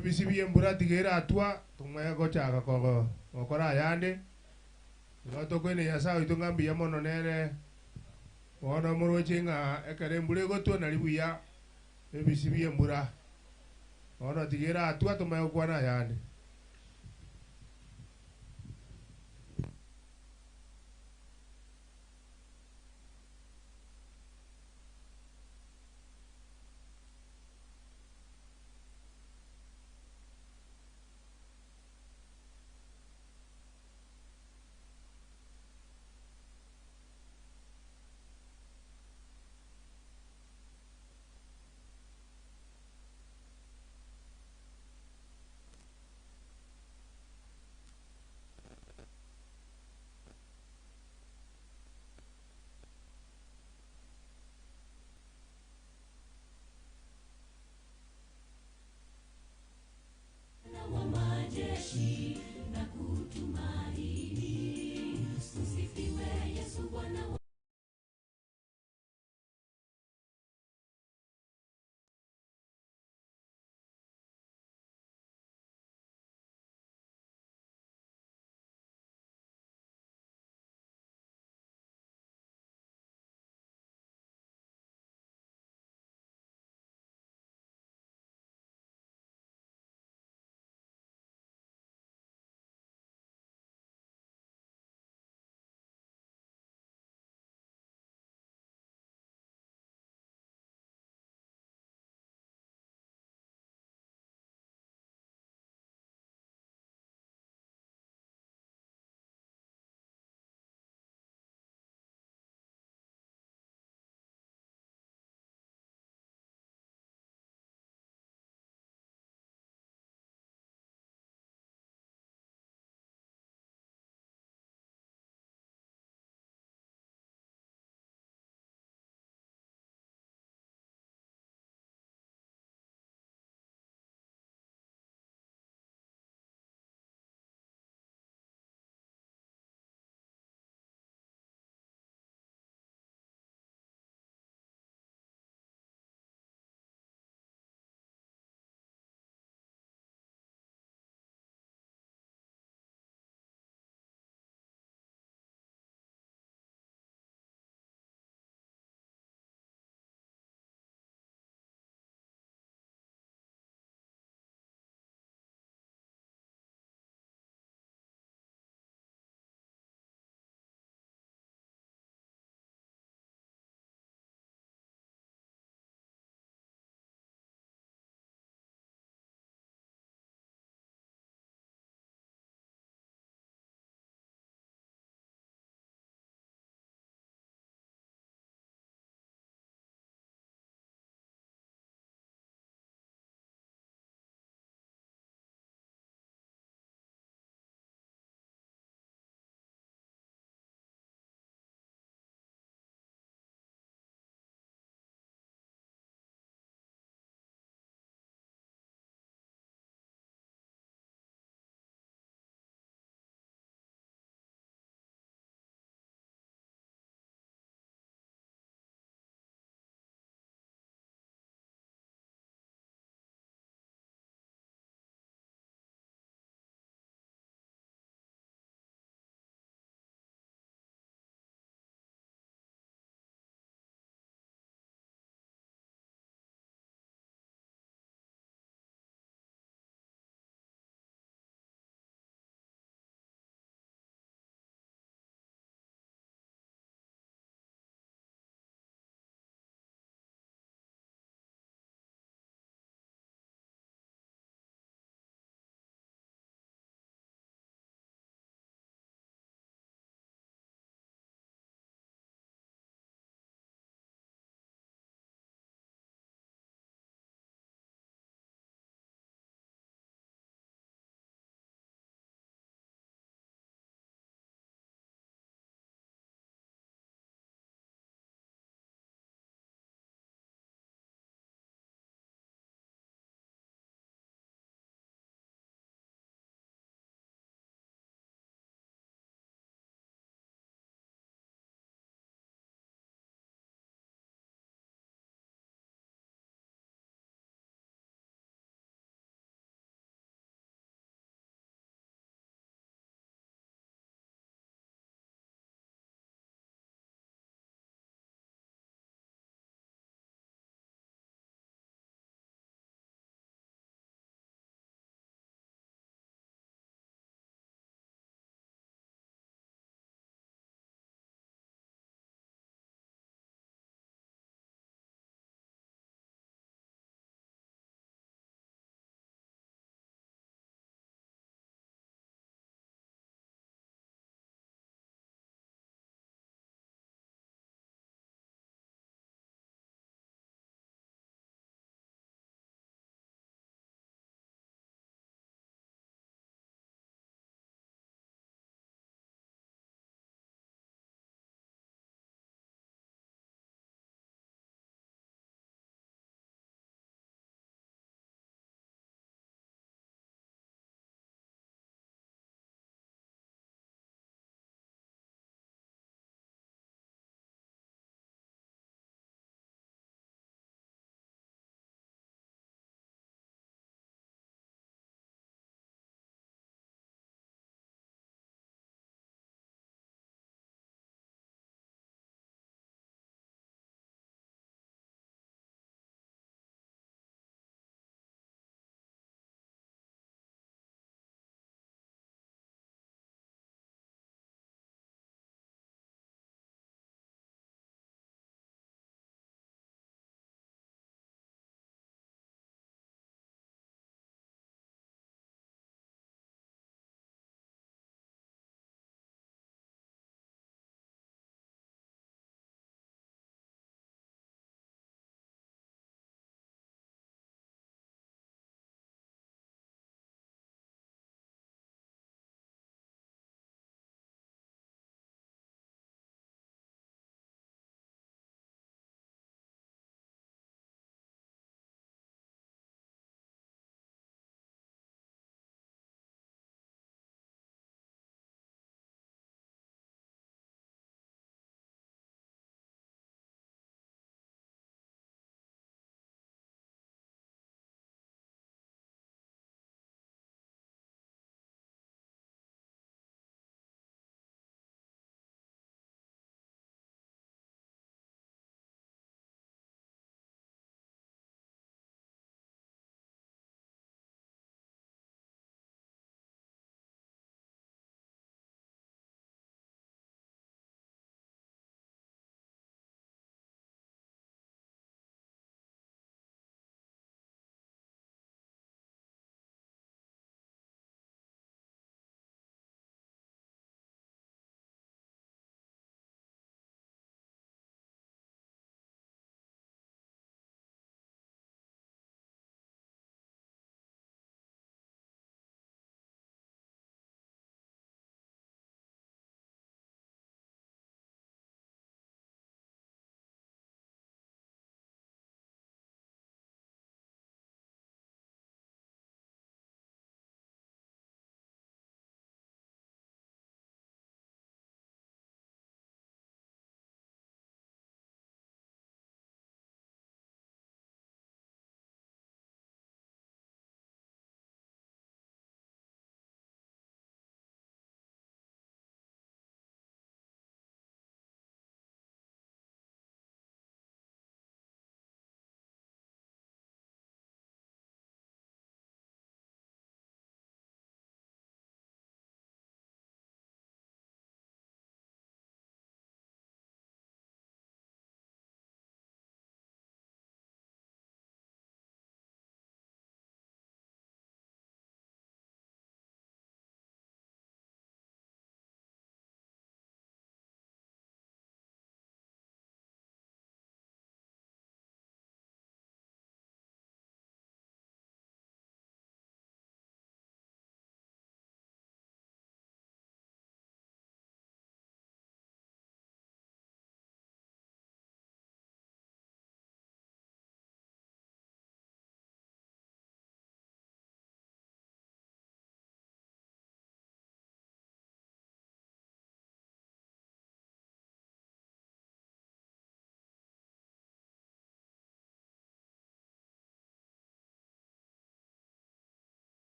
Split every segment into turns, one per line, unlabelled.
Ebisi bi'embura tiga eratwa, tomanye gochaka gokora ayande. Igo tokoina Nyasae oito ng'a mbuya mono nere bono moroche ng'a ekero embura egotwa nari buya ebisi bi'embura. Bono tiga eratwa tomanye gokwana ayande.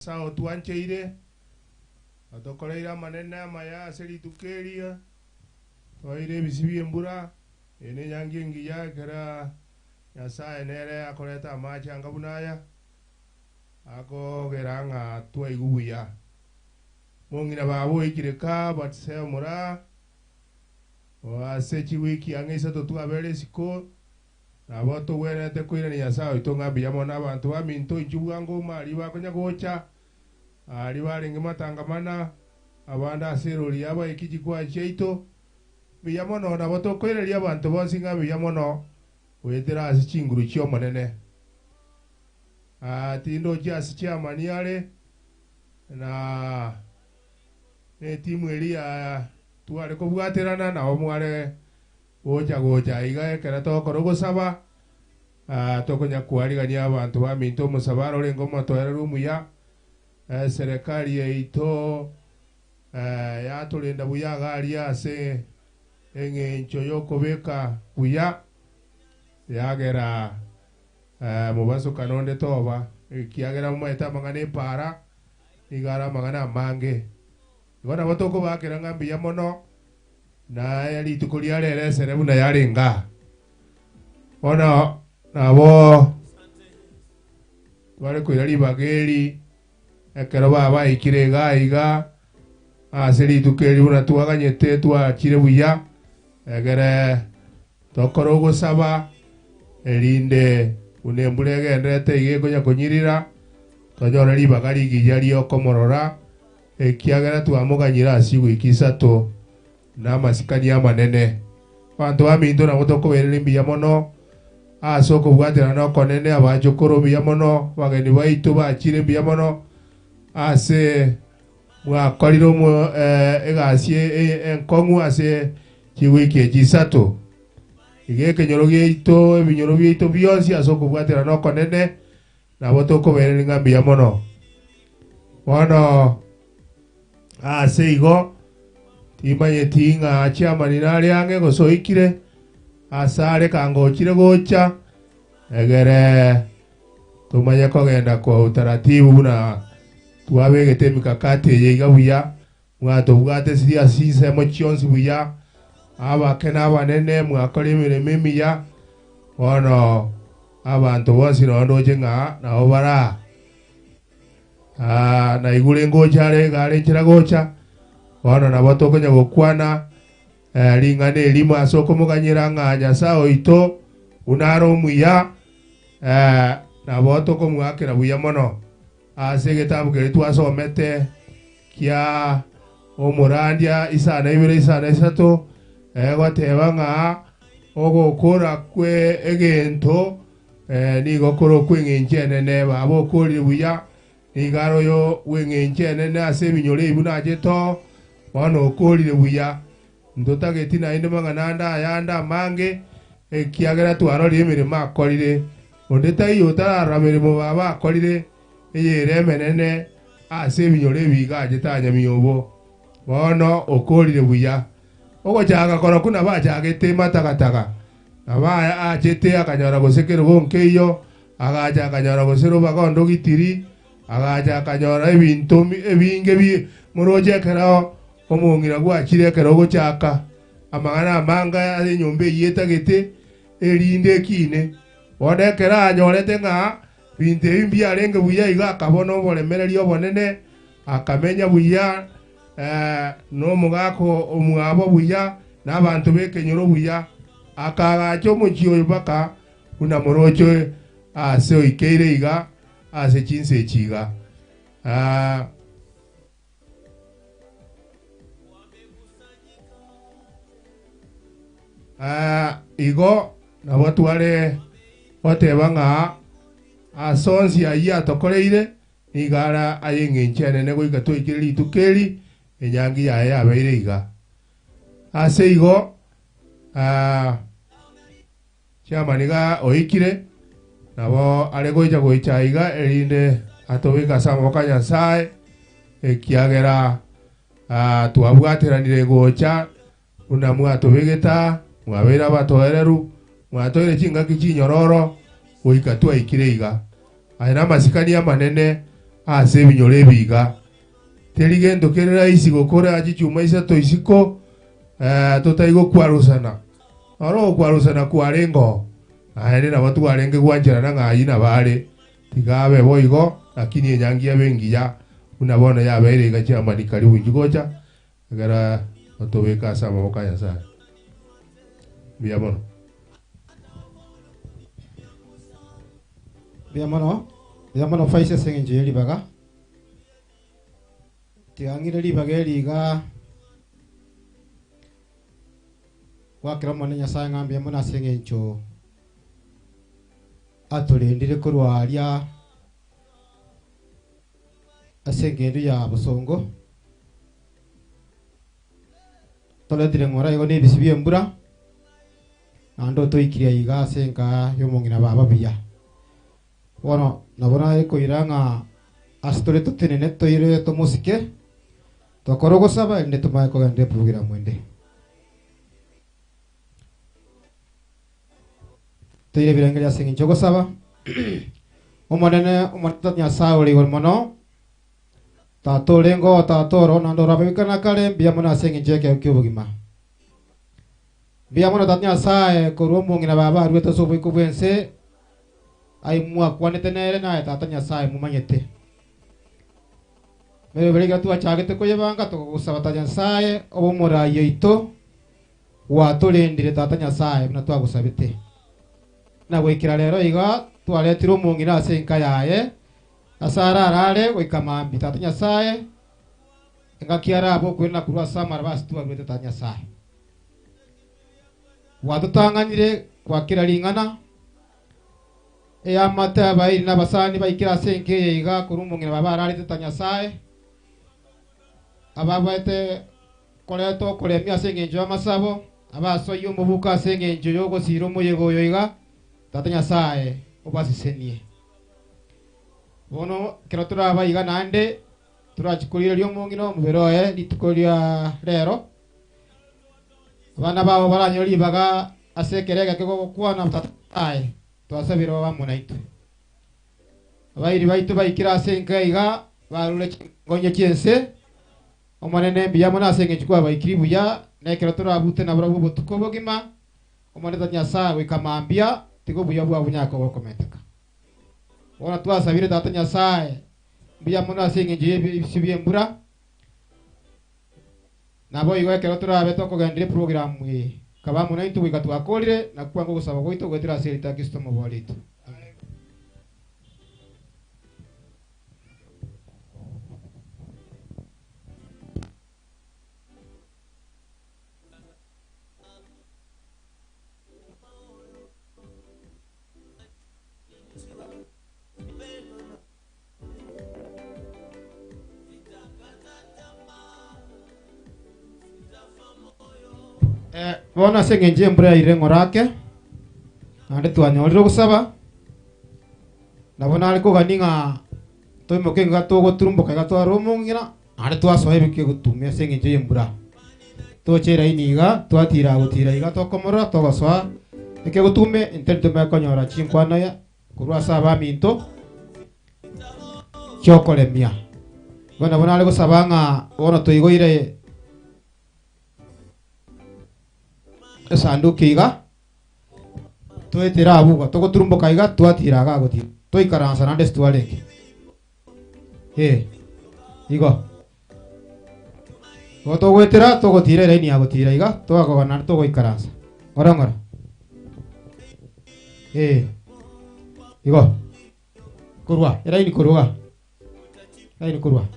Nyasae otwancheire, otokoreire amanene amaya ase rituko eria, Toire ebisio bi'embura, eye nenyangi engiya, ekero Nyasae nere akoreta amache anga buna aya, akogera ng'a twaigwa buya. Mong'ina baba oikire kaa Batisea omoraa, ase chiwiki ang'e isato twabere isiko, nabo togwenerete koirania Nyasae oito ng'a mbuya mono. Abanto baminto inchuo bwango ime aria bakonya gocha, Aria barenge matangamana, abande ase erori y'abaiki chikwaya chiaito. Mbuya mono, nabo tokoireria abanto bonsi ng'a mbuya mono goetera ase chinguru chi'Omonene. Tindochi ase chiamani are na netimu eria tware kobwaterana nabo mware gocha gocha aiga ekero togokora ogosaba. Tokonya kwarigania abanto baminto omosabara orenge omotoereru omuya, eserekari yaito yatorenda buya iga aria ase eng'encho y'okobeka buya, yagera mobasokano onde toba, ekiagera momaete amang'ana 'epaara nigo are amang'ana amange. Igo nabo tokobaakera ng'a mbuya mono, na rituko ria rero esere buna yarenge aa. Bono nabo bare koira ribaga eri ekero babaikire iga iga ase rituko eri buna twaganyete twachire buya, egere tokore ogosaba, erinde buna embura egenderete iga ekonya konyirira, tonyore ribaga rigiya ri'okomorora, ekiagera twamoganyire ase ewiki isato. Namasikani amanene. Abanto baminto nabo tokobairaneria mbuya mono ase okobwaterana okonene, abachokoro mbuya mono, abageni baito bachire mbuya mono ase mwakorire omo egasi enkong'u ase chiwiki echi isato. Iga ekenyoro giaito, ebinyoro biaito bionsi ase okobwaterana okonene, nabo tokobairaneria ng'a mbuya mono. Bono Ase igo, timanyeti ng'a chiamanire are ang'e gose oikire asare kangochire gocha, egere tomanye kogenda kwa utaratibu buna twabegete emikakati eye iga buya, mwatobwate ase chinsemo chionsi buya, abake na abanene mwakora emeremo emiya, bono abanto bonsi nonye ndoche ng'a nabo bare aa. Aa, naigure ngocha are iga are nchera gocha, bono nabo tokonya gokwana eh, ring'ana erimo ase okomoganyera ng'a Nyasae oito buna are omuya, eh, nabo tokomoakera buya mono. Ase egetabu keria twasomete kia omorandia isano ibere isano isato, egoteba ng'a ogokora kwe egento Nigo kore okw'engencho enene, baba okorire buya, nigo are oyo bw'engencho enene ase ebinyoro ebi buna achete oo, bono okorire buya. Ntotageti naende mang'ana ande ayande amange, ekiagera twarorire emeremo akorire. Onde taiyo otararora meremo baba akorire, eyere emenene ase ebinyoro ebi iga achete anyamiobo. Bono okorire buya. Ogochaka korokwo nabachagete matagataga, Nabo aachete akanyora gose kerogo nkeiyo, agacha akanyora gose robaga ondogitiri, agacha akanyora ebinto ebinge bi moroche ekero omong'ina gwachire ekero ogochaka amang'ana amange ase enyomba eyio etagete, erinde ekine. Bono ekero anyorete ng'a binto ebi mbiarenge buya igo akabona oboremereria obonene, akamenya buya nomogaka omwabo buya, na abanto b'ekenyoro buya, akaagacha omochie oyo mpaka buna moroche aase oikeire iga ase chinsa echi iga. Igo nabo tware goteba ng'a ase onsi ayio atokoreire Nigo are ay'engencho enene goika twaikire rituko eri enyangi yaye yabeire iga. Ase igo chairman iga oikire, nabo are gocha gocha aiga erinde atobeke ase amaboko a Nyasae, ekiagera twabwateranire gocha Buna mwatobegete aa, mwabeire abatoereru, mwatoire chingaki chinyororo goika twaikire iga. Aya namasikani amanene Ase ebinyoro ebi iga, teri gento kere rahisi gokora chichuma isato isiko totari gokwarusana. Oro ogokwarusana kwarenge oo, naende nabo twarenge gwancherana ng'a ayio nabo are, tiga abe boigo, lakini enyangi yabe engiya, buna bono yabeire iga chiamani karibu inchuo gocha, ekero otobeka ase amaboko a Nyasae. Mbuya mono.
Mbuya mono, mbuya mono Faisi ase eng'encho ye ribaga. Tiga ng'ire ribaga eri iga gwakera Omonene Nyasae ng'a mbuya mono ase eng'encho atorendire korwa aria ase engendo ya bosongo. Toretire ng'ora igo na ebisio bi'embura. Naende otoikirie aiga ase enka y'omong'ina baba buya. Bono nabo naye koira ng'a ase tore totenene toire tomosike, tokore ogosaba erinde tomanye kogenda eprogramu ende. Toire ebirengererio ase eng'encho y'ogosaba. Omonene, Omonene Tata Nyasae ore igoro mono, Tata orenge oo, Tata oro, naende orababikane na kare, mbuya mono ase eng'encho y'ekeegwa ki'obogima. Mbuya mono Tata Nyasae korwa omong'ina baba aruete ase oboiko bw'ense, aye mwakwanete nere, naye Tata Nyasae momanyete. Meroberi ekero twachagete koyebanga, tokagosaba Tata Nyasae, obe omorai oito, gwatorendire Tata Nyasae buna twagosabete. Na goikera rero iga twaretire omong'ina ase enka yaye, ase ararare goika mambia Tata Nyasae, Engaki arabe okoirana korwa ase amaraba ase twaruete Tata Nyasae. Gwatotang'anire kwa kera ring'ana, eamate abairi na abasani baikire ase enka eye iga korwa omong'ina baba ararete Tata Nyasae, ababete koreta okoremia ase engencho y'amasabo, abasoyie omobuko ase engencho y'ogosiira omoyega oyo iga, Tata Nyasae obasesenie. Bono ekero toraba iga naende, Torachie korigereria omong'ina omobere oye rituko ria rero. Abana babo baranyore ribaga ase ekero egeke gokwana Tata aye, twasabire obe amo naintwe. Abairi baito baikire ase enka iga, barure chingonye chi'ense. Omonene mbuya mono ase engencho kwabaikirie buya, na ekero torabute nabarabwo obotuko obogima, Omonene Tata Nyasae goika mambia, tiga obuya bwabo bonyare koba bokomenteka. Bono twasabire Tata Nyasae, mbuya mono ase engencho y'ebisio bi'embura. Naboigo ekero torabe tokogenderia eprogramu eye, kaba amo naintwe goika twakoorire na kwanga ogosaba gwaito goetera ase erieta ria Kristo Omobori oito. Amen. Eh, bono ase eng'encho y'embura yairire ng'ora ake, naende twanyorire ogosaba, nabo nare kogania ng'a toimoke iga togoturumboka iga tware omong'ina, naende twasoa ebike egotumia ase eng'encho y'embura. Toche eraini iga, twatira gotira iga tokomorora togosoa ekegotume, intwe ntomanye konyora chinkwana ya Korwa ase abaminto chi'okoremia. Igo nabo nare gosaba ng'a bono toigoire esanduki iga, toetere abwo iga, togoturumboka iga, twatira iga gotira, toikaransa naende ase twarenge. Eh, igo. Igo togoetera, togotira eraini ya gotira iga, twakoba naende togoikaransa. Ng'ora ng'ora. Eh. Igo. Korwa, eraini korwa iga. Eraini korwa.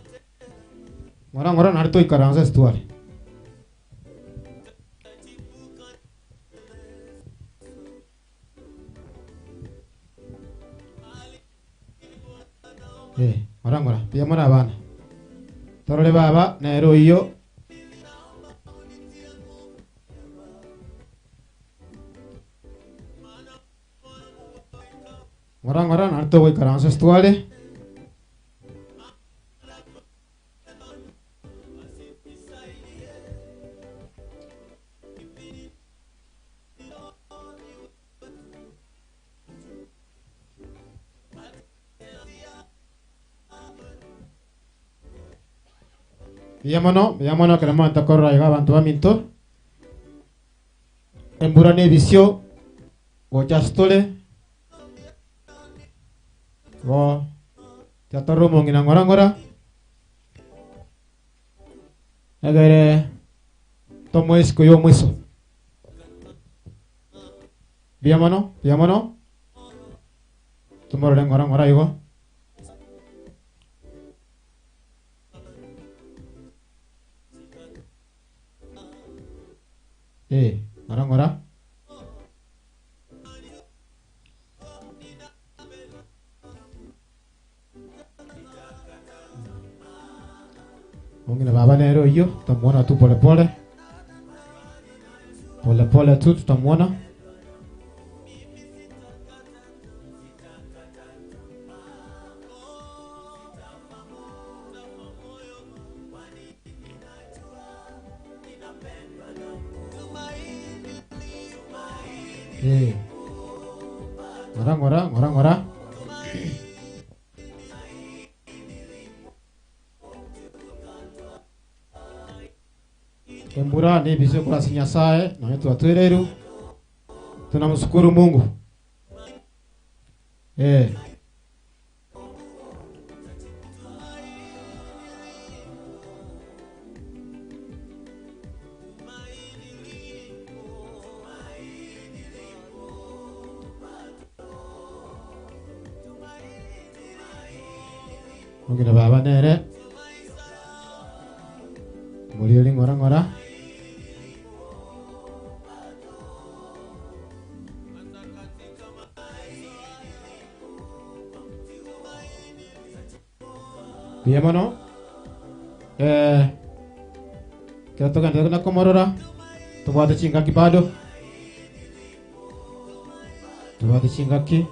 Ng'ora ng'ora naende toikaransa ase tware. Eh, ng'ora ng'ora, mbuya more abana. Torore baba, nere oyio. Ng'ora ng'ora, naende togoikaransa ase tware. Mbuya mono, mbuya mono ekero mwanto korora iga abanto baminto. Embura na ebisio gocha ase tore, igo tiga torore omong'ina ng'ora ng'ora, egere tomoe esiko ya omoiso. Mbuya mono, mbuya mono, tomorore ng'ora ng'ora igo. Eh, ng'ora ng'ora. Mong'ina baba nere oyio, tutamuona tu pole pole. Pole pole tu tutamuona. Eh. Ng'ora ng'ora ng'ora ng'ora. Embura nebise korwa ase Nyasaye nonye twatwereirwe tunamshukuru Mungu. Eh. Omong'ina baba nere omoriori ng'ora ng'ora. Buya mono. Eh, ekero togenderete na komorora, tobwate chingaki bado. Tobwate chingaki.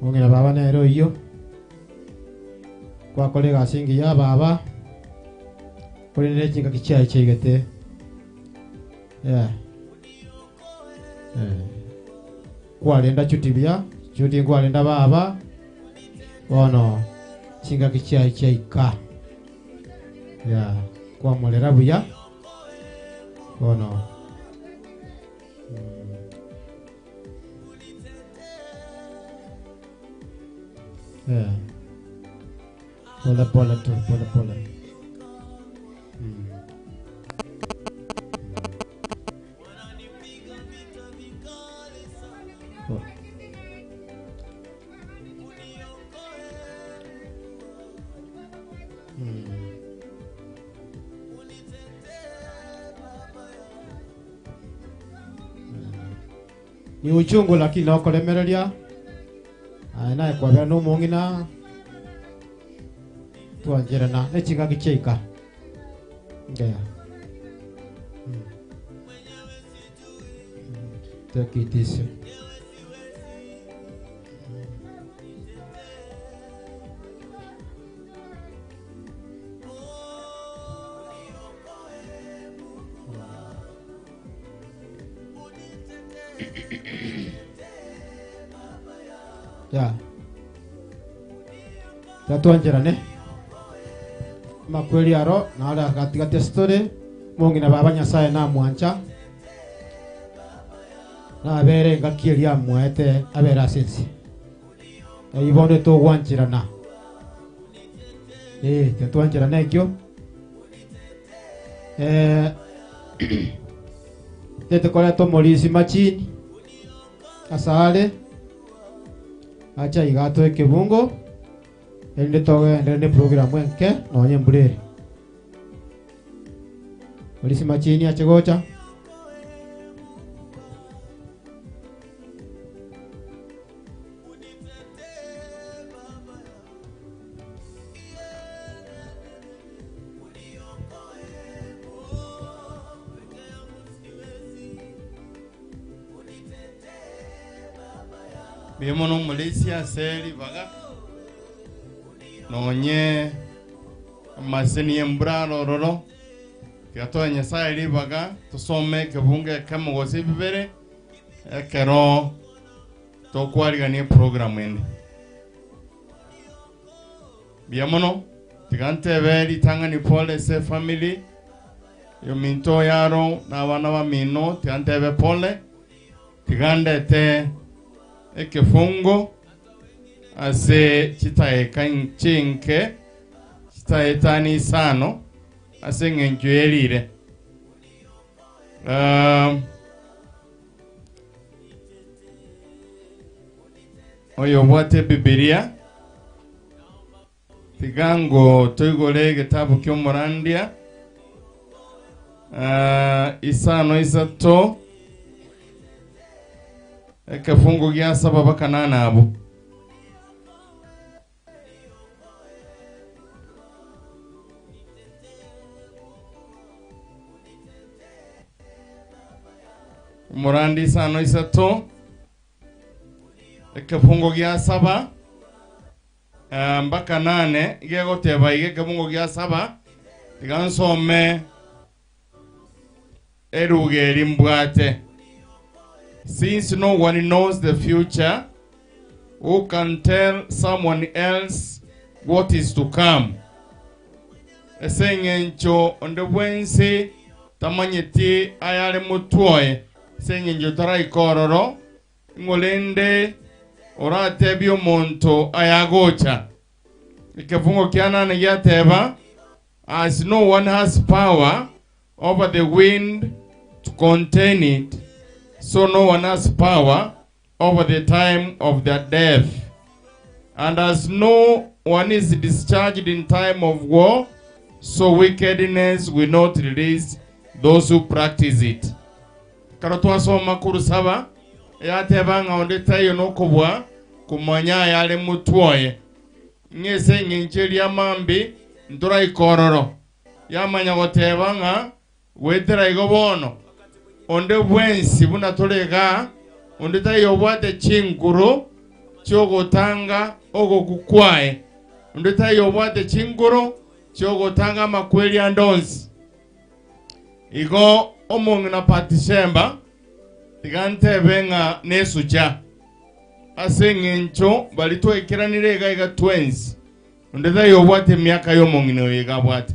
Omong'ina baba nere oyio, gwakora egasi engiya baba, korende ne chingaki chiaye chiaigete, yeah. Eh. Kwarenda chuti buya, chuti nkwarenda baba, bono chingaki chiaye chiaika. Yeah, kwamorera buya, bono mm. Yeah. Pole pole tu, pole pole. Mm. Ni uchungu lakini nokoremereria aye naye kwabera nomong'ina twancherana nechingaki chiaika yeah. Take it easy. Yeah. Tatwancherane amakweri aro nare agatigati ase tore mong'ina baba Nyasaye namwancha Nabere engaki eria amoete abere ase ense. Eyio bono etogwancherana. Eh, tetwancherana ekio. Eh, tete koreta omorisi machini asare acha iga atoe ekebungo erinde togenderere ne program enke nonye embura ere. Morisi machini ache gocha.
Mbuya mono omorisia ase ribaga, nonye amaseni y'embura are ororo, tiga toe Nyasaye ribaga tosome ekebungo ekemo gose bibere, ekero tokwarigania eprogram ende. Mbuya mono, tiga ntebe ritang'ani pole ase efamily, ominto oyo aro na abana bamino, tiga ntebe pole. Tiga ndete ekefungo ase chitaeka chinke, chitaetani isano, ase eng'encho y'erire. Um, oyo obwate Ebibilia, tiga ngo toigore egetabu ki'omorandia, ah, isano isato, ekefungo gia saba baka nane abwo. Omorandi isano isato, ekefungo gia saba eh, mpaka nane, gegoteba iga ekefungo gia saba, tiga nsome eruga eri mbwate. Since no one knows the future, who can tell someone else what is to come? Ase eng'encho onde bwensi tamanyeti ayare motwe oye, ase eng'encho taraika ororo, ng'o rende oratebie omonto ayagocha? Ekefungo kia nane giateba, As no one has power over the wind to contain it, so no one has power over the time of their death. And as no one is discharged in time of war, so wickedness will not release those who practice it. Ekero twasoma korwa saba, yateba ng'a onde taiyo nokobua komanya ayare motwe oye, ng'a ase engencho eria mambi ntoraike ororo. Yamanya goteba ng'a goetera igo bono, onde bwensi buna tore igaa, onde taiyo obwate chinguru chi'ogotanga ogokwa kwaye, onde taiyo obwate chinguru chi'ogotanga amakweri ande onsi. Igo omong'ina Batisheba, tiga ntebe ng'a nesucha, ase engencho baria twaikeranire iga iga twensi, onde taiyo obwate emiaka y'omong'ina oyo iga abwate.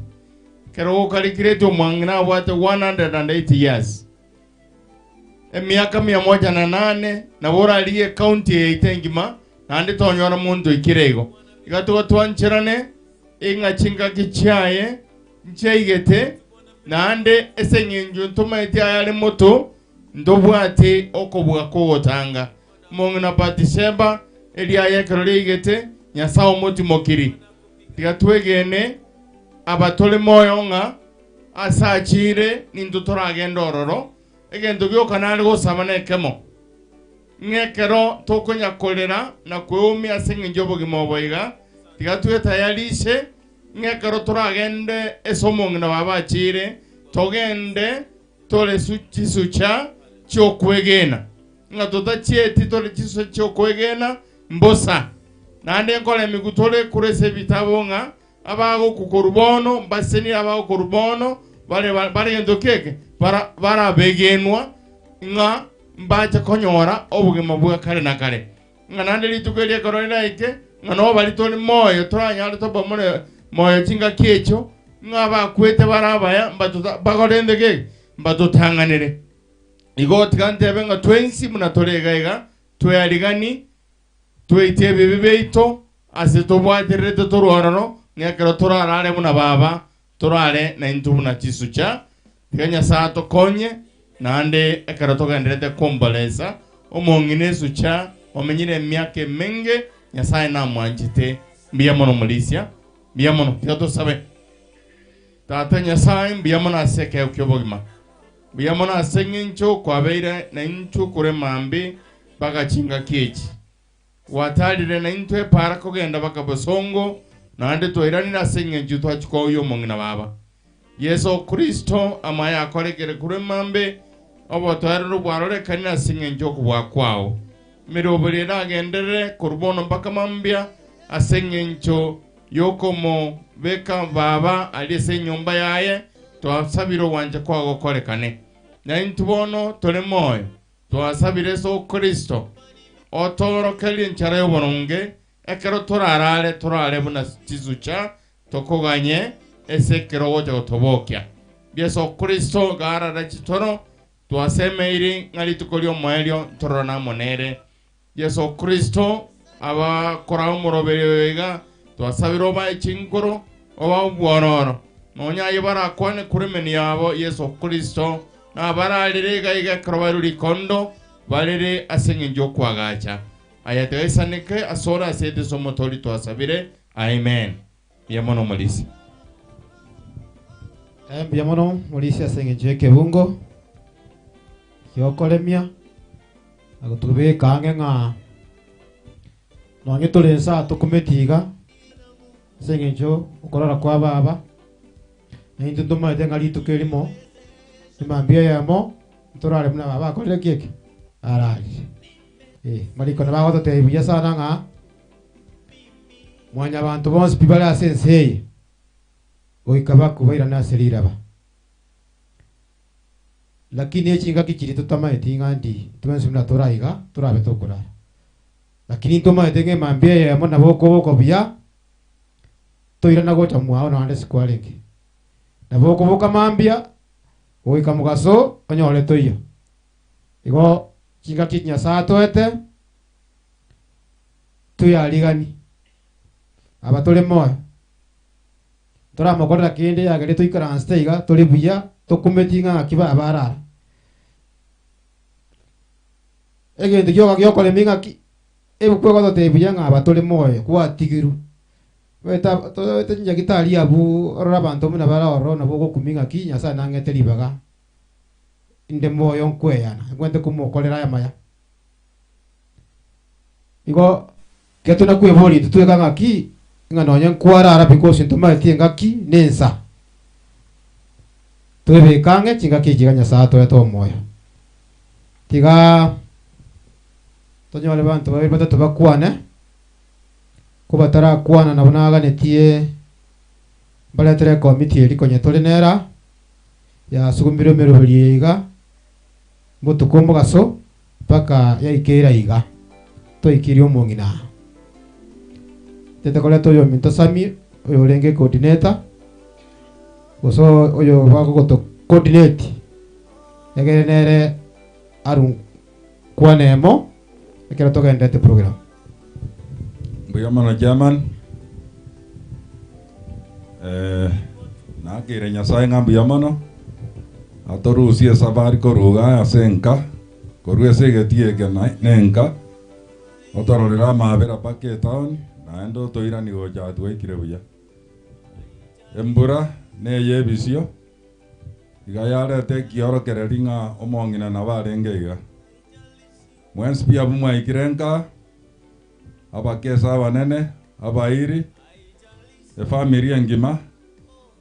Ekero gokarikireti omong'ina abwate 108 years, emiaka mia moja na nane, nabo orarigie ecounty eye yaito engima, naende tonyora monto oikire igo. Iga tigo twancherane ing'a chingaki chiaye Nchiaigete, naende ase engencho ntomaeti ayare moto, ntobwati okobua kw'ogotanga. Omong'ina Batisheba, eriaye ekero riaigete, Nyasae omotimokiri. Tiga twegene aba tore moyo ng'a ase achiire nintwe toragende ororo. Egento gioka nare gosaba nekemo, ng'a ekero tokonya korera na kweumia ase engencho y'obogima obo iga, tiga twetayarishe Ng'a ekero toragende ase omong'ina bw'abachiire, togende tore chisucha chi'okwegena, ng'a totachieti tore chisucha chi'okwegena mbosa. Naende nkoremigwe tore korwa ase ebitabo ng'a abagokwa korwa bono mbasenire abagokwa korwa bono bare bare gento ki eke? Bara barabegenwa ng'a mbache konyora obogima bwa kare na kare. Ng'a naende rituko eri ekero riraike, ng'a noo baria tore moyo toranyare tobe more moyo chingaki echio, ng'a abakwete bare abaya mbatota bagorende ki? Mbatotang'anere. Igo tiga ntebe ng'a twensi buna tore iga iga, twearigani, tweitie ebibe biaito, ase tobwatererete torwe ororo, ng'a ekero torarare buna baba, Torare naintwe buna chisucha, tiga Nyasae atokonye, naende ekero togendererete komboresa omong'ina esucha omenyire emiaka emenge, Nyasae namwanchete. Mbuya mono Omorisia, mbuya mono. Tiga tosabe. Tata Nyasae, mbuya mono ase ekeegwa ki'obogima. Mbuya mono ase eng'encho kwabeire naintwe korwa emambia mpaka chingaki echi. Gwatarire naintwe epaara kogenda baka bosongo, naende twairanire ase engencho twachia koyia omong'ina baba. Yeso Kristo, amaya akorekire korwa emambe, obotoereru bwarorekanire ase engencho y'okobua kwao. Emeroberi eragenderere korwa bono mpaka mambia, ase engencho y'okomobeka baba aria ase enyomba yaye, twasabire ogwancha kwao gokorekane. Na intwe bono tore moyo, twasabire ase o Kristo, otoorokererie enchara y'oboronge, ekero torarare, torare buna chisucha, tokoganye ase ekero ogocha gotobokia. Yeso Kristo garara chitoro, Twasemeiri ng'a rituko ri'omoerio ntororane amo nere. Yeso Kristo abakora omoroberio oyo iga, twasabire obae chinkoro, obae obwororo. Nonya ayio barakwane korwa emenwa yabo, Yeso Kristo nabararere iga iga ekero bairwe rikondo, barere ase engencho y'okoagacha. Aya tigaisaneke asore ase Yeso Omotoori twasabire. Amen. Mbuya mono omorisia.
Eh, mbuya mono morisia ase eng'encho y'ekebungo giokoremia na gotobeka ang'e ng'a nonye tore nse aa tokumeti iga ase eng'encho okorora kwa baba na intwe ntomaete ng'a rituko erimo emambia eyemo ntorare buna baba akorire ki eke? Ararire. Eh, mariko nabo agototebia buya sana ng'a Mwanyabanto bonsi pi bare ase ense eye, goika bakwe bairane ase riraba. Lakini echingaki chiria totamaeti ng'a ndi twensi buna tore aiga torabe tokorara. Lakini ntomaete ng'a emambia eyemo nabo okoboka buya, toirana gocha mwao naende ase kwarenge. Nabo okoboka mambia, goika mogaso onyore toiyo. Igo chingaki echi Nyasae atoete. Toyarigani aba tore moyo, toramokorera kende eagere toikaransete iga tore buya, tokumeti ng'a ng'aki baba arara. Egento gioka giokoremia ng'aki, ebuku egototebia buya ng'a aba tore moyo kwatigirwe. Omanyete aba toete chinyagitari abwo orore abanto buna bare ororo nabo ogokumia ng'aki Nyasaye nang'ete ribaga inde moyo nkweyana, nkwente komokorera aya amaya. Igo ekero tore kweboria intwe tweka ng'aki, ng'a nonye nkwarara because ntomaeti engaki na ensa. Toebeke ang'e chingaki echi iga Nyasaye atoete omoyo. Tiga tonyore abanto babere batato bakwane, ko batarakwana nabo naganetie mbaretere ekomiti eria konya tore nere aa, yasugumirwe emeroberio eye iga, Botuko omogaso mpaka yaikeire aiga, toikirie omong'ina aa. Tete koreta oyominto Sammy, oyorenge coordinator, gose oyo bagogoto coordinate, egere nere aru nkwana emo ekero togenderete program.
Mbuya mono chairman. Eh, nakeire Nyasaye ng'a mbuya mono atorusie esafari korwa igaa ase enka, korwa ase egetii eke na enka, otororere amabera mpaka etown, naende otoiranie gocha aa twaikire buya. Embura neye ebisio, iga yareta ekiorokereri ng'a omong'ina nabo arenge iga. Mwensi pi abwo mwaikire nka, abakesa abanene, abairi, efamiri engima,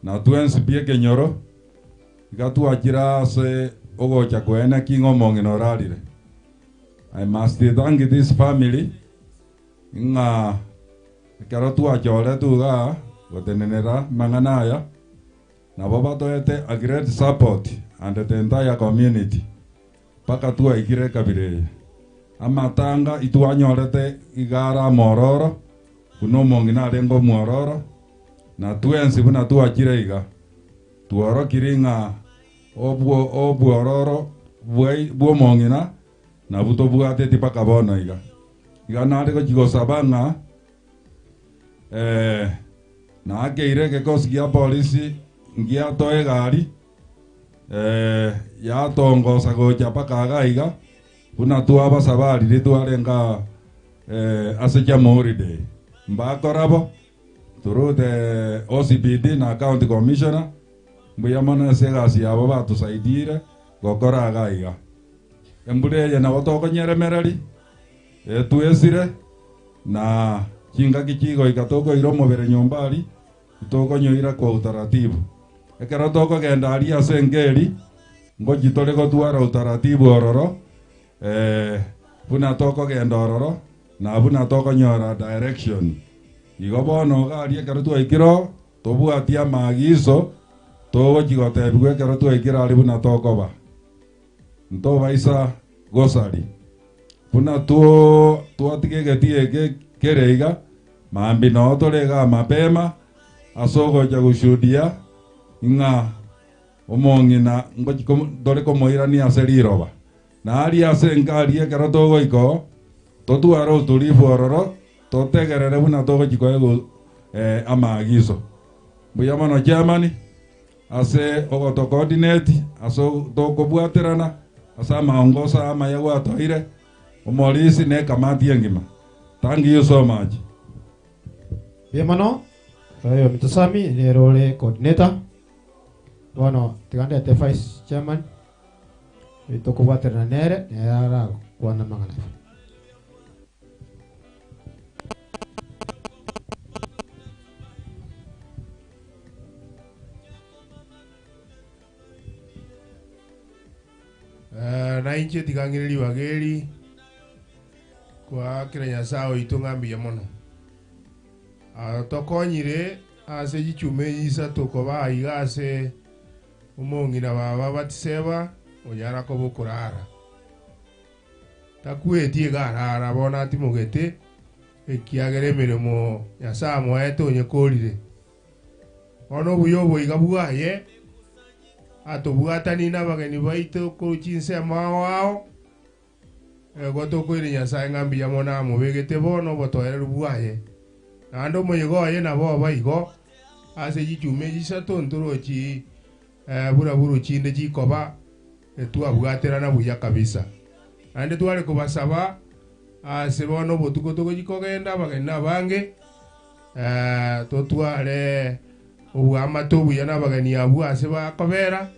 na twensi pi ekenyoro, iga twachire ase ogocha koene ki ng'a omong'ina orarire. I must thank this family ng'a ekero twachoretwe igaa gotenenera amang'ana aya, nabo batoete a great support and the entire community. Mpaka twaikire ekabira eye. Amatanga itwanyorete iga are amororo, buna omong'ina arenge omwororo, na twensi buna twachire iga, tworokiri ng'a obwo obwororo bwai bw'omong'ina nabwo tobwateti mpaka bono iga. Iga nare gochia gosaba ng'a naakeire egekosi gia polisi ngiatoe egari, Yatongosa gocha mpaka iga iga, buna twabasaba riria twarenge aa ase Jamhuri Day. Mbakora bo, through the OCPD na County Commissioner, mbuya mono ase egasi yabo batosaidire gokora iga iga. Embura eye nabo tokonyeremereria, etwesire, na chingaki chigoika tokoira omobere nyomba aria, Titokonyoira kwa utaratibu. Ekero tokogenda aria ase enka eria, ngochi tore gotwara utaratibu ororo, eh. Buna tokogenda ororo, na buna tokonyora direction. Igo bono iga aria ekero twaikire oo, tobwatie amaagiso togochia gotebiwa ekero twaikire aria buna tokoba. Ntobaisa gosari. Buna twatiga egetii eke kere iga, mambia noo tore igaa mapema ase ogocha goshuhudia ng'a omong'ina ngochi tore komoirania ase riroba. Na aria ase enka aria ekero togoika oo, totware otorifu ororo, totegerere buna togochia koegwa amaagiso. Mbuya mono chairman, ase ogotocoordinate, ase tokobwaterana, ase amaongoso aya amaya gwatoire, omorisi na ekamati engima. Thank you so much.
Mbuya mono, oyo Ominto Sammy nere ore coordinator. Bono tiga ndete vice chairman. Tokobwaterana nere, nere arakwane amang'ana aya.
Eh, na inche tiga ng'ire ribaga eri koakera Nyasae oito ng'a mbuya mono. Ah, tokonyire ase chichuma echi isato koba aiga ase Omong'ina baba Batiseba onyara koba okorara. Takweti iga arara bono atimogete, ekiagera emeremo Nyasae amoete onyekorire. Bono obuya obo iga bwaye, atobwatanie nabageni baito korwa chinsemo ao ao, Igo tokoira Nyasae ng'a mbuya mono amobegete bono obotoereru bwaye. Naende omoyega oye nabo oba igo, ase chichuma echi isato ntorochi buraburu chinde chikoba, twabwaterana buya kabisa. Naende tware kobasaba ase bono obotuko togochia kogenda abageni nabange, totware oboamate obuya nabageni abwo ase bakobera,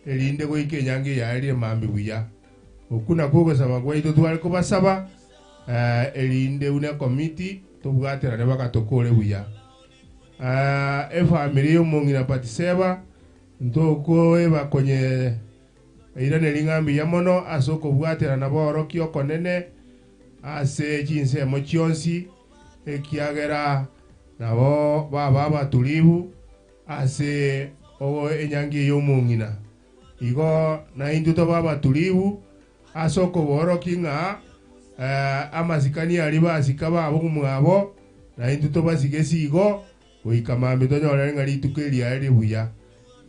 erinde goika enyangi eyaerire mambia buya. Okwo nakwo ogosaba gwaito tware kobasaba, erinde buna ekomiti tobwaterane bagatokore buya. Efamiri y'omong'ina Batiseba ntokoeba konye eiraneria ng'a mbuya mono ase okobwaterana boorokia okonene ase chinsemo chionsi, ekiagera nabo baba abaturibu ase enyangi eye y'omong'ina. Igo naintwe tobe abaturibu ase okoboorokia ng'a amasikani aria basika babo mwabo, naintwe tobasige igo, goika mambia tonyorere ng'a rituko eri riaye ribuya.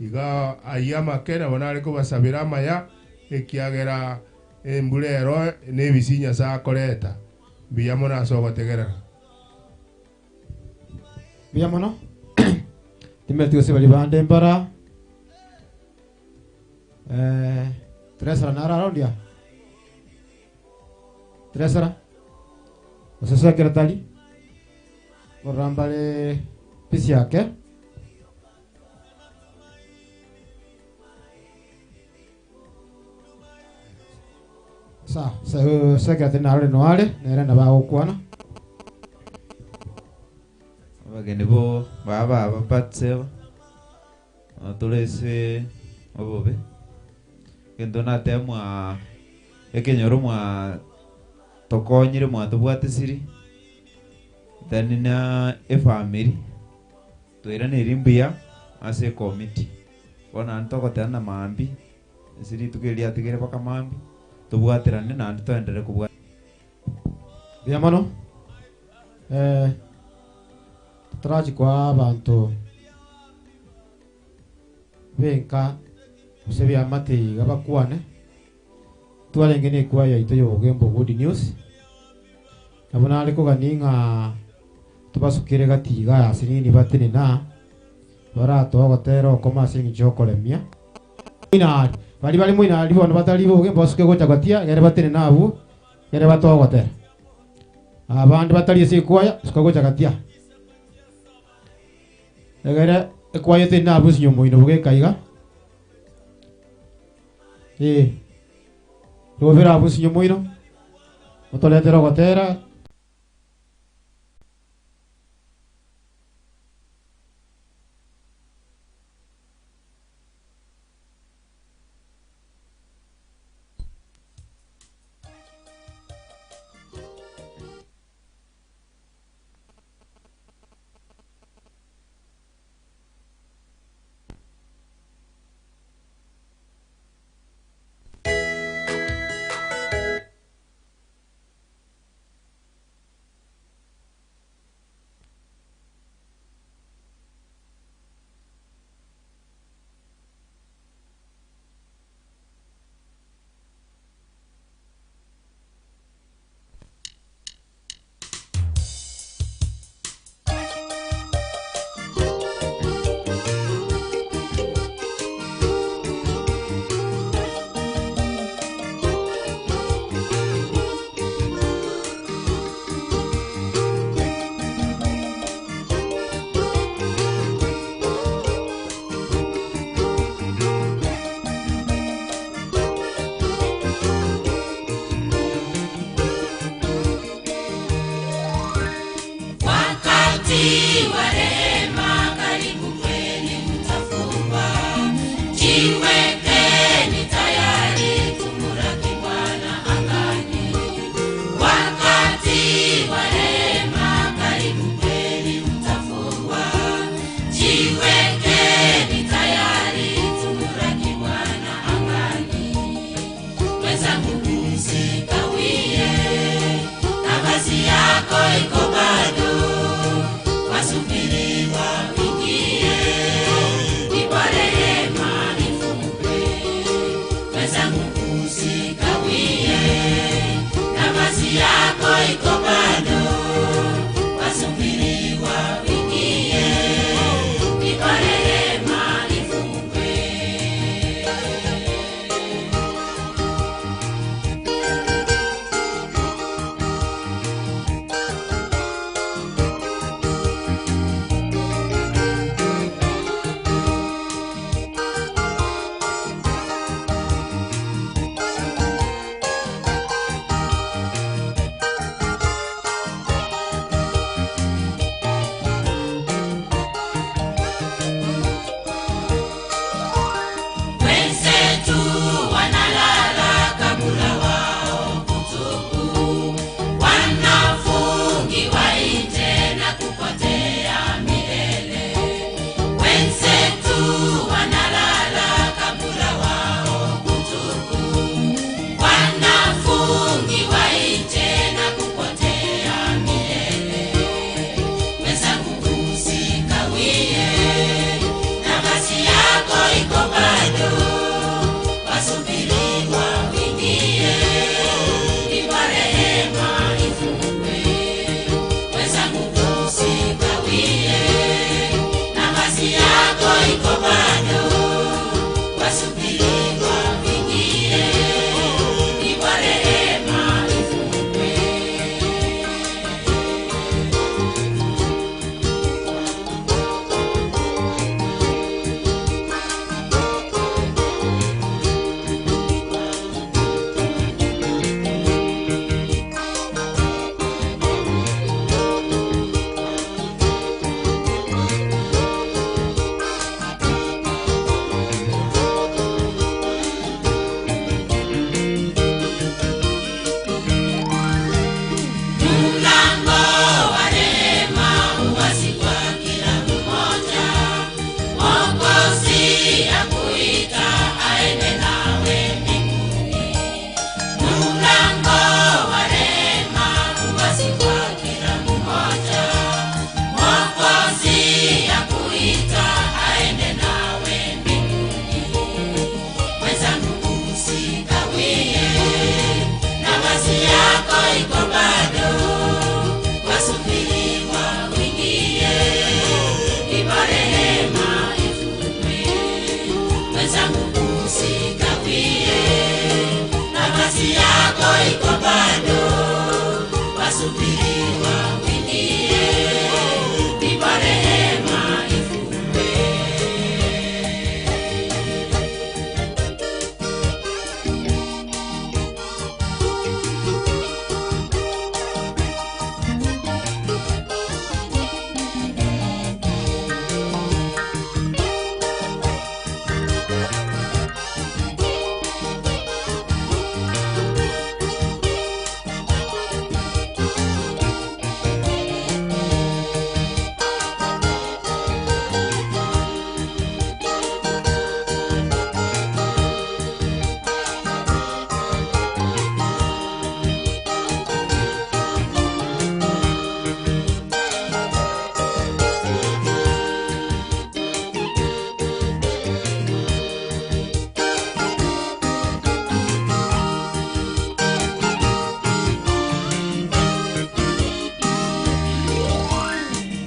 Igo ayio amake nabo nare kobasabera amaya, ekiagera embura ero nebisi Nyasae akoreta. Mbuya mono ase ogotegerera.
Mbuya mono. Timanyeti gose baria bande mbara. Eh, Tresara naro arondia? Tresara? Gose secretary? Korora mbare pisi yake. Sa, secretary narore noare, nere nabo agokwana.
Abageni bo baba aba Batseba, tore ase obobe, egento nateba mwa ekenyoro mwa tokonyire mwatobwatesiri, then na efamiri, twairaneirie mbuya ase ekomiti. Bono naende togoteba na mambia, ase rituko eri riatigire mpaka mambia, tobwaterane naende toenderere kobwa.
Mbuya mono. Eh, totarachia koa abanto b'enka gose ebiamate iga bakwane, twarenge na ekwaya yaito ya Ogembo Good News, nabo nare kogania ng'a tobasukere gati iga ase nini batenene aa, baratoe ogotera okomo ase eng'encho y'okoremia. Moinari, baria bare moinari bono batari b'Ogembo basuke gocha gotia, egere batenene abwo, egere batoe ogotera. Abande batari ase ekwaya, suka gocha gatia. Egere ekwaya etenene abwo ase nyomba oino bogeka iga. Eh, robere abwo ase nyomba oino, otoretere ogotera.
Wakati wa rehema karibu kweli mtafungwa. Jiwekeni tayari tumuraki Bwana angani. Wakati wa rehema karibu kweli mtafungwa. Jiwekeni tayari tumuraki Bwana angani. Mwenzangu usikawie, nafasi yako iko bado, wasubiriwa wingie, ndipo rehema ifungwe. Mwenzangu usikawie, nafasi yako iko bado, wasubiriwa wingie, ndipo rehema ifungwe. Wenzetu wanalala kabla wao kutubu, wanafungiwa nje na kupotea milele. Wenzetu wanalala kabla wao kutubu, wanafungiwa nje na kupotea milele. Mwenzangu usikawie, nafasi yako iko bado, wasubiriwa wingie, ndipo rehema ifungwe. Mwenzangu usikawie, nafasi yako iko bado, wasubiriwa wingie, ndipo rehema ifungwe. Mlango wa rehema uwazi kwa kila mmoja. Mwokozi akuita aende nawe mbinguni. Mlango wa rehema uwazi kwa kila mmoja. Mwokozi akuita aende nawe mbinguni. Mwenzangu usikawie, nafasi yako iko bado, wasubiriwa wingie, ndipo rehema ifungwe. Mwenzangu usikawie, nafasi yako iko bado, wasubiriwa wingie, ndipo rehema ifungwe.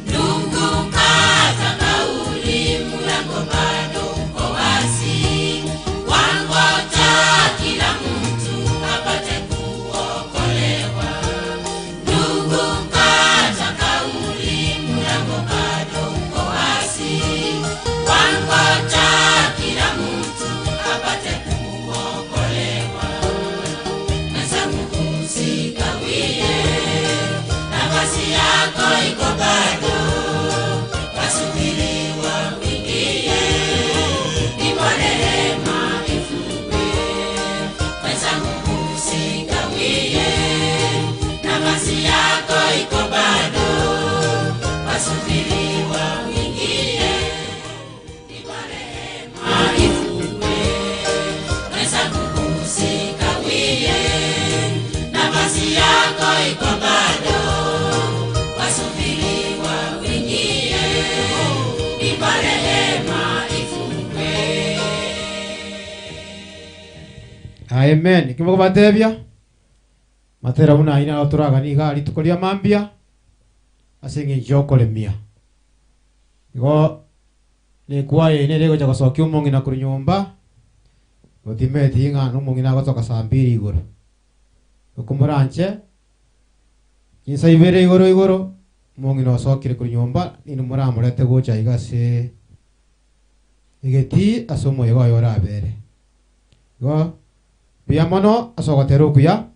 Ndugu, kata kauli, mlango bado uko wazi. Wangoja kila mtu apate kuokolewa. Ndugu, kata kauli, mlango bado uko wazi. Wangoja kila mtu apate kuokolewa. Mwenzangu usikawie, nafasi yako iko bado.
Amen. Eki mokobatebia, matera buna ayio naro toraganie igaa rituko ria mambia, ase eng'encho y'okoremia. Igo nekwaya eye nere egocha gosokia omong'ina korwa nyomba, gotimeti ng'a nomong'ina agotoka saa mbiri igoro. Okomoranche, chinsa ibere igoro igoro, omong'ina osokire korwa nyomba, ninwe moramorete gocha iga ase egetii ase omoyega oye orabere. Igo mbuya mono ase ogotera okuya,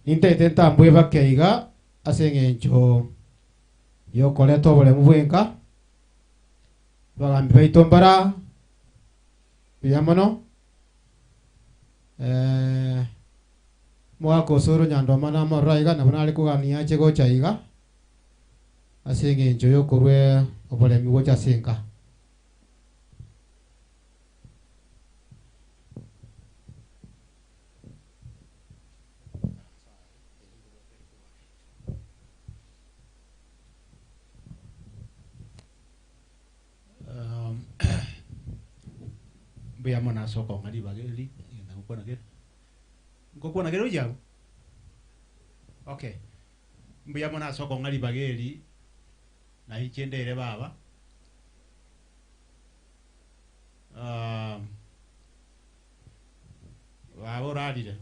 nintagete ntambue bake iga ase eng'encho y'okoreta oboremu bw'enka, abagambi baito mbara mbuya mono, omogaka Osoro Nyandoma namorore aiga nabo nare kogania ache gocha iga, ase eng'encho y'okorua oboremi gocha ase enka.
Mbuya mono ase okong'a ribaga eri, ngenda gokwana kere. Ngokwana kere gochia abwo? Okay. Mbuya mono ase okong'a ribaga eri, na inche ndere baba. Baba orarire.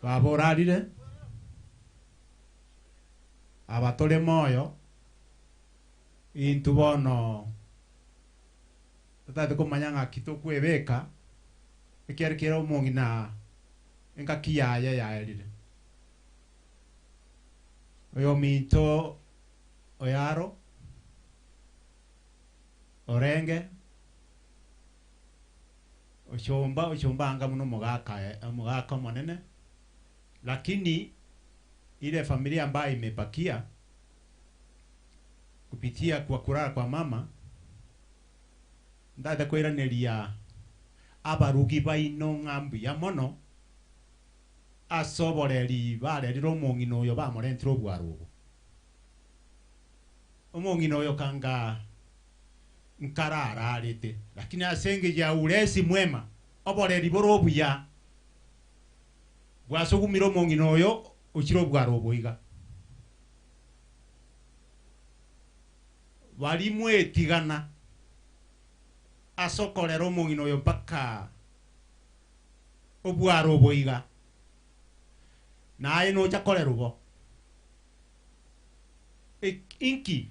Baba orarire, aba tore moyo, intwe bono totagete komanya ng'aki tokwebeka, ekiagera kera omong'ina engaki yaye yaerire. Oyominto oyaro, orenge, Ochomba ochomba anga buna omogaka omogaka omonene lakini ile familia ambayo imebakia kupitia kwa kulala kwa mama ntagete koiraneria abarugi baino ng'a mbuya mono ase oboreri barerire omong'ina oyo bamorentire obwaro obo. Omong'ina oyo kanga nkarararete, lakini ase engencho ya uresi mwema, oboreri bore obuya bwasugumire omong'ina oyo ochire obwaro obo iga. Baria mwetigana ase okorera omong'ina oyo mpaka obwaro obo iga, naye nocha korerwa bo. Inki?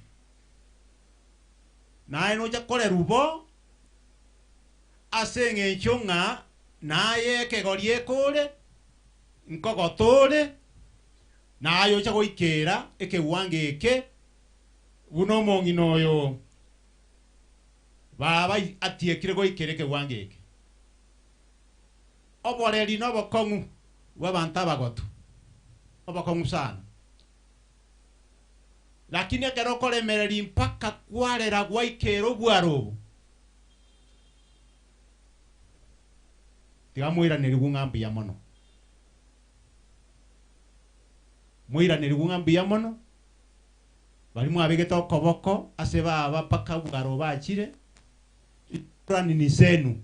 Naye nocha korerwa bo ase engencho ng'a naye ekegori ekore, nkogota ore, naye ocha goikera ekewango eke buna omong'ina oyo baba atiekire goikera ekewango eke. Oboreri nobokong'u bw'abanto abagotu, obokong'u sana. Lakini ekero okoremereria mpaka kwarera gwaikera obwaro obo, tiga moiranerigwe ng'a mbuya mono. Moiranerigwe ng'a mbuya mono, baria mwabegete okoboko ase baba mpaka obwaro obo bachire, shukrani ni zenu.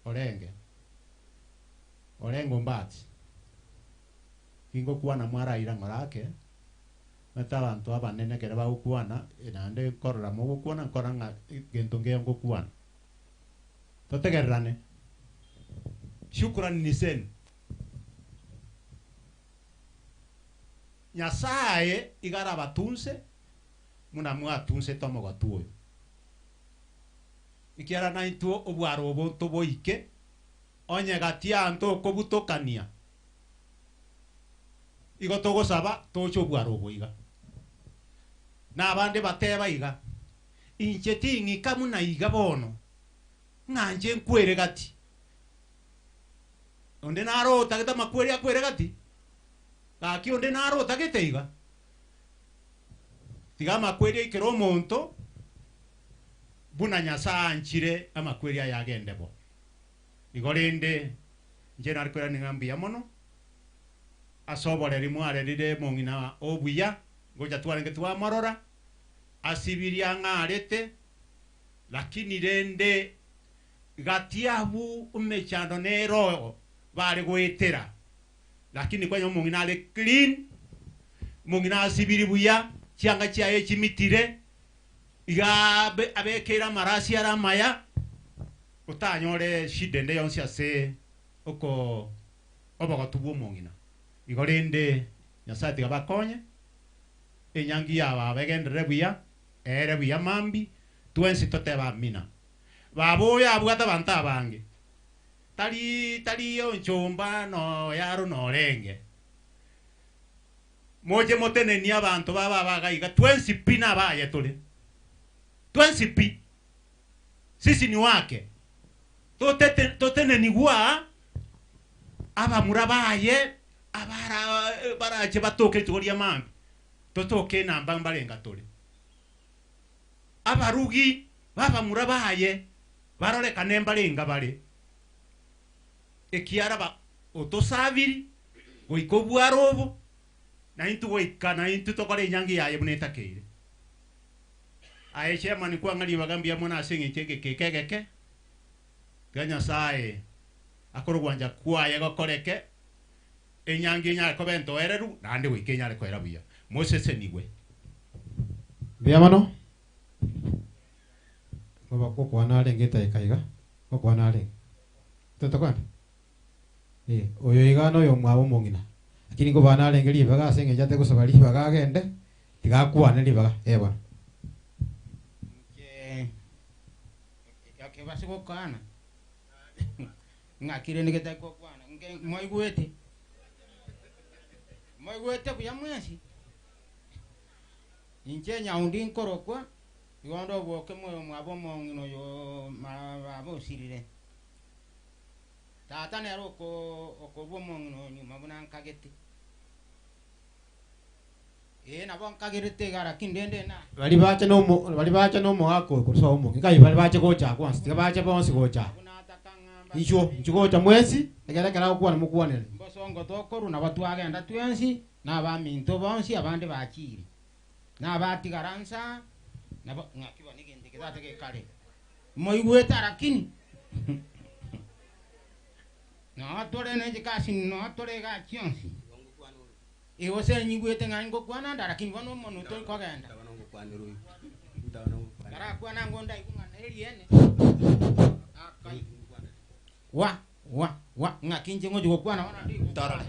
Orenge, orenge ombatsi. Gingokwana mwaraira ng'ora ake, omanyete abanto abanene ekero bagokwana, naende nkorora mogokwana nkorora ng'a gento nkeyo ngokwana. Totegererane. Shukrani ni zenu. Nyasaye iga arabatunse buna mwatunsete omogotu oyo. Ekiagera naintwe obwaro obo ntoboike, onye gati aanto okobutokania. Igo togosaba toche obwaro obo iga. Na abande bateba iga, Inche ting'ika buna iga bono, ng'a nche nkwere gati. Onde naro otagete amakweri akwere gati? Gaki onde naro otagete iga? Tiga amakweri aikere omonto buna Nyasae anchire amakweri aye agende bo. Igo rende, inche nare koirania ng'a mbuya mono ase oboreri mwarerire mong'ina obuya, ngocha twarenge twamorora, asibirie ang'arete. Lakini rende gati abwo emechando nero bare goetera, lakini kwanya omong'ina are clean, omong'ina asibiri buya, chianga chiaye chimitire, iga abe abekeire amarasi are amaya, otanyore shida ende yonsi ase oko obogotu bwa omong'ina. Igo rende Nyasaye tiga bakonye, enyangi ya baba egenderere buya, eere buya mambia, twensi totebe amina. Baba oyo abwate abanto abange, tari tari onchomba noyaro norenge. Moche motenenie abanto ba baba iga iga, twensi pi nabaye tore, twensi pi, sisi ni wake, totete totenenigwe aa, abamura baye abara barache batoke rituko ria mambia, totoke enamba mbarenga tore. Abarugi b'abamura baye barorekane mbarenga bare, ekiara ba otosabiri goika obwaro obo, naintwe goika naintwe tokore enyangi yaye buna etakeire. Aye chairman kwang'a ribaga mbuya mono ase eng'encho egeka eke egeke, tiga Nyasaye akore ogwancha kwaye gokoreke, enyangi enyare koba entoereru, naende goika enyare koera buya. Mosesenigwe.
Mbuya mono. Ngoba gokwana arenge edaika iga, gokwana arenge. Totokwane? Eh, oyo iga noyo omwabo omong'ina. Lakini ngobana arenge ribaga ase eng'encho ate gosaba ribaga agende, tiga akwane ribaga, eh bono.
Inche ekebase gokwana, ng'aki rende getari gokwana, nge mwaigwete? Mwaigwete buya mwensi? Inche Nyaundi nkorokwa, igo onde obwoke moyo mwabo omong'ina oyo baba osirire. Tata nere okorua omong'ina oyo nyuma buna nkagete. Ee, nabo nkagerete iga, lakini rende na.
Baria bache nomo baria bache nomogaka oyo korwa sobo omong'ina, nkai baria bache gocha bonsi, tiga bache bonsi gocha aa. Inchuo, inchuo gocha mwensi, ekero ekero agokwana mokwanere.
Mbosongo tokorwa, nabo twagenda twensi, na abaminto bonsi abande bachiire, na abatigara nsa, nabo ng'aki bono egento eke tata gekare. Moigwete lakini noo tore ne chikasi noo tore igaa chionsi. Ee, gose nyigwete ng'a ngokwana nda, lakini bono omonwe tori kogenda. Narakwana ng'o ndaigwe ng'a neriene. Akai. Wa, wa, wa, ng'aki inche ngochia gokwana bono ndi
Torore.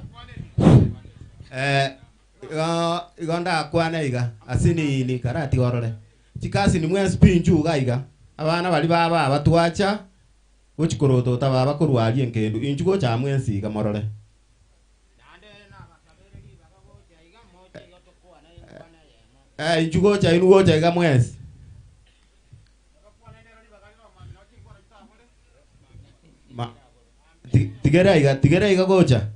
Eh, igo igo ndakwane iga ase nini karatiga orore. Chikasini mwensi pi inchuo iga iga, abana baria ba baba twacha gochi korotota baba korwa aria enkendu, inchuo gocha aa mwensi iga morore. Eh, inchuo gocha inwe gocha iga mwensi. Ma, ti- tigera iga, tigera iga gocha.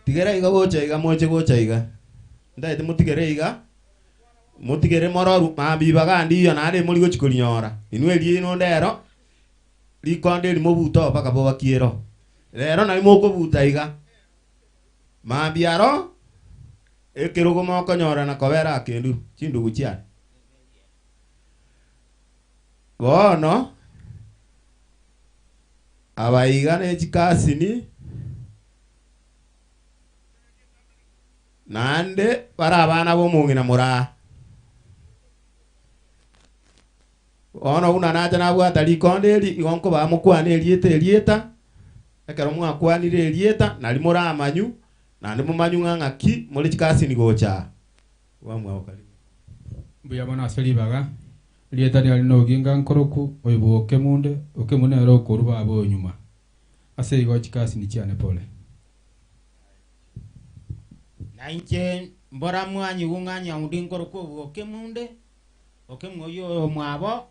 Tigera iga gocha iga moche gocha iga. Ntaete motigere iga, motigere mororu mambia ibaga ndiyo naende mori gochi korinyora. Inwe eriino ndero, rikonde eri mobute oo mpaka bobakie ero. Rero nari mokobuta iga. Mambia aro, ekerogo mokonyora na kobera akendu, chindugu chiane. Bono abaiga ne chikasini, naende bare abana b'omong'ina moraa. Bono buna nacha nabwata rikonde eri, igo nkobaa mokwane erieta erieta, ekero mwakwanire erieta, nario moramanyu, naende momanyu ng'a ng'aki more chikasini gocha aa. Bwamwabo karibu.
Mbuya mono ase ribaga, erieta riane noginga nkoroku, oyo bwa Okemunde, Okemu nere okorwa baba oyo nyuma. Ase igo chikasini chiane pole.
Na inche mbora mwanyigwe ng'a Nyaundi nkorokwa obwa Okemunde, Okemu oyio oyomwabo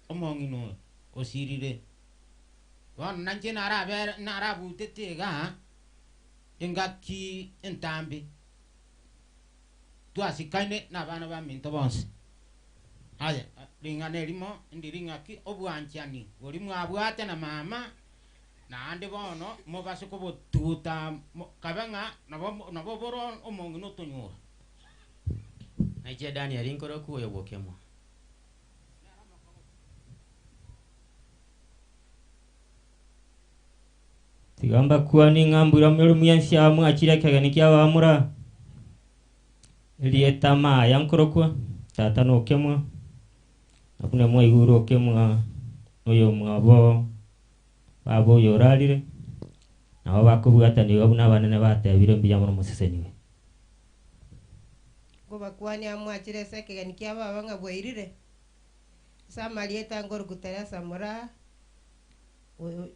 omong'ina oyo osirire. Bono nainche narabere narabutete igaa engaki entambe. Twasikaine nabana baminto bonsi. Aye, ring'ana erimo ndiri ng'aki obwanchani boria mwabwate na mama, naende bono mobase kobotuguta kabe ng'a nabo nabo bore omong'ina otonyora.
Naiche Daniel nkorokwa oyo bw'okemwa. Tiga mbakwanie ng'a mbura more mwensi aa mwachire ekegeni ki'abamura, erieta amaya nkorokwa, tata na okemwa, na buna mwaigure okemwa oyomwabo baba oyo orarire, nabo bakobwatanigwa buna abanene batebire mbuya mono moseseniwe.
Nkobakwania aa mwachire ase ekegeni kia baba ng'a bwairire, ase amarieta nkorokwa Teresa Moraa, oyo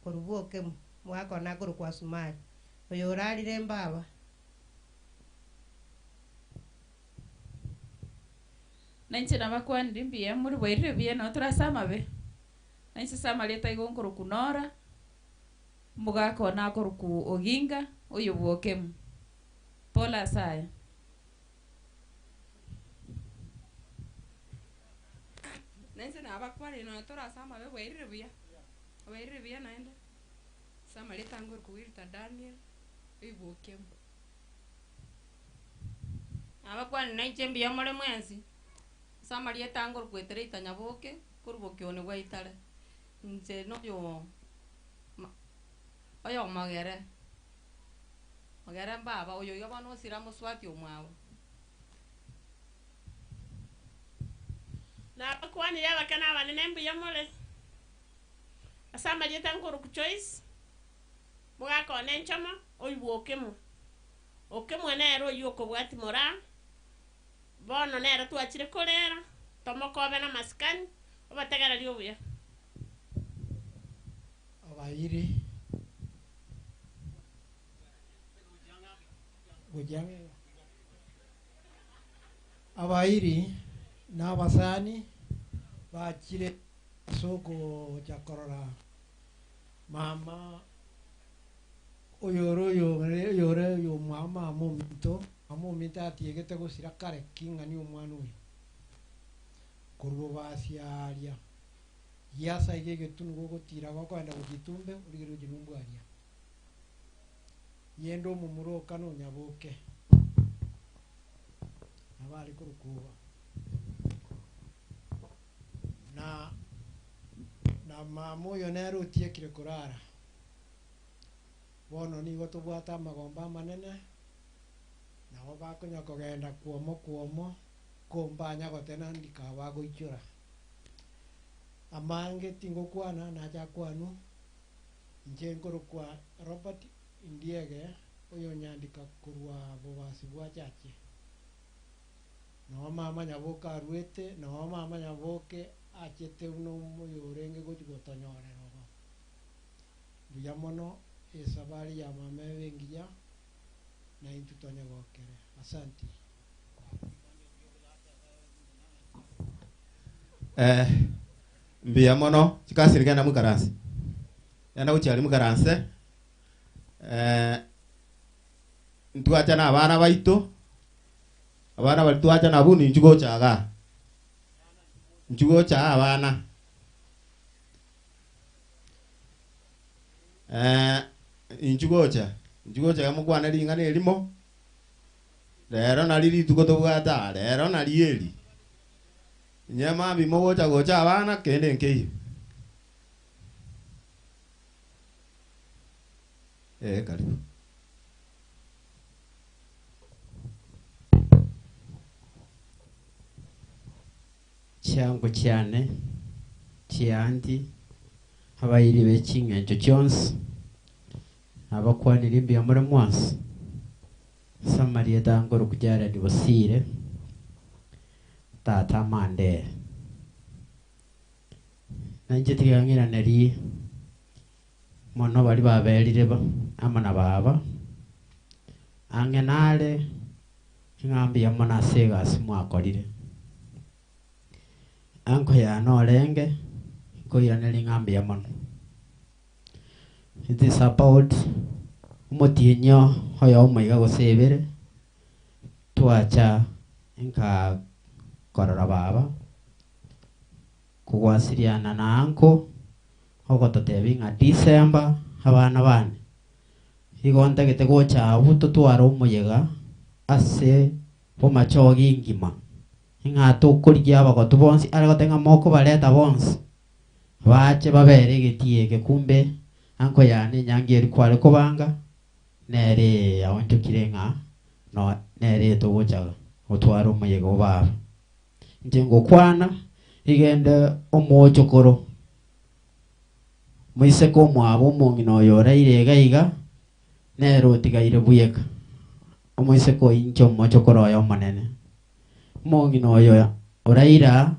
korwa bwokemo, omogaka one akorokwa Asumani, oyo orarire mbaba.
Na inche nabakwanirie mbuya more bwairire buya nabo tore ase amabe. Na inche ase amarieta igo nkorokwa Nora, omogaka one akorokwa Oginga, oyo bw'Okemu. Pole ase aya.
Na inche nabakwanirie nonya tore ase amabe bwairire buya, bwairire buya naende, ase amarieta nkorokwa Wilta Daniel, oyo bw'Okemu.
Nabakwanire nainche mbuya more mwensi, ase amarieta ange orukwetera Itanyaboke, korwa bokioni bwa Itare. Inche noyo ma- oyomogere, mogere mbaba, oyo iga bono osira mosubati omwabo.
Nabakwanire abake na abanene mbuya more, ase amarieta nkorokwa Joyce, mogaka one nchomo, oibwa okemo. Okemwa nere oyio okobwatia moraa, bono nere twachire korera, tomokobe namasikani, obotegereri obuya.
Abairi gochia ang'e Abairi na abasani bachire ase ogocha korora mama. Oyore oyore oyore oyomwabo mama ominto, mama ominto atiegete gosira kare ki ng'ani omwana oyo? Korwa obasia aria, giasa iga egetunu gogotira gokoenda gochia itumbe, origererie gochia numbu aria. Yende omomura okana onyaboke, nabo are korokwa oba. Na na mama oyo nere otiekire korara. Bono nigo tobwate amagombo amanene, nabo bakonya kogenda kwomo kwomo, ko mbanya gotena ndika bagoichora. Amange tingokwana, nache akwanwe, inche nkorokwa Robert Ndiege, oyonyandika korwa bobasi bwa Chache. Noo mama Nyaboke aruete, noo mama Nyaboke achete buna oyorenge gochia gotonyorera obo. Mbuya mono esabari ya mama ebe engiya na intwe tonyegokere. Asanti.
Eh, mbuya mono chikasiri genda moikaranse genda gochia aria moikaranse eh, ntwacha na abana baito abana baria twacha nabwo ninchu gocha igaa inchu gocha aa abana. Eh, inchu gocha, inchu gocha iga mokwane ring'ana erimo, rero nari rituko tobwate aa, rero nari eri. Inye mambia mogocha gocha abana, kende nkeiyo. Eh, karibu.
Chiango chiane chi'eanti, abairi be ching'encho chionsi, nabakwanirie mbuya more mwansi, ase amarieta ankorokwa Jared Bosire, tata Amandere. Na inche tiga ng'iranerie mono baria baberire amo na baba, ang'e nare Ng'a mbuya mono ase egasi mwakorire. Anko yane orenge, nkoiraneria ng'a mbuya mono. It is about omotienyi oyomo iga gose ebere, twacha nka korora baba, kogwasiriana na anko, ogototebia ng'a December abana bane. Igo ntagete gocha abwo totware omoyega ase bomachoge engima, ng'a tokorigia abagotu bonsi, are goteba ng'a mokobareta bonsi, bache babere egetii eke kumbe Anko yane enyangi eri kware kobanga, nere yaonchokire ng'a no nere togocha gotwara omoyega o baba. Inche ngokwana, igende omochokoro, moiseke omwabo omong'ina oyo oraire iga iga, nere otigaire bweka. Omoiseke oyo inche omochokoro oye omonene. Omong'ina oyo oraire aa,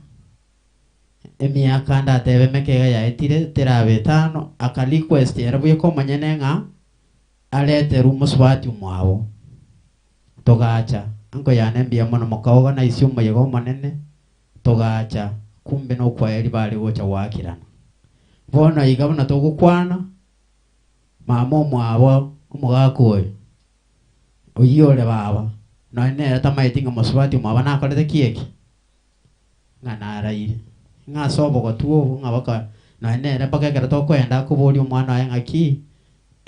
emiaka ndatebe emeke iga yaetire, terabe etano, aka request ere bweka omonyene ng'a areterwe omosubati omwabo. Togacha, anko yane mbuya mono mokaorganize omoyega omonene, togacha, kumbe nokwaeri bare gocha goakirana. Bono iga buna togokwana, mama omwabo omogaka oyo, oyio ore baba, nonye nere tamaeti ng'a mosubati omwabo nakorete ki eki? Ng'a naraire. Ng'a ase obogotu obo ng'a baka nonye nere mpaka ekero tokoenda akoboria omwana oye ng'aki,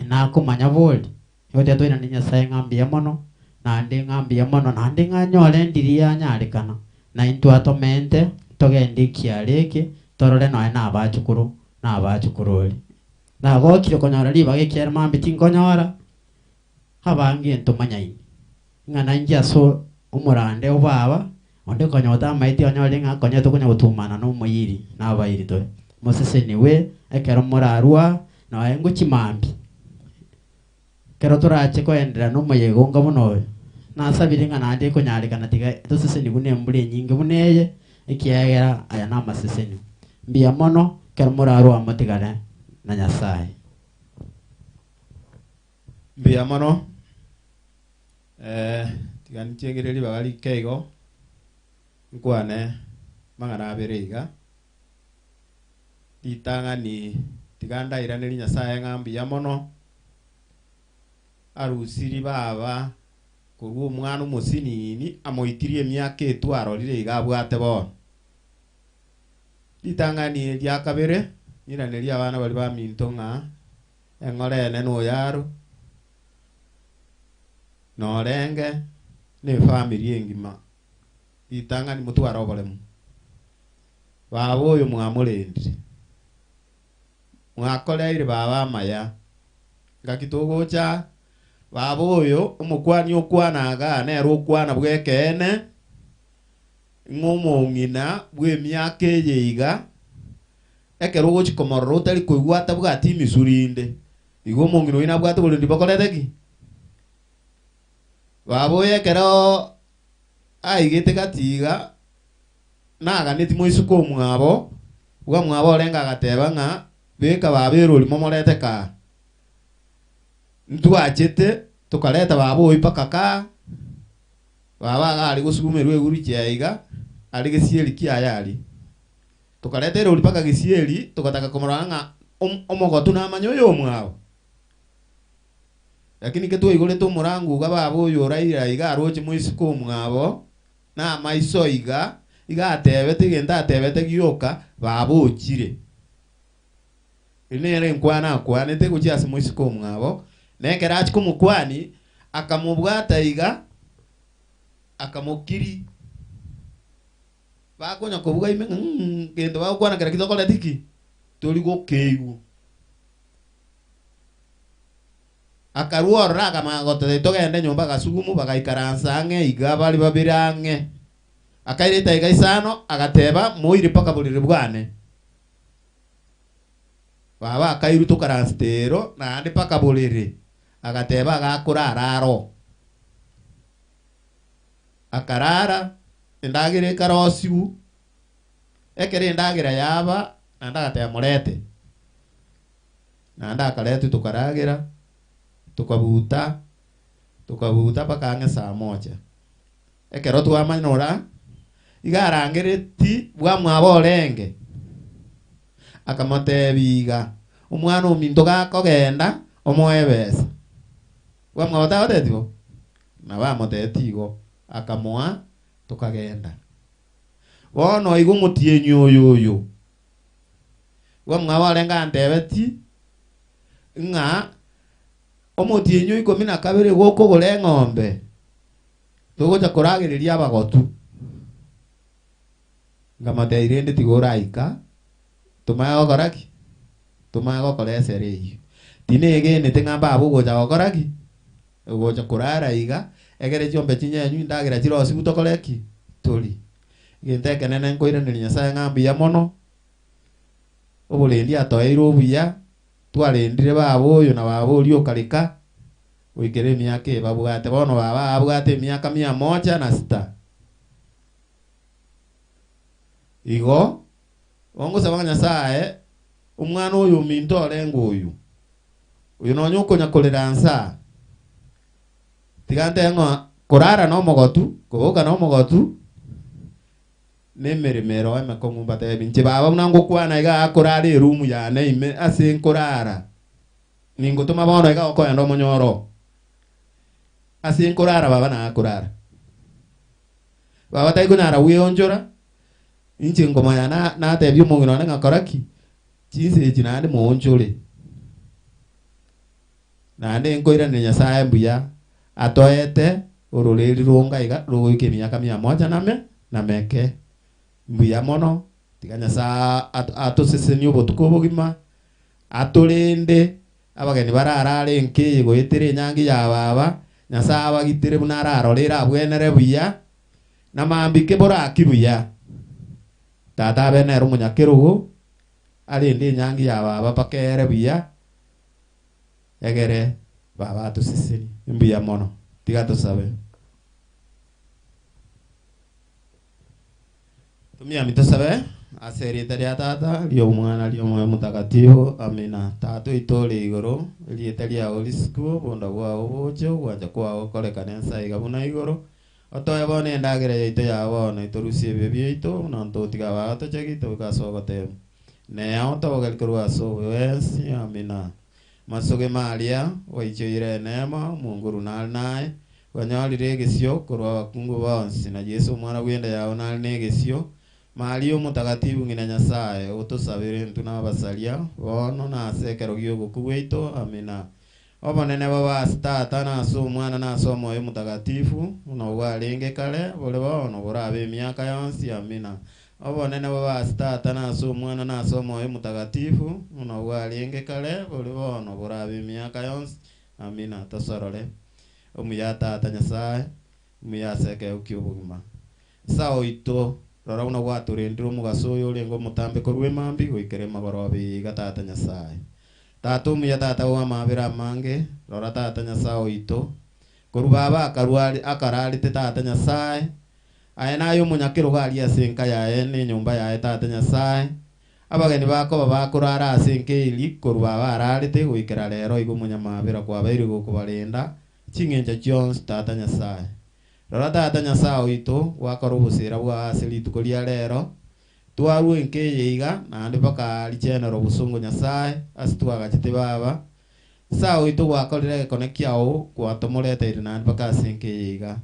nakomanya bori? Nigo tiga toiranie Nyasaye ng'a mbuya mono, naende ng'a mbuya mono, naende ng'a nyore ndiri yanyarekana, na intwe atomente, togende ekiara eke, torore nonye na abachukuru, na abachukurori. Nagokire konyora ribaga ekiagera mambia tinkonyora, abange ntomanyaini, ng'a nainche ase omorande o baba, onde konya otamaeti onyore ng'a konya tokonya gotumana na omoiri na abairi tore. Moseseniwe ekero morarua nonya ngochia mambia. Ekero torache koenderera na omoyega onga buna oyo, nasabire ng'a naende ekonyarekana tiga tosesenigwe na embura enyinge buna eye, ekiagera aya namasesenio. Mbuya mono ekero morarue amo motigane na Nyasae.
Mbuya mono, tiga ninchengire ribaga rike igo, nkwane amang'ana abere iga. Ritang'ani tiga ndairanerie Nyasaye ng'a mbuya mono, arusiri baba korwa omwana omosinini amoitirie emiaka etwarorire iga abwate bono. Ritang'ani eria kabere, ng'iranerie abana baria baminto ng'a eng'ora ene noyaro, norenge, na efamiri engima, ritang'ani motware oboremu. Baba oyo mwamorendire, mwakoreire baba amaya. Ngaki togocha, baba oyo omokwani okwana igaa nere okwana bw'ekeene, ng'a omong'ina bw'emiaka eye iga, ekero ogochia komorora otari koigwa atabwati imisu rinde, igo omong'ina oyio nabwate oborendi bokorete ki? Baba oyo ekero aigete gati iga, naganeti moisuke omwabo, bwamwabo orenge agateba ng'a beka baba erori momorete kaa. Ntwachete tokareta baba oyio mpaka kaa, baba iga are gosugumerwa eguru chiaye iga, are gesieri kiaye aria. Tokareta erori mpaka gesieri, togataka komorora ng'a omogotu namanye oyo omwabo. Lakini ekero twaigorete omorango iga baba oyo oraire iga aroche moiseke omwabo, na amaiso iga, iga atebete egento atebete gioka, baba ochire. Eri nere enkwana akwanete gochia ase moiseke omwabo, na ekero achia komokwania, akamobwata iga, akamokiri. Bakonya kobuga ime ng'a gento bagokwana kera kitokoreti ki? Tori gokeigwa. Akarua ororo akamanya goteba togende nyomba agasugumu bagaikaransa ang'e iga bare babere ang'e. Akaira edaika isano agateba moire mpaka borere bwane. Baba akairwa tokaransete ero naende mpaka borere agateba agakorara aro. Akarara endagera ekarosiwu, ekero endagera yaba naende agateba morete. Naende akaretwa tokaragera, tokabuta, tokabuta mpaka ang'e saa moja. Ekero twamanora, iga arangereti bwamwabo orenge, akamotebia iga, omwana ominto gakogenda, omoe ebesa. Bwamwabo tagotebeti bo? Nabo amotebeti igo, akamoa, tokagenda. Bono igo omotienyi oyo oyo, bwamwabo orenge antebeti, ng'a omotienyi o ikomi na kabere gokogora eng'ombe, togocha koragereria abagotu. Nkamotebia rende tiga oraika, tomanye gokora ki? Tomanye gokora esere eyio. Tinegenete ng'a baba ogocha gokora ki? Ogocha korara iga, egere chiombe chinyenywe, endagera chirosigwe tokore ki? Torie. Egento ekenene nkoiraneria Nyasaye ng'a mbuya mono, oborendi atoeire obuya, twarendire baba oyo na baba oria okareka, goikera emiaka eye babwate. Bono baba abwate emiaka mia moja na sita. Igo, Gongosaba ng'a Nyasae, omwana oyo ominto orenge oyo, oyo nonya okonya korera nse aa, tiga ntebe ng'a korara nomogotu, koboka nomogotu, na emeremo ero emekong'u mbatebi inche baba buna ngokwana iga akorara eroom yane ime ase nkorara, ningotoma bono iga okoenda omonyoro oo. Ase nkorara baba nakorara. Baba taikonyara gweonchora. Inche nkomanya na natebia omong'ina one ng'a kora ki? Chinsa echi naende moonchore. Naende nkoiraneria Nyasae mbuya atoete ororeri ronga iga rogoika emiaka mia moja name nameke. Mbuya mono, tiga Nyasae atosesenie obotuko obogima, atorende abageni bararare enka eye goetera enyangi ya baba, Nyasae abagitere buna ararore ere abwenere buya, Na mambia keboraki buya, tata abe nere omonyakerogo, arende enyangi ya baba mpaka ere buya, egere baba atosesenie. Mbuya mono. Tiga tosabe. Tomiami tosabe ase erieta ria Tata, ri'Omwana, ri'Omoyo Omotakatifu. Amina. Tata oito ore igoro, erieta riao risikwe, obonda bwao boche, ogwancha kwao gokorekane ense aiga buna igoro. Otoe bono endagera yaito ya bono, etorusie ebibe biaito, buna ntotiga abagatochegi tobeke ase ogoteemwa. Nea otobogerie korwa ase obobe bwensi. Amina. Masogema aria gwaichoire eneema, omonguru nare naye, kwanyorire egesio korwa abakungu bonsi, na Yeso omwana bw'enda yao nare negesio. Maria Omotagatifu ng'ina Nyasae, otosabere intwe nabasaria, bono na ase ekero gi'ogokwa gwaito. Amina. Obonene bobe ase Tata, na ase Omwana, na ase Omoyo Omotagatifu, buna bwarenge kare, bore bono, borabe emiaka yonsi. Amina. Obonene bobe ase Tata, na ase Omwana, na ase Omoyo Omotagatifu, buna bwarenge kare, bore bono, borabe emiaka yonsi. Amina. Tosorore. Omuya Tata Nyasae, omuya ase ekeegwa ki'obogima. Nyasae oito, rora buna gwatorendire omogaso oyo orenge omotambe korwa emambia goikera emagoroba eye iga Tata Nyasae. Tata omuya, Tata bw'amaabera amange, rora Tata Nyasae oito, korwa baba akarwa akararete Tata Nyasae, aye naye omonyakerogo aria ase enka yaye na enyomba yaye Tata Nyasae, abageni bakoba bakorara ase enka eria korwa baba ararete goikera rero iga omonyamaabera kwabaire gokobarenda ching'encho chionsi Tata Nyasae. Rora Tata Nyasae oito, gwakora oboseera bwao ase rituko ria rero, Twarua enka eye iga, naende mpaka richenero obosongo Nyasae, ase twagachete baba. Nyasae oito gwakorire egekone kiao, gwatomoreteire naende mpaka ase enka eye iga.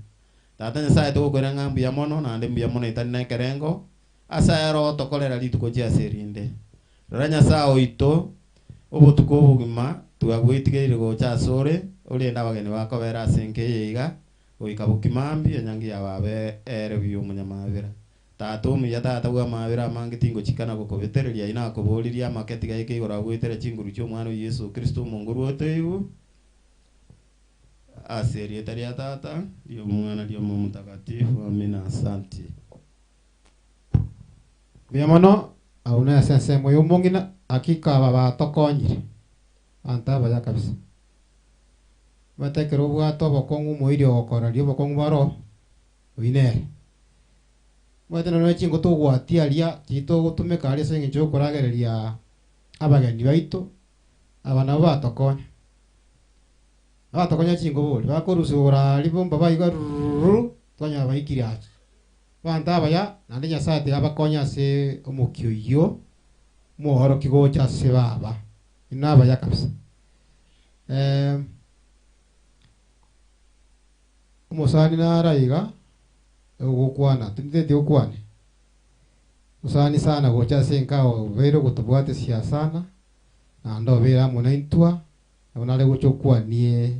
Tata Nyasae togokoira ng'a mbuya mono, naende mbuya mono etari nekerengo, ase aya oro ogotokorera rituko chiase erinde. Rora Nyasae oito, obotuko obogima twagwetigeire gocha asore, orende abageni bakobera ase enka eye iga, goika bokima mambia enyangi ya baba ere buya omonyamabera. Tata omuya, Tata bw'amaabera amange, tingochika na gokobetereria, inakoboririe amake tiga eke igoro agoetera chinguru chi'Omwana o Yeso Kristo omonguru otoigwe, ase erieta ria Tata, ri'Omwana, ri'Omoyo Omotakatifu. Amina. Asanti.
Mbuya mono, abwo nase ensemo y'omong'ina, hakika aba batokonyire, abanto abaya kabisa. Omanyete ekero obwate obokong'u omoiri ogokoraria obokong'u baro, Oyio nere. Omanyete nonya ne chinko togwatia aria chitogotumeka aria ase eng'encho yokoragereria abageni baito, aba nabo batokonya. Batokonya chinko bori, bakorusia igoro aria bomba baigwa rurururu, twanyora baikire acha. Abanto abaya, naende Nyasaye tiga abakonye ase omokia oyio, omworokia gocha ase baba. Inwe abaya kabisa. Omosani nare aiga ogokwana, tinteti okwane. Mosani sana gocha ase enka obeire ogotobwatesia sana, naende obeire amo naintwa, nabo nare gocha okwanie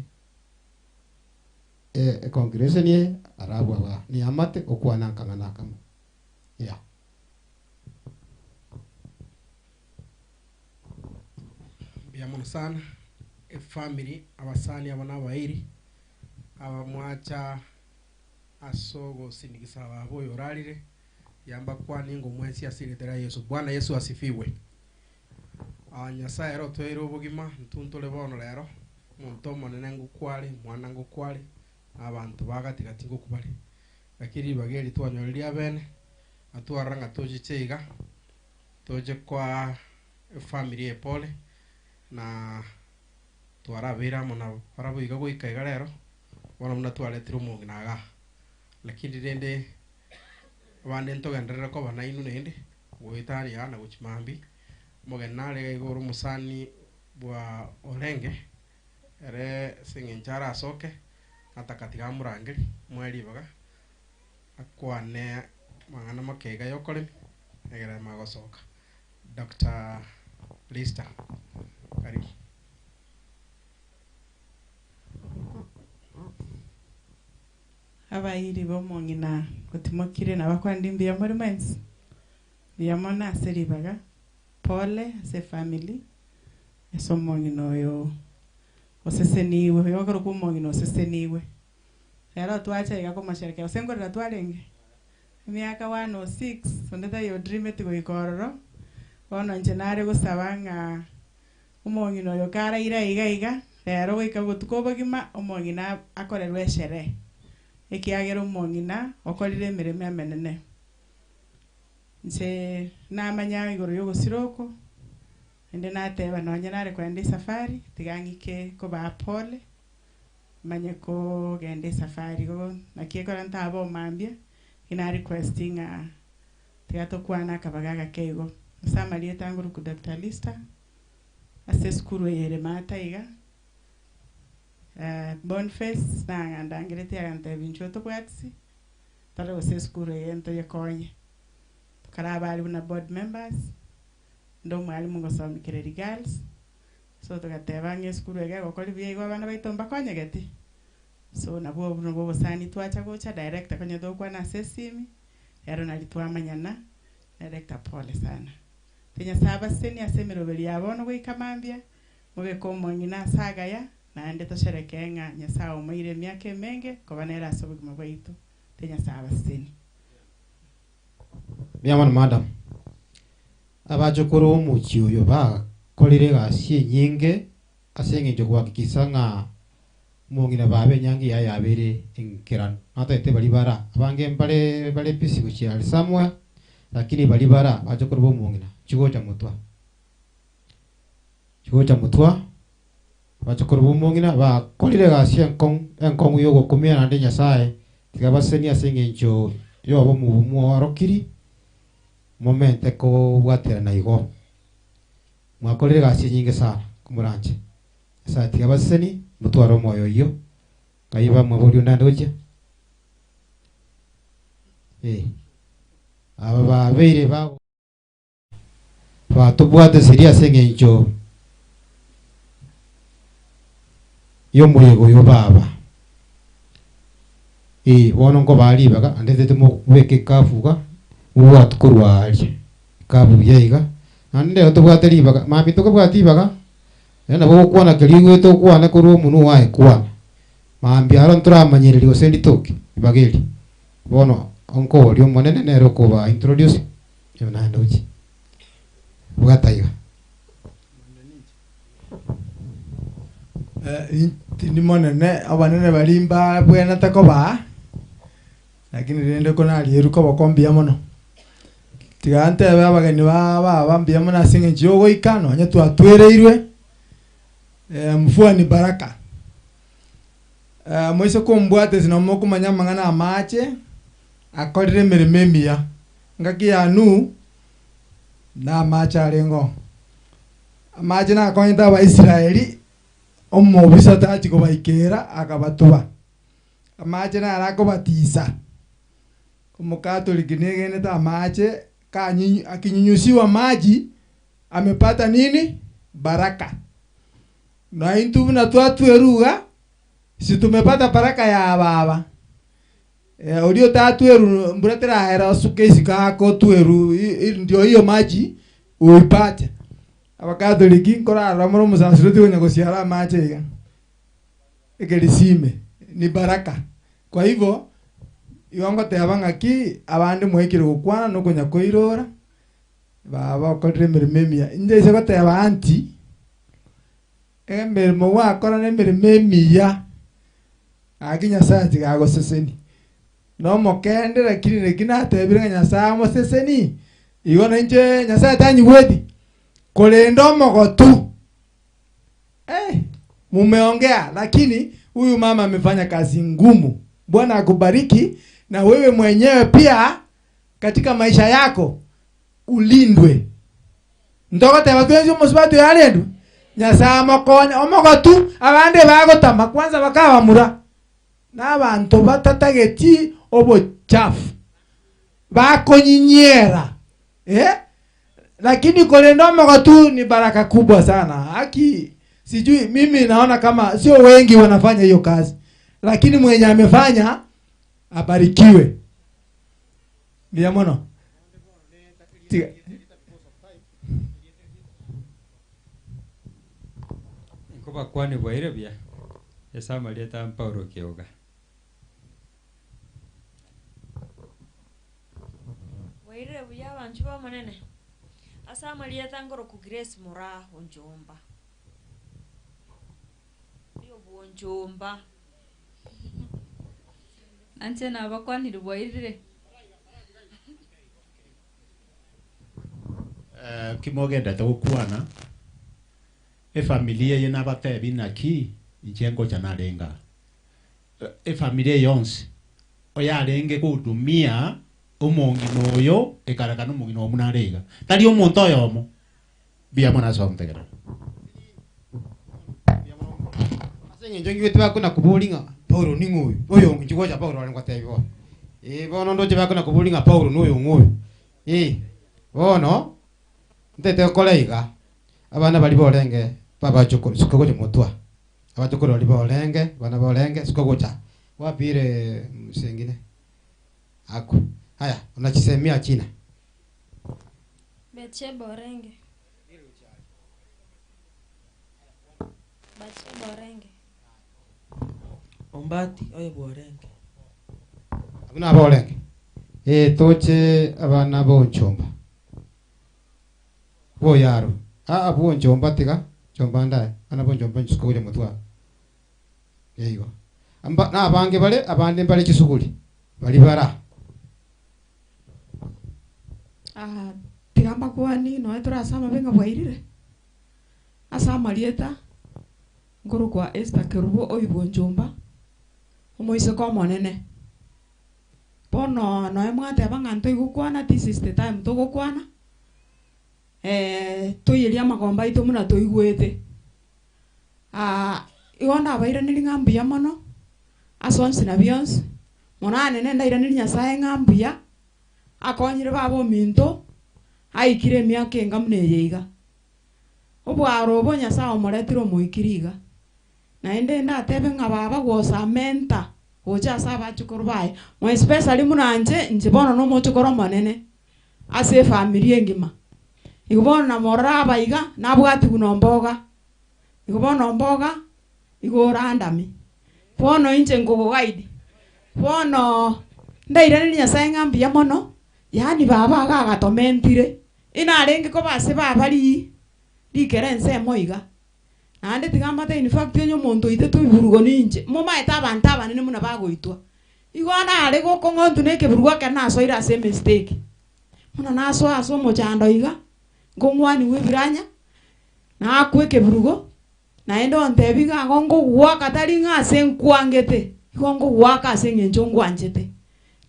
econgregation eye arabwo aba neamate okwane akang'ana akamo. Yeah.
Mbuya mono sana. Efamiri, abasani aba na abairi, aba mwacha ase ogosindigisa baba oyo orarire, tiga mbakwanie ngomwensi ase erieta ria Yeso. Bwana Yeso asifiwe. Ah, Nyasaye ere otoeire obogima, intwe ntore bono rero, omonto omonene ngokware, omwana ngokware, na abanto ba gati gati ngokubare. Lakini ribaga eri twanyorire riabene, na twarora ng'a tochiche iga, toche koa efamiri eye pole, na twarabeire amo na barabwo iga goika iga rero, bono buna twaretire omong'ina igaa. Lakini rende abande ntogenderere koba nainwe naende, goeta aria na gochia mambia, omogeni nare iga igoro omosani bwa Orenge, ere ase eng'encho arasoke, nataka tiga amorangerie, moe ribaga, akwane amang'ana make iga ya okoremi, egere amanye gosoka. Doctor Lister, karibu.
Abairi b'omong'ina otimokire nabakwanire mbuya more mwensi? Mbuya mono ase ribaga, pole ase efamily, ase omong'ina oyo osesenigwe, oyo okorokwa omong'ina osesenigwe. Rero twacha iga komosherekea gose nkorera twarenge? Emiaka 106, onde taiyo odreameti goika ororo, bono inche nare gosaba ng'a omong'ina oyo karaire aiga iga, rero goika botuko obogima, omong'ina akorerwe esherehe, ekiagera omong'ina okorire emeremo emenene. Inche namanya igoro ya ogosira oko, naende nateba nonye nare kogenda esafari, tiga ng'ike kobaa pole, manye kogenda esafari igo naki ekero ntabe omambia, ina request ng'a tiga tokwane akabaga agake igo. Ase amarieta ngoruku Doctor Lister, ase esukuru eye ere maate iga, Boniface nang'andangeretie agantebia inchuo tobwatisi, tore gose esukuru eye ntoyekonye. Tokarabe aria buna board members, inde omwalimu ngosomi Kereri Girls, so togateba ng'a esukuru eye egokori buya igo abana baito mbakonyegeti, so nabwo obwo nabwo obosani twacha gocha director konya togokwana ase esimi, ero nari twamanyana, director pole sana. Te Nyasaye abasesenie ase emeroberi ya bono goika mambia, mobeke omong'ina ase agaya, naende tosherekee ng'a Nyasaye omoeire emiaka emenge koba nere ase obogima bwaito. Te Nyasaye abasesenie.
Mbuya mono madam. Abachokoro b'omochie oyo bakorire egasi enyinge ase eng'encho gohakikisa ng'a omong'ina baba enyangi yaye yabeire enkeranu. Natagete baria bara abange mbare bare busy gochia are somewhere lakini baria bara abachokoro b'omong'ina chigocha motwa. Chigocha motwa abachokoro b'omong'ina bakorire egasi enkong'u enkong'u ya ogokumia naende Nyasaye tiga abasesenie ase eng'encho ya obomo obwo mworokiri momente kobwaterana igo. Mwakorire egasi enyinge sana komoranche. Nyasaye tiga abasesenie motware omoyo oyio. Ngai bamwaborie onde ande gochia. Eh. Aba babeire ba batobwatesirie ase eng'encho y'omoyega oyo baba. Eh, bono nkobaa ribaga ande ntete mobeke ekafu iga, mobwate korwa aria, ekabu buya iga, naende ndero tobwate ribaga, mambia ntokabwati ribaga, ere nabo ogokwana keria oigwete okwane korwa omonwe oye kwana. Mambia aro ntoramanyereria gose nditoke ribaga eri. Bono onkoboria Omonene nere okobaa introduce, erio naende ochie. Bwata iga.
Tindi monene, abanene baria mbabwenerete kobaa, lakini rende konarierwe koboko mbuya mono. Tiga ntebe abageni ba baba mbuya mono ase eng'encho ya ogoika nonye twatwereirwe, mvua ni baraka. Moise kombwata ase nabo mokomanya amang'ana 'amaache akorire emeremo emiya. Engaki ya Nuhu namache arengeo. Amache nakonyete Abaisraeli, omobisa tachi kobaikera akabatuba. Amache naro akobatisa. Omokatoliki negenete amache kanyinyu akinyunyusiwa maji amepata nini? Baraka. Na intwe buna twatwerwa iga, si tumepata baraka ya baba. Eh, oria otatwerwa mbura teraera osuke isiko ake otwerwe ndio hiyo maji uipate. Abakatoliki nkorarora more omosasiroti okonya gosiara amache iga, ekerisime, ni baraka. Kwa hivyo, igo ngoteba ng'aki abande mwaikire gokwana na okonya koirora, baba okorire emeremo emiya. Inche ase goteba aunty, emeremo gwakora na emeremo emiya, gaki Nyasaye tiga agoseseni. Nomokende lakini naki natebire ng'a Nyasaye amoseseni, igo nainche Nyasaye tanyigweti, korende omogotu eh, mumeongea lakini huyu mama amefanya kazi ngumu. Bwana akubariki na wewe mwenyewe pia katika maisha yako ulindwe. Ntogoteba twensi omosubati oyo arendwe, Nyasaye amokonye omogotu, abande bagotama kwanza bakabamura. Nabanto batatageti obochafu, bakonyinyera eh? Lakini korende omogotu ni baraka kubwa sana. Haki sijui, mimi naona kama sio wengi wanafanya hiyo kazi, lakini mwenye amefanya abarikiwe. Mbuya mono. Tiga.
Nkobakwane bwaire buya ase amarieta a Paulo Kioga.
Bwairire buya abanchwa b'Omonene? Ase amarieta nkorokwa Grace Moraa Onchomba. Oyo bw'Onchomba.
Nanche nabakwanire bwairire.
Eh, kimogendete gokwana, efamiri eye nabatebi naki inche ngocha narenge aa. Efamiri eye yonsi, oyarenge gohudumia omong'ina oyo, ekareka na omong'ina omo nare iga. Tari omonto oyomo, mbuya mono ase ogontegerera.
Ase eng'encho ngigwete bakona koboria ng'a Paulo ning'o oyo? Oyo inche gocha Paulo are ngotebia bono. Eh, bono ndoche bakona koboria ng'a Paulo noyo ng'o oyo. Eh, bono, ntete gokora iga, abana baria borenge babachokoro suka gocha motwa, abachokoro baria borenge, abana borenge suka gocha wapi ile msengine ako haya unachisemia china.
Betsheba Orenge. Batsheba Orenge.
Ombati oye bworenge.
Abwo naborenge, ee, toche abana b'onchomba b'oyaro. Aa, bw'onchomba tiga, nchomba ndaye, abana b'onchomba nchisuka gocha motwe aa. Eigo. Amba, nabange bare, abande mbare chisuguri, baria bara.
Ah, tiga mbakwani nonya tore ase amabe ng'a bwairire, ase amarieta. Nkorokwa Esther Kerubo oibwe Onchomba, omoiseke omonene. Bono nonya mwateba ng'a ntoigokwana, this is the time togokwana, toiyerie amagombo aito buna toigwete. Igo ndabairanerie ng'a mbuya mono, ase onsi na bionsi, mono anene ndairanerie Nyasaye ng'a mbuya, akonyire baba ominto, aikire emiaka enga buna eye iga. Obwaro obo Nyasae omoretire omoikiri iga. Naende ndatebe ng'a baba gosamenta gocha ase abachokoro baye, more especially buna inche, inche bono nomochokoro omonene ase efamiri engima. Igo bono namorora aba iga, nabwatigwe na omboga, igo bono omboga igo orandami. Bono inche nkogoguide, bono ndairanerie Nyasae ng'a mbuya mono, yaani baba iga agatomentire. Inarenge koba ase baba ri rikere ensemo iga. Naende tiga mbate in fact onye omonto oitetwe ebiburugo ninche. Momaete abanto abanene buna bagoitwa. Igo nare gokong'ontwa na ekeburugo ekero nasoire ase emistake. Bono nasoa ase omochando iga, nkong'wanigwa ebiranya, naakwa ekeburugo, naende ontebie iga igo nkogoaka tari ng'a ase nkwangete, igo nkogoaka ase eng'encho ngwanchete.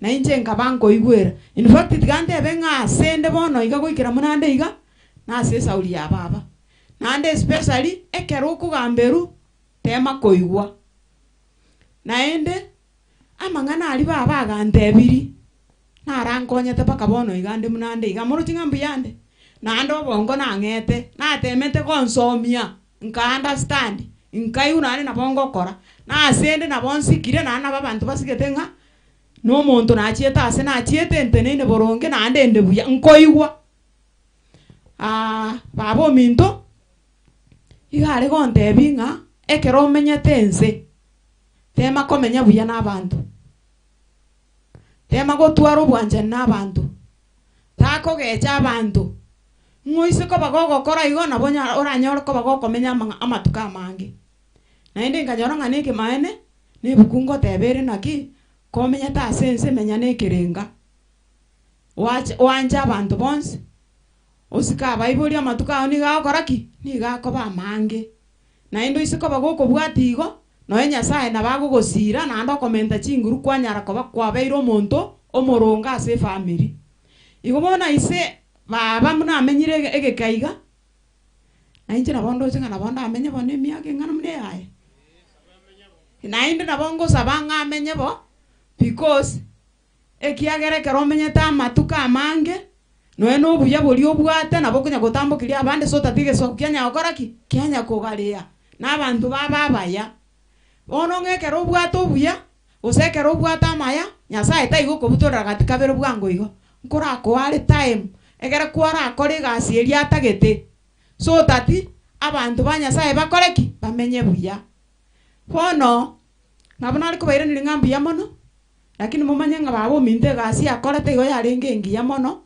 Na inche nkaba nkoigwera. In fact tiga ntebe ng'a ase 'nde bono iga goikera buna nde iga, nase esauri ya baba. Naende especially ekero okogamberwa, tema koigwa. Naende, amang'ana aria baba agantebirie, narankonyete mpaka bono iga nde buna nde iga, moroche ng'a mbuya nde? Naende obongo nang'ete, natemete gonsomia, nka understand, nkaigwa naende nabo ngokora, na ase 'nde nabo nsikire naende nabo abanto basigete ng'a, na omonto nachiete ase nachiete nteneine boronge naende inde buya, nkoigwa. Baba ominto iga are gontebia ng'a ekero omenyete ense, tema komenya buya na abanto, tema gotwara obwanchani na abanto, takogecha abanto, ng'a oise koba gogokora igo nabo oranyore koba gokomenya amatuko amange. Naende nkanyora ng'a nekemaene, na ebuku ngoteba ere naki, komenyete ase ense menya na ekerenga, oache oanche abanto bonsi, osike abaibori amatuko ao nigo agokora ki? Nigo akoba amange. Naende oise koba gokobwatia igo, nonya Nyasaye nabo agogosira naende okomenta chinguru kwanyara koba kwabeire omonto omoronge ase efamiri. Igo bono ise baba buna amenyire egeka iga, Na inche nabo ndoche ng'a nabo ndamenye bono emiaka eng'ana buna eyaye. Naende nabo ngosaba ng'a amenye bo, because ekiagera ekero omenyete amatuko amange, nonya na obuya boria obwate nabo okonya gotambokeria abande so that egesaku kianya gokora ki? Kianya kogarea, na abanto babe abaya. Bono ng'a ekero obwate obuya, gose ekero obwate amaya, Nyasaye taigokobutorera gati kabere bwango igo, nkorakoa are time, ekere kwarakore egasi eria atagete, so that abanto ba Nyasaye bakore ki? Bamenye buya. Bono, nabo nare kobairaneria ng'a mbuya mono, lakini momanye ng'a baba ominto egasi akorete igo yarenge engiya mono,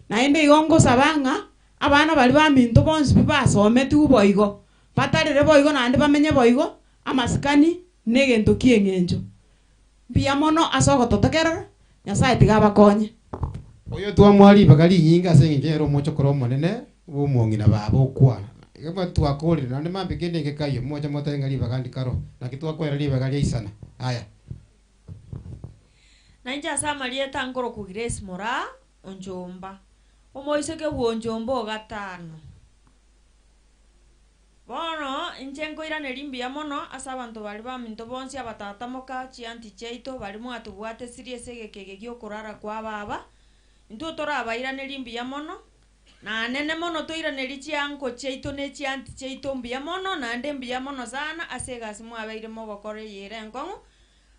naende igo ngosaba ng'a abana baria baminto bonsi pi basometigwe boigo, batarere boigo naende bamenye boigo, amasikani na egento ki'eng'encho. Mbuya mono ase ogototegerera, Nyasae tiga abakonye.
Oyo twamoa ribaga rinyinge ase engencho ere omochokoro omonene bw'omong'ina baba okwana. Igo twakorire, naende mambia kende ngekayio, moche motebe ng'a ribaga ndikaro, naki twakoera ribaga riaisana. Aya.
Nainche ase amarieta nkorokwa Grace Moraa Onchomba, omoiseke bw'Onchomba o gatano. Bono inche nkoiraneria mbuya mono ase abanto baria baminto bonsi abatata moka chianti chiaito baria mwatobwatesirie ase egeka eke gi'okorara kwa baba. Intwe torabairanerie mbuya mono, na nene mono toiranerie chianko chiaito ne chianti chiaito mbuya mono, naende mbuya mono sana ase egasi mwabeire mogokora eye ere enkong'u.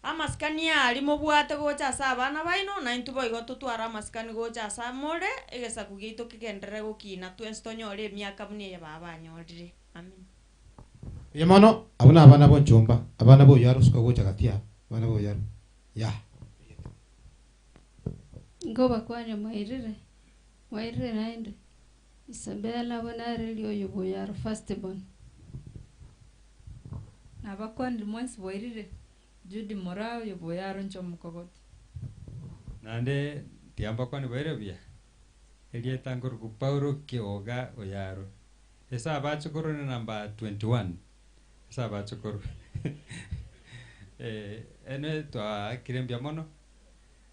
Amasikani aria mobwate gocha ase abana baino, naintwe boigo totware amasikani gocha ase amore, egesaku giaito kegenderere gokina, twensi tonyore emiaka buna eye baba anyorire. Amina.
Buya mono, abwo nabana b'onchomba, abana b'oyaro suka gocha gati aa, abana b'oyaro, yah.
Nkobakwania mwairire, mwairire naende, Isabella abwo nare oyo bw'oyaro first born.
Nabakwanire mwensi bwairire, Judy Moraa oyo bw'oyaro inche omokogoti.
Naende tiambakwania bwaire buya, erieta nkoruku Paulo Kioga Oyaro. Ase abachokoro ne number 21, ase abachokoro. Ene twaakire mbuya mono,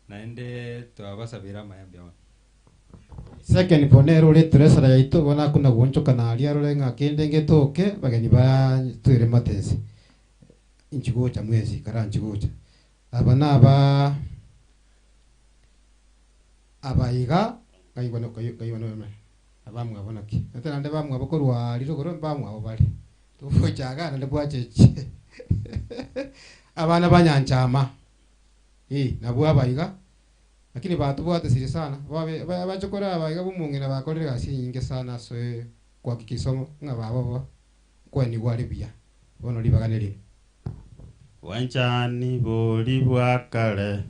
naende twabasabire amaya mbuya mono.
Second born nere ore treasurer yaito bono akuna goonchoka naria arore ng'a kende ngetoke bageni ba twere matese inchi gocha mwensi karanchi gocha aba naba aba iga ngaigwa ngaigwa abamwabo naki ete naende bamwabo korwa aria rogoro mbamwabo bare togocha igaa naende bwacheche abana ba Nyanchama eh nabwo aba iga Lakini batobwatesire sana, babe abachokoro aba iga b'omong'ina bakorire egasi enyinge sana ase kuhakikisha ng'a baba bo nkwenigwa are buya. Bono ribaga nerimo.
Bwanchani bori bwa kare.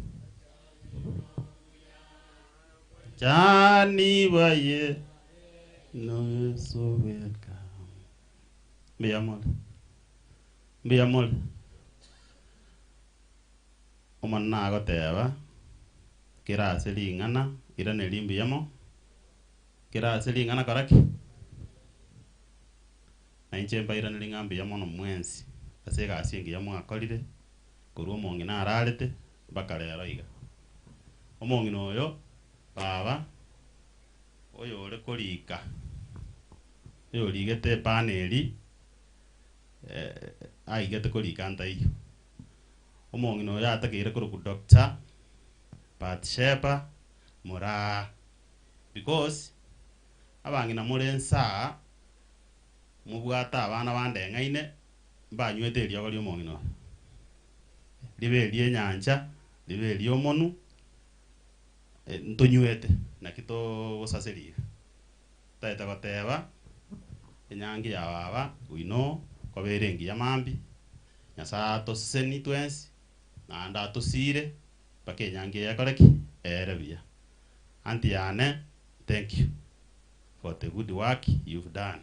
Bwanchani bwaye no Yeso bweka. Mbuya more, mbuya more. Omonene agoteba, Kera ase ring'ana iraneria mbuya mono, kera ase ring'ana kora ki? Na inche mbairanerie ng'a mbuya mono mwensi ase egasi engiya mwakorire korwa omong'ina ararete mpaka rero iga. Omong'ina oyo baba oyore korika, oyorigete ebana eri aigete korika ntaiyo. Omong'ina oyo atakeire korokwa Doctor Bathsheba Moraa because abang'ina more nsaa mobwate abana bandeng'aine mbanywete eriogo ria omong'ina oyo. Ribe eria enyancha, ribe eria omonu, ntonywete naki togosaseria iga. Ntaete goteba, enyangi ya baba oino nkoba ere engiya mambia, Nyasae atoseseni twensi, naende atosiire mpaka enyangi eye ekore ki? Eere buya. Aunty yane, thank you for the good work you've done.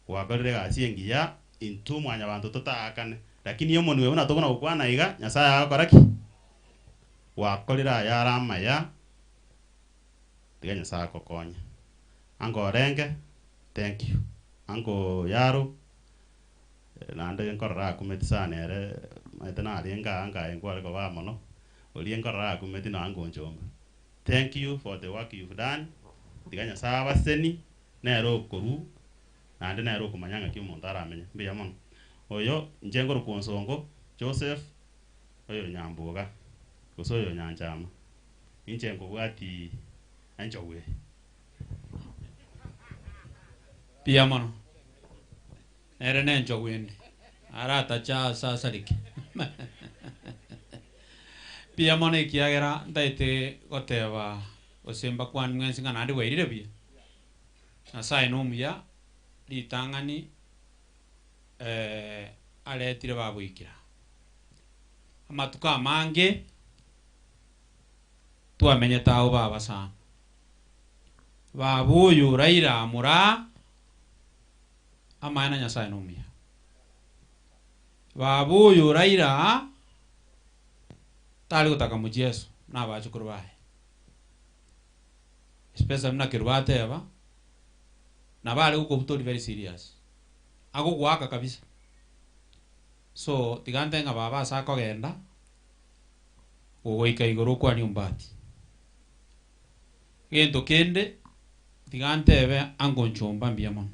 Gwakorire egasi engiya, intwe mwanyabanto totaakane, lakini omonwe buna tokona gokwana iga, Nyasae agokora ki? Gwakorire ayare amaya, tiga Nyasae agokonye. Ango orenge, thank you. Ango Yaro, naende nkorora akumeti sana ere, omanyete narenge aa nkaye nkware koba mono, oria nkorora akumeti na ango Onchomba. Thank you for the work you've done, tiga Nyasae abaseni, nere okorwu, naende nere okomanya ng'aki omonto aramenye. Mbuya mono. Oyo, inche nkorokwa Onsongo Joseph, oyo Nyamboga, gose oyo Nyanchama. Inche nkobwati enchogu eye.
Mbuya mono. Nere nenchogu ende, aratache aase asareke. Mbuya mono ekiagera ntaete goteba gose mbakwanie mwensi ng'a naende bwairire buya. Nyasaye nomuya, ritang'ani aretire baboikera. Amatuko amange twamenyete agwo baba sana. Baba oyo oraire amura amaene Nyasaye nomuya. Baba oyo oraire aa tari gotaka mochieso na abachukuru baye. Especially buna Kerubo ateba, nabo are gokobuta ori very serious. Agogoaka kabisa. So tiga ntebe ng'a baba ase akogenda, gogoika igoro okwanie ombati. Egento kende, tiga ntebe ango nchomba mbuya mono,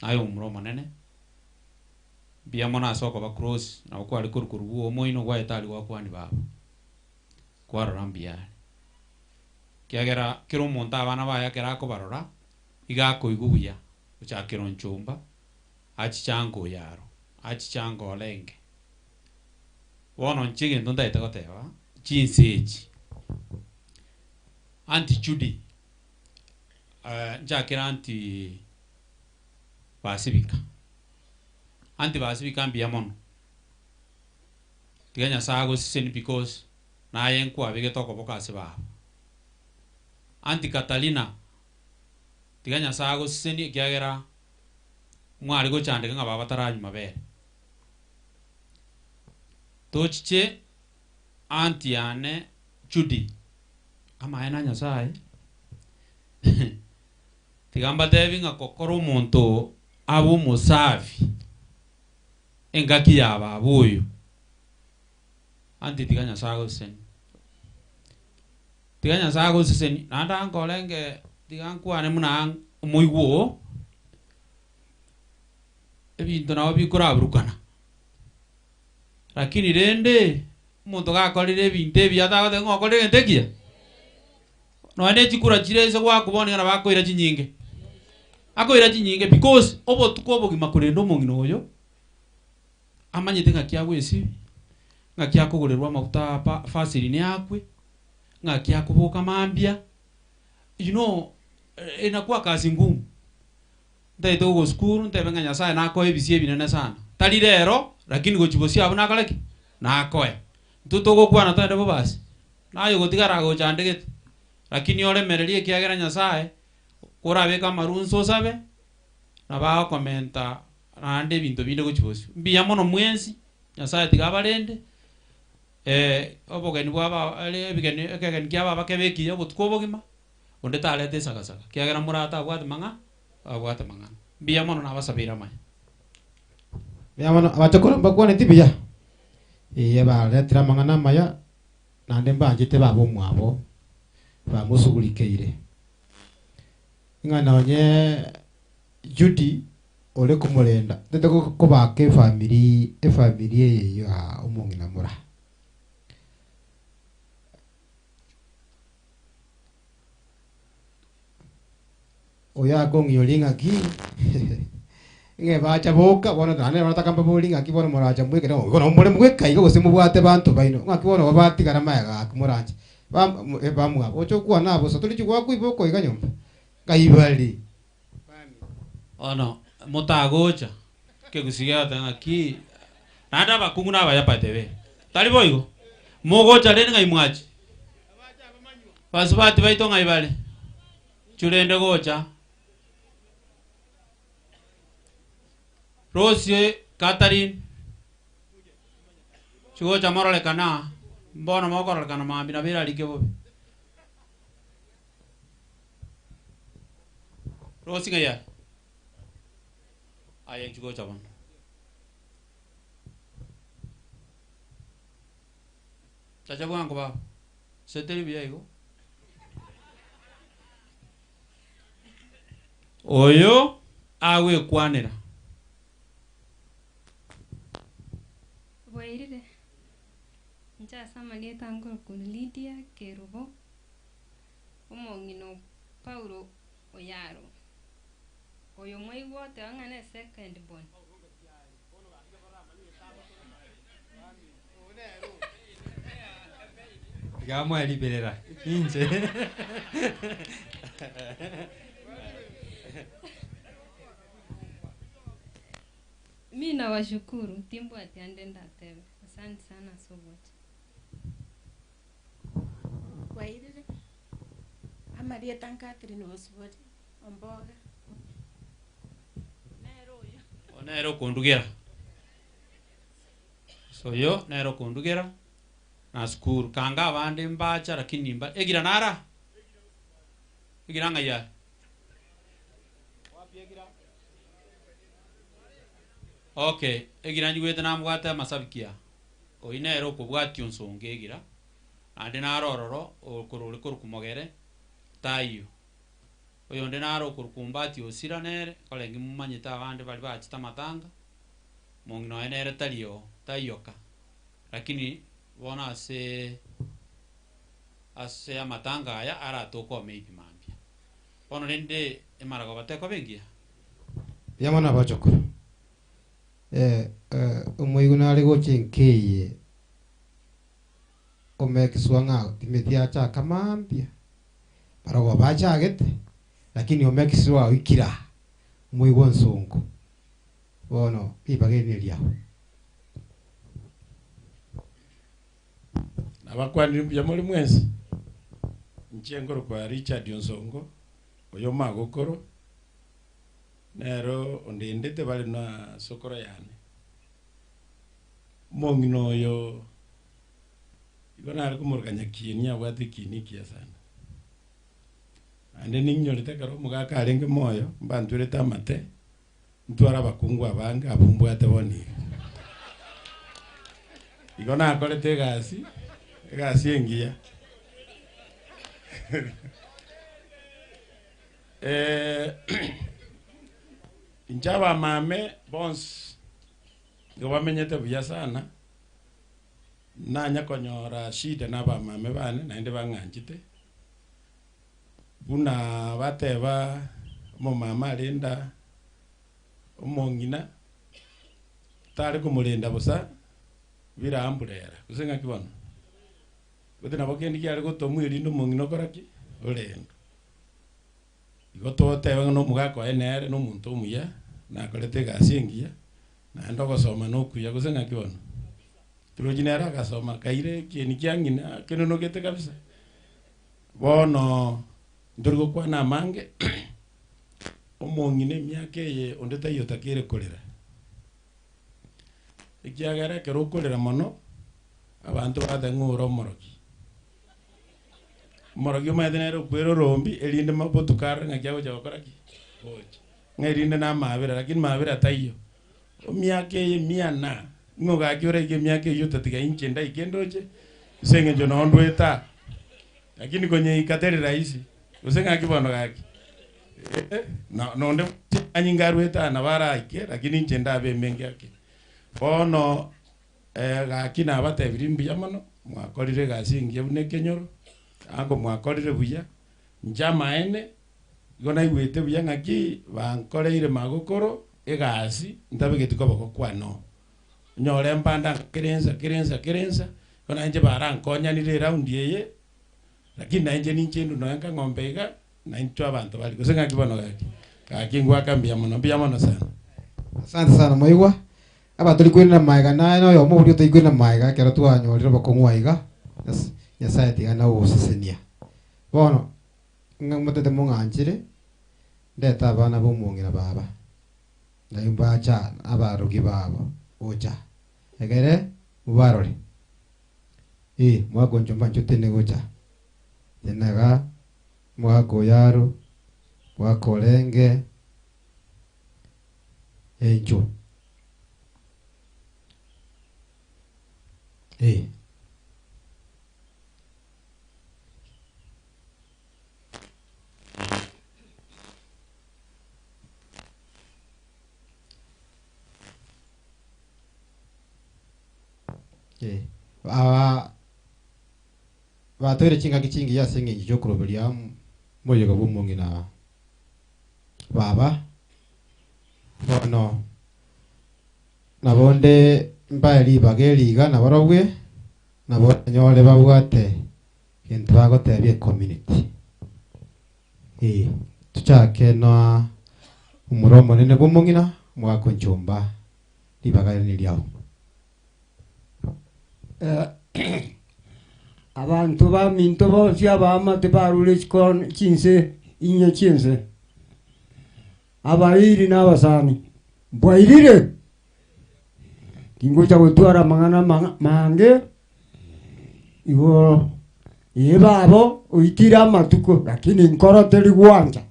naye omomura omonene, mbuya mono ase okoba close, nabo kware korwa korwa bwa omoino gwaeta aria gwakwania baba, kwarora mbuya are. Ekiagera kera omonto abana baye ekero akobarora, iga akoigwa buya, gochakera onchomba, achiche ango oyaro, achiche ango orenge. Bono inche egento ntagete goteba, chinsa echi, Aunty Judy, nchakere Aunty Basibika, Aunty Basibika mbuya mono, tiga Nyasaye agoseseni because naye nkwabegete okoboko ase baba. Aunty Catalina, tiga Nyasaye agoseseni ekiagera mware gochandeka ng'a baba taranywa mabere. Tochiche Aunty yane Judy, amaene a Nyasaye, tiga mbatebi ng'a gokora omonto abe omosafi engaki ya baba oyo, aunty tiga Nyasaye agosesenie. Tiga Nyasaye agosesenie, naende ankorenge tiga nkwane buna omoigwa oo, ebinto nabo bikoraburukana. Lakini rende, omonto gakorire ebinto ebiya tagoteba ng'a okorire egento ekiya? Nonya ne chikura chire ase goakwa bono nigo nabo akoira chinyinge. Akoira chinyinge because obotuko obogima korende omong'ina oyo, amanyete ng'aki agwesibia, ng'aki akogorerwa amaguta apa vaseline akwe, ng'aki akoboka mambia, you know, inakuwa kazi ngumu. Ntaete gogo sukuru ntebe ng'a Nyasaye nakoe ebisio ebinene sana. Tari rero, lakini gochia bosio abwo nakore ki? Nakoe. Intwe togokwana togende bobasi, naye ogotigara agochandegete, lakini oremererie ekiagera Nyasaye, korabeke amarunso osabe, nabo agokomenta naende ebinto binde gochia bosio. Mbuya mono mwensi, Nyasaye tiga abarende, obogeni bwa ba ebigeni ekegeni kia baba kebe ekiya obotuko obogima. Onde tareta esagasaga, ekiagera more atabwate mang'a, abwate mang'ana. Mbuya mono nabasabeire amaya.
Mbuya mono, abachokoro mbakwaneti buya? Ee, baretire amang'ana amaya, naende mbanchete baba omwabo, bamosugurikeire. Ng'a nonye Judy ore komorenda, ntete kobaka efamiri, efamiri eye ya omong'ina mora. Oyo akong'iyoria ng'aki, ng'a bacha boka, bono naende nabo nataka mbaborie ng'aki bono moracha mwekere igo nabo more mweka iga gose mobwate banto baino, ng'aki bono igo batigara magega gaki moranche bam bamwabo oche okwane aa bosa tori chigwakwa iboka iga nyomba, ngai bare.
Ono motagocha ekegusii gegoteba ng'aki naende abakungu na abaya by the way. Tari boigo? Mogocha rende ng'ai mwachi? Basubati baito ng'ai bare? Inchu rende gocha. Rosie Catherine, chigocha mororekane aa, mbono mokororekana mambia nabo erarike bobe. Rosie ng'ai are? Aye inchu gocha bono. Chacha bwango baba, seteri buya igo. Oyo agwekwanera.
Bwairire, inche ase amarieta nkorokwa Lydia Kerubo, omong'ina o Paulo Oyaro, oyo mwaigwa oteba ng'a ne second born.
Iga mwariberera inche.
Mi nawashukuru, timbwati ande ndatebe. Asante sana ase ogocha.
Bwairire, amarieta Catherine Bosibori, Omboga.
Oyo nere okondugera. So oyo nere okondugera na sukuru. Kanga abande mbacha lakini mba egira nara? Egira ng'ai are? Okay, egira nyigwete nambwate amasabiki aa. Oyio nere okobwatia onsongo egira, naende naro ororo okorwa ore korokwa mogere, taiyo. Oyonde naro okorokwa ombati osira nere, korenge momanyete abande baria bachete amatanga, Omong'ina oye nere tari oo, taiyoka. Lakini bono ase ase amatanga aya aratoke o maybe mambia. Bono rende emaragoba tekoba engiya?
Mbuya mono abachokoro. Eh, eh, omoigwa nare gocha enka eye omekiswa ng'a timeti achaka mambia, marogoba achagete, lakini omekiswa oikire aa, omoigwa onsongo. Bono ribaga eri neriao.
Nabakwanire mbuya more mwensi. Inche nkorokwa Richard Onsongo, oyo omagokoro, nere ondendete bare na sokoro yane. Omong'ina oyo igo nare komoroka Nyakieni abwate ekieni ekiya sana. Naende ninyorete ekero omogaka arenge moyo, mbantwerete amate, Ntware abakungu abange abwo mbwate bono iga. Igo nakorete egasi, egasi engiya. Inche abamame bonsi nigo bamenyete buya sana, nanya konyora shida na abamame bane naende bang'anchete, Buna bateba omomama arenda omong'ina, tare komorenda bosa biramburera, gose ng'aki bono? Gose nabo kende kiare gotomwa erinde omong'ina okora ki? Orendwe. Igo togoteba ng'a na omogaka oye nere na omonto omuya, nakorete egasi engiya, naende ogosoma na okuya, gose ng'aki bono? Tirochi nere agasoma kaire ekieni kia ng'ina kenonogete kabisa. Bono ntori gokwana amange, omong'ina emiaka eye onde taiyo otakeire korera, ekiagera ekero okorera mono, abanto bagoteba ng'a ore omorogi. Omorogi omanyete nere okwera orombi erinde ma botuko arore ng'aki agocha gokora ki? Gocha. Ng'a erinde na amabera lakini mabera taiyo. Emiaka eye mia na, ng'o gaki oraike emiaka eyio otatiga inche ndaike ndoche, ase eng'encho noo ndwete aa. Lakini konyeika teri rahisi, gose ng'aki bono gaki? Eh, no- nonde anyinga arwete aa nabo araike, lakini inche ndabe emenge ake. Bono gaki nabatebirie mbuya mono, mwakorire egasi engiya buna ekenyoro, ango mwakorire buya, inche amaene, Igo naigwete buya ng'aki bankoreire magokoro egasi ntabegeti koboko kwane oo. Onyore mbande anga kera ensa kera ensa kera ensa, igo nainche barankonyanire eraundi eye, lakini nainche ninche indwe nonya nka ng'ombe iga, naintwe abanto baria, gose ng'aki bono gaki? Gaki ngwaka mbuya mono, mbuya mono sana.
Asante sana mwaigwa, aba tori koirana maega naye na oyomo oria otori koirana maega ekero twanyorire obokong'u aiga, Nyas- Nyasaye tiga nagogosesenia. Bono, ng'a motete mong'anchire, ndete abana ba omong'ina baba, naye mbacha abarogi babo gocha, egere mobarore. Eh, mwakonchomba inche otene gocha, tenaga mwaka oyo aro, mwaka orenge, encho. Eh. Eh, aba batoire chingaki chingiya ase eng'encho ya okoroberia moyega bwa omong'ina baba bono nabo nde mbae ribaga eri iga nabarobwe nabo nyore babwate gento bagotebia ecommunity. Eh, tuchake na omoro omonene bwa omong'ina omogaka onchomba ribaga eri neriao.
Abanto baminto bonsi abaamate barure chikon chinse inye chi'ense, abairi na abasani, mbwairire. Tingocha gotwara amang'ana amang'a mange, igo ee babo oitire amatuko lakini nkoro teri gwancha,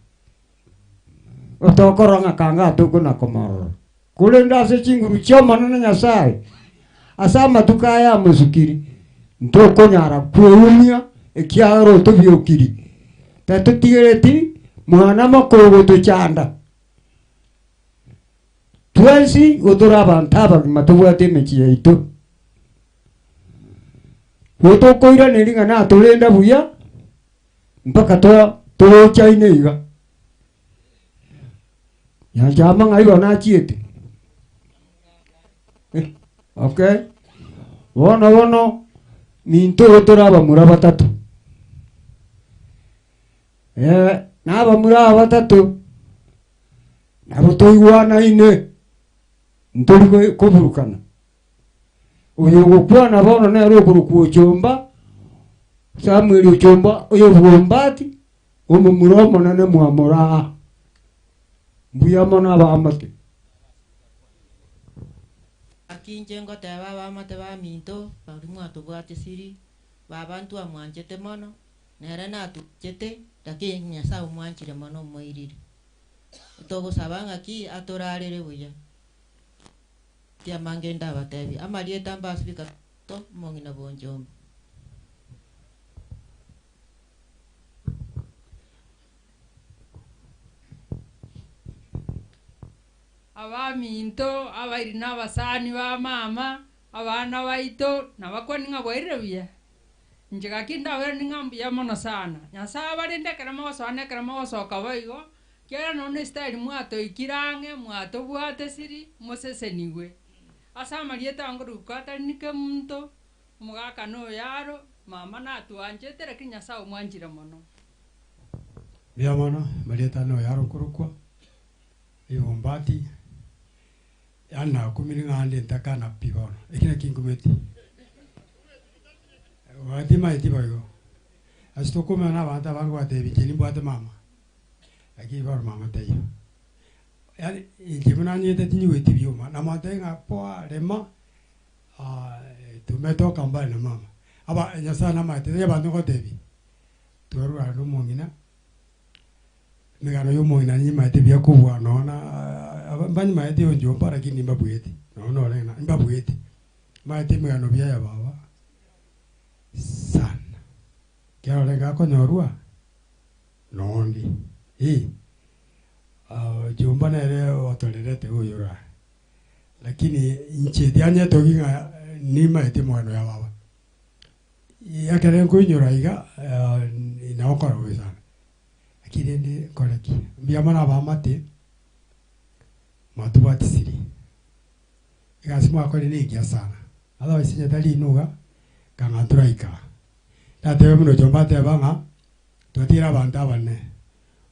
otokorora ng'a kanga atokona komorora. Korende ase chinguru chi'Omonene Nyasae, ase amatuko aya amosukiri, ntokonyara kweumia, ekiagera otobiokiri, tatotigereti mwana mokoro gotochanda. Twensi igo tore abanto abagima tobwate emechie yaito. Igo tokoiraneria ng'a natorenda buya, mpaka toa torochaine iga. Nyanchama ng'ai bono achiete? Eh, okay. Bono bono ninto igo tore abamura batato. Eh, na abamura aba batato nabo toigwanaine ntori ko- koburukana. Oyo ogokwana bono nere okorokwa Ochomba, Samuel Ochomba oyo bwombati, omomura omonene mwamoraa. Mbuya mono abaamate.
Gaki inche ngoteba abaamate baminto baria mwatobwatesiri, baba ntwamwanchete mono, nere natwanchete, lakini Nyasaye omwanchire mono omoirire. Togosaba ng'aki atorarere buya. Tiamange ndabatebie, amarieta mbasibika to omong'ina bw'onchomba.
Abaminto, abairi na abasani ba mama, abana baito, nabakwani ng'a bwairire buya? Inche gaki ndabairanie ng'a mbuya mono sana. Nyasaye abarende ekero mogosoa na ekero mogosoka boigo, ekiagera nonya na estyle mwatoikire ang'e, mwatobwatesiri, mosesenigwe. Ase amarieta angoruka atari nike omonto, omogaka na oyaro, mama natwanchete lakini Nyasaye omwanchire mono.
Mbuya mono, amarieta ane oyaro okorokwa, Ombati, yaani nakumire ng'a ande ntakana pi bono, eki naki nkumeti. Timanyeti boigo, ase tokoumera na abanto abange gwatebia inche nimbwate mama, lakini bono mama taiyo. Yaani inche buna nanyete tinyigweti bioma, namwatebia ng'a poa rema tumetoka mbali na mama. Aba Nyasaye namaete, tari abanto ngotebia, twarwara na omong'ina. Emegano ya omong'ina nimaete buya kobua nonya na mbanyimaete onchomba lakini mbabueti nonya nore ng'a mbabueti. Maete emegano buya ya baba sana, ekero orenge akonyorwa nonde eh, onchomba nere otorerete oyo ore aa, lakini inche tianyetogi ng'a nimaete omogano ya baba. Ekero nkoinyora iga nabo nkora bobe sana. Lakini rende nkore ki? Mbuya mono abaamate, mwatobwatisiri, egasi mwakorire na engiya sana, otherwise onye tari inwe iga, kang'a ntoraika aa. Natebe buna ochondo ateba ng'a twatigire abanto abanene,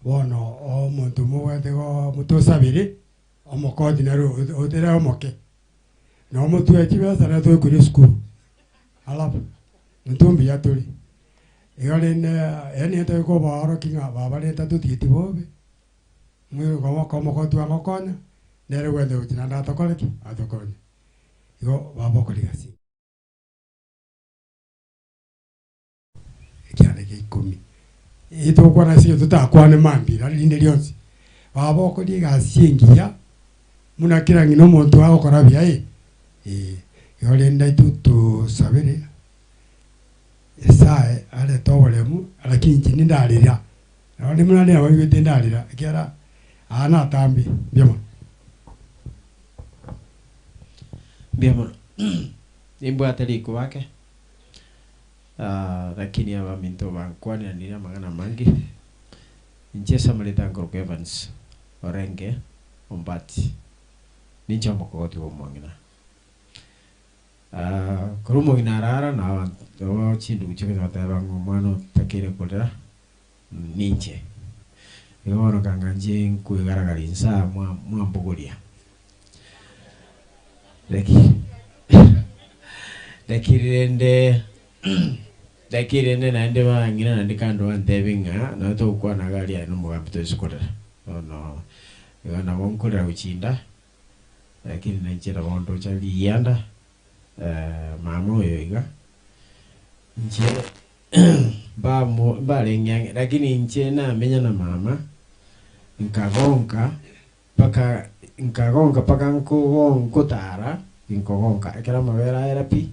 Bono omonto mobwate go motosabere, omokoti nere otere omoke. Na omotwe chibesa nere toikure esukuru, alafu intwe mbuya tore. Igo rende yaani etoki kobaorokia ng'a baba rende tatotigeti bobe, omokoti twagokonya, nere ogwete gochia naende atokore ki? Atokonye. Igo baba okore egasi. Ekianda kia ikomi. Eye togokwana ase egento totakwane mambia naende rinde rionsi, baba okoria egasi engiya, buna kera ng'ina omonto agokora buya eh, eh. Igo rende intwe tosabere, Nyasaye arete oboremu, lakini inche nindarera, nonye buna nabaigwete ndarera, ekiagera aa natambe, mbuya mono.
Mbuya mono. Nimbwate rikuba ake. Lakini abaminto bankwaniranirie amang'ana amange, inche ase amareta nkorokwa Evans Orenge Ombati, ninche omokogoti bw'omong'ina. Korwa omong'ina arara na abanto chindugu chigocha goteba ng'a omwana otakeire korera ninche. Igo bono kanga inche nkwegaragaria inse aa mwambogoria. Lakini rende lakini rende naende bang'ina naende kando bantebie ng'a nabo togokwana iga aria aye na omogambi toise korera. Bono igo nabo nkorera gochia inda, lakini nainche nabo ndocha rigianda mama oyo iga, inche mbamo mbarenge ang'e lakini inche namenya na mama, nkagonka. Mpaka nkagonka mpaka nkogotara, ginkogonka, ekero amabere aera pi,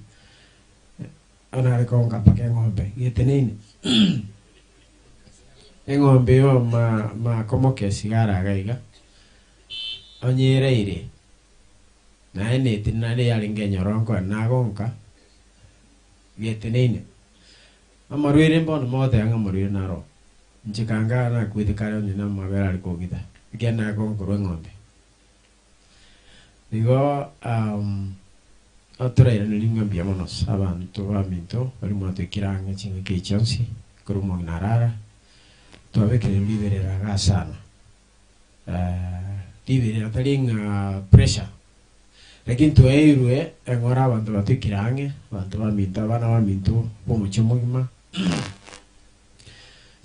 bono nare kogonka mpaka eng'ombe geteneine. Eng'ombe eyo ma makomoka esigara iga iga, onye eraire, naye netini naende yarenge enyororo nkoenda nagonka, geteneine. Amarwaire mbono mogoteba ng'a amarwaire naro oo. Inche kanga nakwete kare onye namabere are kong'ita, ekiagera nagonkorwa eng'ombe. Igo torairanerie ng'a mbuya mono ase abanto baminto baria mwatoikire ang'e chingaki echi chionsi, korwa omong'ina arara, twabekire riberera igaa sana. Riberera tari ng'a pressure, lakini twaeirwe eng'ora abanto batoikire ang'e, abanto baminto, abana baminto b'omochie omogima,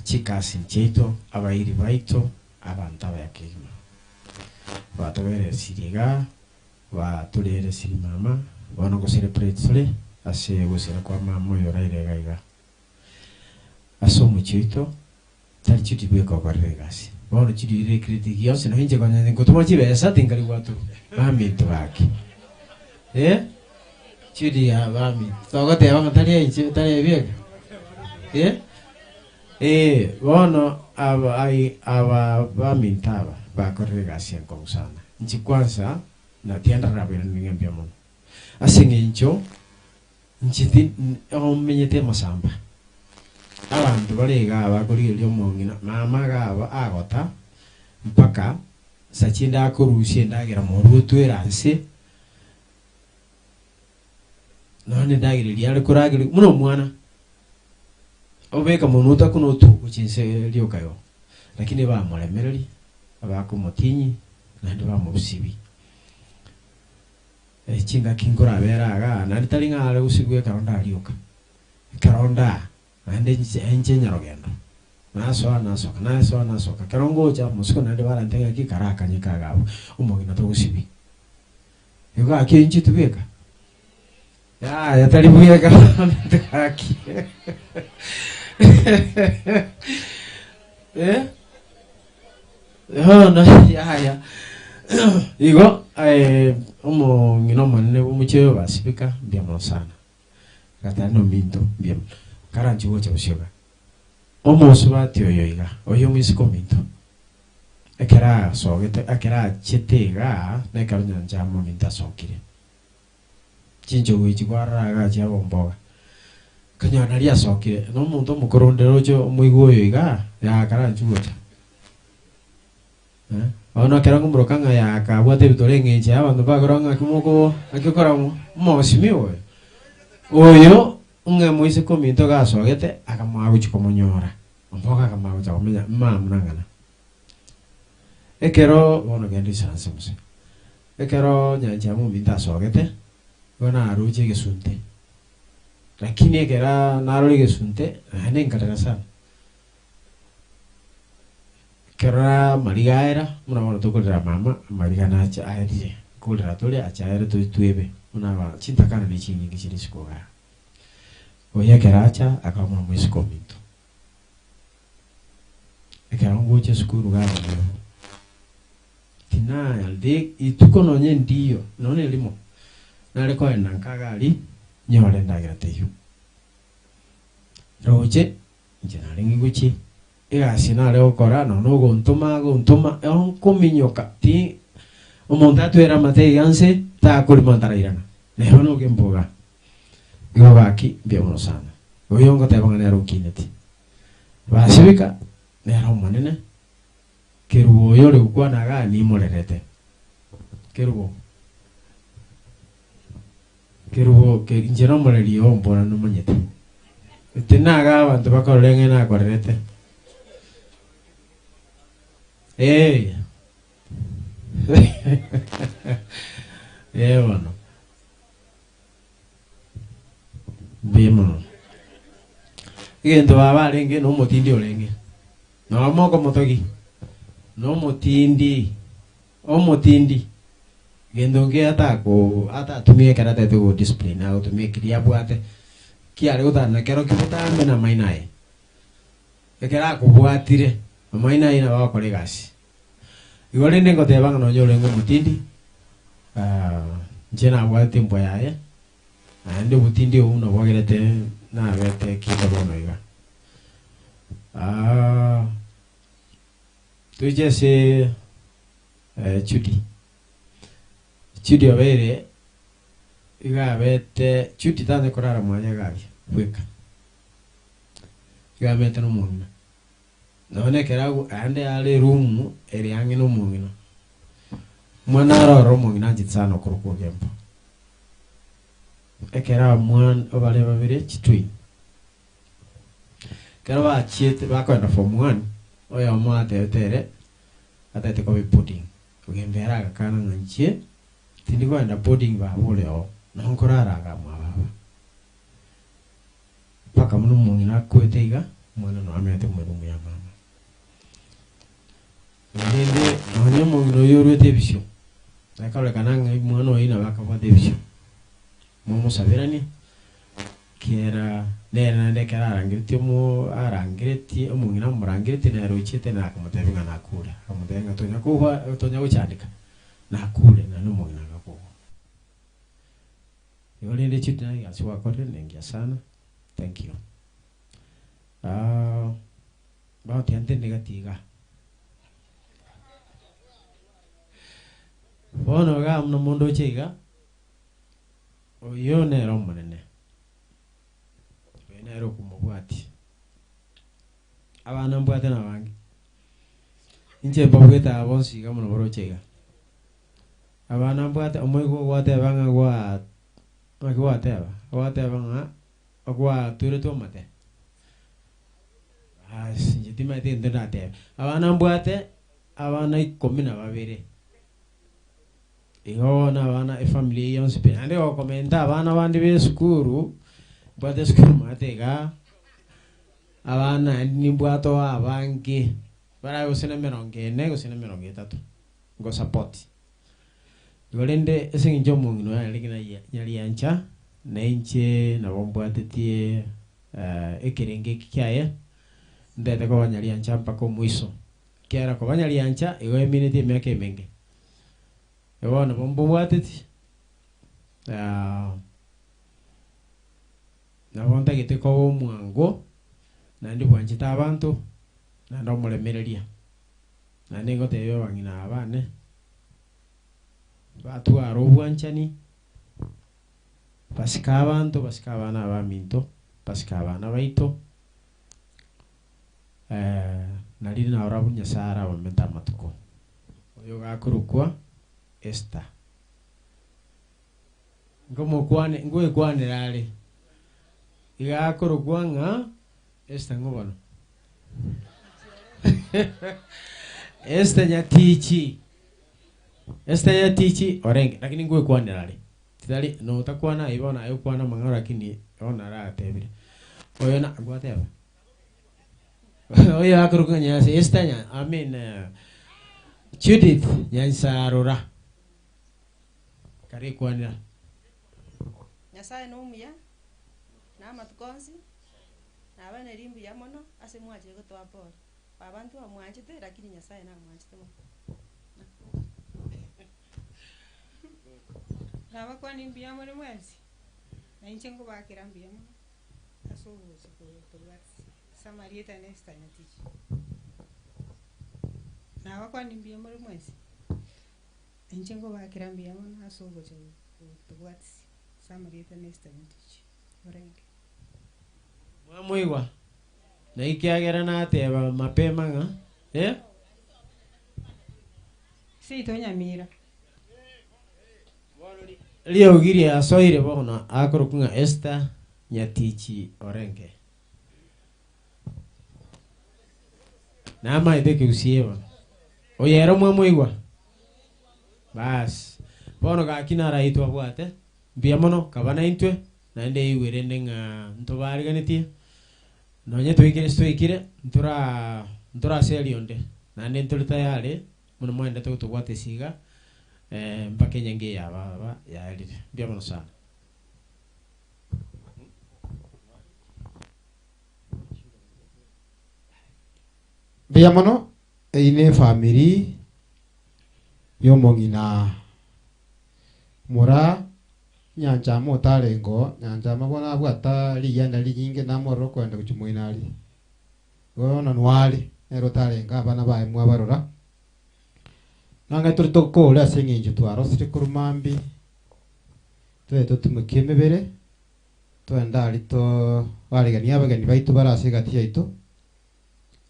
chikasini chiaito, abairi baito, abanto abaya kegima. Batoberesirie igaa, batoreresirie mama, bono ngo celebrate tore ase ogosira kwa mama oyo oraire iga iga. Ase omochie oito, Tari chiria bweka okorera egasi. Bono chiria oirekire gionsi nonya inche konya ngotoma chibesa tinkari gwatorwa. Baminto gaki. Eh? Chiria baminto. Togoteba ng'a tari inche tari ebieka. Eh? Eh, bono aba ai aba baminto aba bakorire egasi enkong'u sana. Inche kwanza natiandarabera nigo mbuya mono. Ase eng'encho Inche omenyete emosamba. Abanto bare igaa bakorigereria omong'ina mama iga aba agota mpaka nsa chinde akorusia endagera morwe otwere anse nonya na endagera eria are korageria buna omwana obeka monwe otakuna otwo gochia inse rioka igo. Lakini bamoremereria, abakomotinyia naende bamorusia. Chingaki nkorabere igaa, naende tari ng'a are gosibwa ekero ndarioka, ekero ndaa, naende inche inche nyarogendo, nasoa nasoka, nasoa nasoka, ekero ngocha mosiko naende barante ng'aki karakanyeka iga abwo, omogina togosibia. Igo gaki inche tibweka, yaya tari bweka gaki eh. Bono yaya igo omong'ina omonene bw'omochie oyo basibika mbuya mono sana, gatari nominto mbuya mono, karanche gocha bosio iga. Omosubati oyo iga, oyo omoiseke ominto, ekero asogete ekero achete igaa, na ekero nyanchama ominto asokire, chinchogu echi kwarora igaa chiabomboga, okonyora naria asokire, na omonto omokoro onde roche omoigwa oyo igaa, yaa karanche gocha. Bono ekero nkomoroka ng'a yaa kabwate ebitoro eng'encho ya abanto mbakora ng'aki moko ng'aki okora omosimi oyo. Oyo ng'a moiseke ominto iga asogete, akamoa gochia komonyora, omboka akamoa gocha komenya mama nang'ana. Ekero bono genda oisaranse mose. Ekero nyancha mominto asogete, igo naroche egesunte. Lakini ekera narora egesunte, naende nkarera sana. Ekero amariga aera, buna bono tokorera mama, amariga nache aerire, nkorera tore ache aere twebe, buna aba chintakana ne chinyinge chire isiko igaa. Oyo ekero acha, akaba buna omoiseke ominto. Ekero ngocha esukuru igaa Nyamira, tinayarete rituko nonye ndiyo, nonye erimo, nare kogenda nka iga aria, nyore endagera teiyo. Roche, inche narenge gochia, egasi nare gokora nonye ogontoma agontoma, nkominyoka ti, omonto atwere amate iga nse, takorima ntarairana, neba nogemboga. Igo gaki mbuya mono sana. Oyo ngoteba ng'a nere onkineti. Basibika, nere omonene, kerubo oyo ore gokwana igaa nimorerete. Kerubo, kerubo ke inche nomoreri oo mbora nomanyete. Tinaga abanto bakorore ng'a nakorerete. Eh. Eh bono. Mbuya mono. Egento baba arenge na omotindi orenge. Noro mokomotogi, na omotindi, omotindi. Gento nke atako atatumia ekero atagete go discipline agotumia keria abwate, kiare gotana kero kibotambe na amaino aye. Ekero akobwatire, amaino aye nabo agokora egasi. Igo rende ngoteba ng'a nonye orenge omotindi, inche nabwate embwa yaye, naende obotindi obwo buna bwagerete nabete kinde bono iga. Toiche ase Judy, Judy obeire iga abete, Judy tanya korara mwanya iga aria bweka, iga abete na omong'ina. Nonya ekero agwo aande are erumu ere ang'e nomong'ina. Omwana arore omong'ina anchete sana okorokwa ogembo. Ekero amwana bare babere chitwin. Ekero bachiete bakoenda form one, oyomo atebete ere atagete koba eboarding. Ogembo ere agakana ng'a inche tindi koenda boarding baba ore oo, nabo nkorara igaa mwa baba. Mpaka buna omong'ina akwete iga, omwana noyo amenyete omorumu ya mama. Rende nonya omong'ina oyio oruete ebisio, ekarorekana ng'a omwana oyio nabo akabwate ebisio, momosaberanie, kera nere naende ekero arangeretie omo arangeretie omong'ina amorangeretie nere ochiete nere akamotebia ng'a nakure, akamotebia ng'a tonya kogwa tonya gochandeka, nakure naende omong'ina agakogwa. Igo rende chidinari egasi gwakorire nengiya sana, thank you. Bono tiga ntende gati igaa. Bono igaa buna mondoche iga, oyio nere omonene, oyo nere okomobwatia. Abana mbwate nabange, inche mbabwete aba bonsi iga buna boroche iga. Abana mbwate omoika ogwateba ng'a gwa naki gwateba? Gwateba ng'a gwaturetwe amate? Baas inche timanyeti egento ndatebe. Abana mbwate, abana ikomi na babere, igo bono abana efamiri eye yonsi pi, naende gokomenta abana bande ba esukuru, mbwate esukuru maate igaa, abana naende nimbwate oo abange, barabe gose na emerongo ene gose na emerongo etato. Ngosupport. Igo rende ase eng'encho omong'ina oyo arenge na nyariancha, na inche nabo mbwatetie ekerengo eki kiaye, ntagete koba nyariancha mpaka omoiso. Ekiagera koba nyariancha igo eminetie emiaka emenge. Igo bono nabo mbobwatetie, nabo ntagete koba omwango, naende bwanchete abanto, naende omoremereria. Naende ngotebia abang'ina aba bane, batware obwanchani, basike abanto, basike abana abaminto, basike abana baito, nari nabarabwo Nyasaye arabamente amatuko. Oyo gakorokwa Esther. Nkomokwane nkoekwanera are, iga akorokwa ng'a Esther ng'o bono? Esther Nyatichi. Esther Nyatichi orenge lakini ngwekwanera are. Titari notakwana aye bono aye okwana amang'ana lakini bono aratebire. Oyo na gwateba. Oyo akorokwa Nyase Esther Nya I mean eh, Judith Nyansarora. Karekwanera.
Nyasaye nomuya, na amatuko onsi, nabaneria mbuya mono ase mwachire gotoa pole. Baba ntwamwanchete lakini Nyasaye namwanchete mono.
Nabakwani mbuya more mwensi, na inche nkobakera mbuya mono ase ogocha kotobwatisia ase amarieta ane Esther Nyatichi. Nabakwani mbuya more mwensi, na inche nkobakera mbuya mono ase ogocha kotobwatisia ase amarieta ane Esther Nyatichi. Orenge.
Mwamoigwa? Na ekiagera nateba mapema ng'a eh?
Seito Nyamira.
Riogi riasoire bono akorokwa ng'a Esther Nyatichi orenge. Namaete ekegusii bono. Oyo ere mwamoigwa? Bas, bono gaki naraitwe abwate, mbuya mono kaba naintwe, naende eigwe rende ng'a ntobariganetie, nonye twaikire ase twaikire, ntoraa ntoraseria onde, naende ntore tayari, buna mwaendete gotobwata esiga, mpaka enyanga eye ya baba yaerire. Mbuya mono sana.
Mbuya mono, eyio ne efamiri yomong'ina mora Nyanchama otarenge oo, Nyanchama bono abwata rigianda rinyinge namorora okoenda gochia moino aria. Bono nware nere otarenge abana baye mwabarora. Nang'e tore tokore ase eng'encho twarosire korwa mambia, tobe totimokie emebere, toende aria tobariganie abageni baito bare ase egati yaito,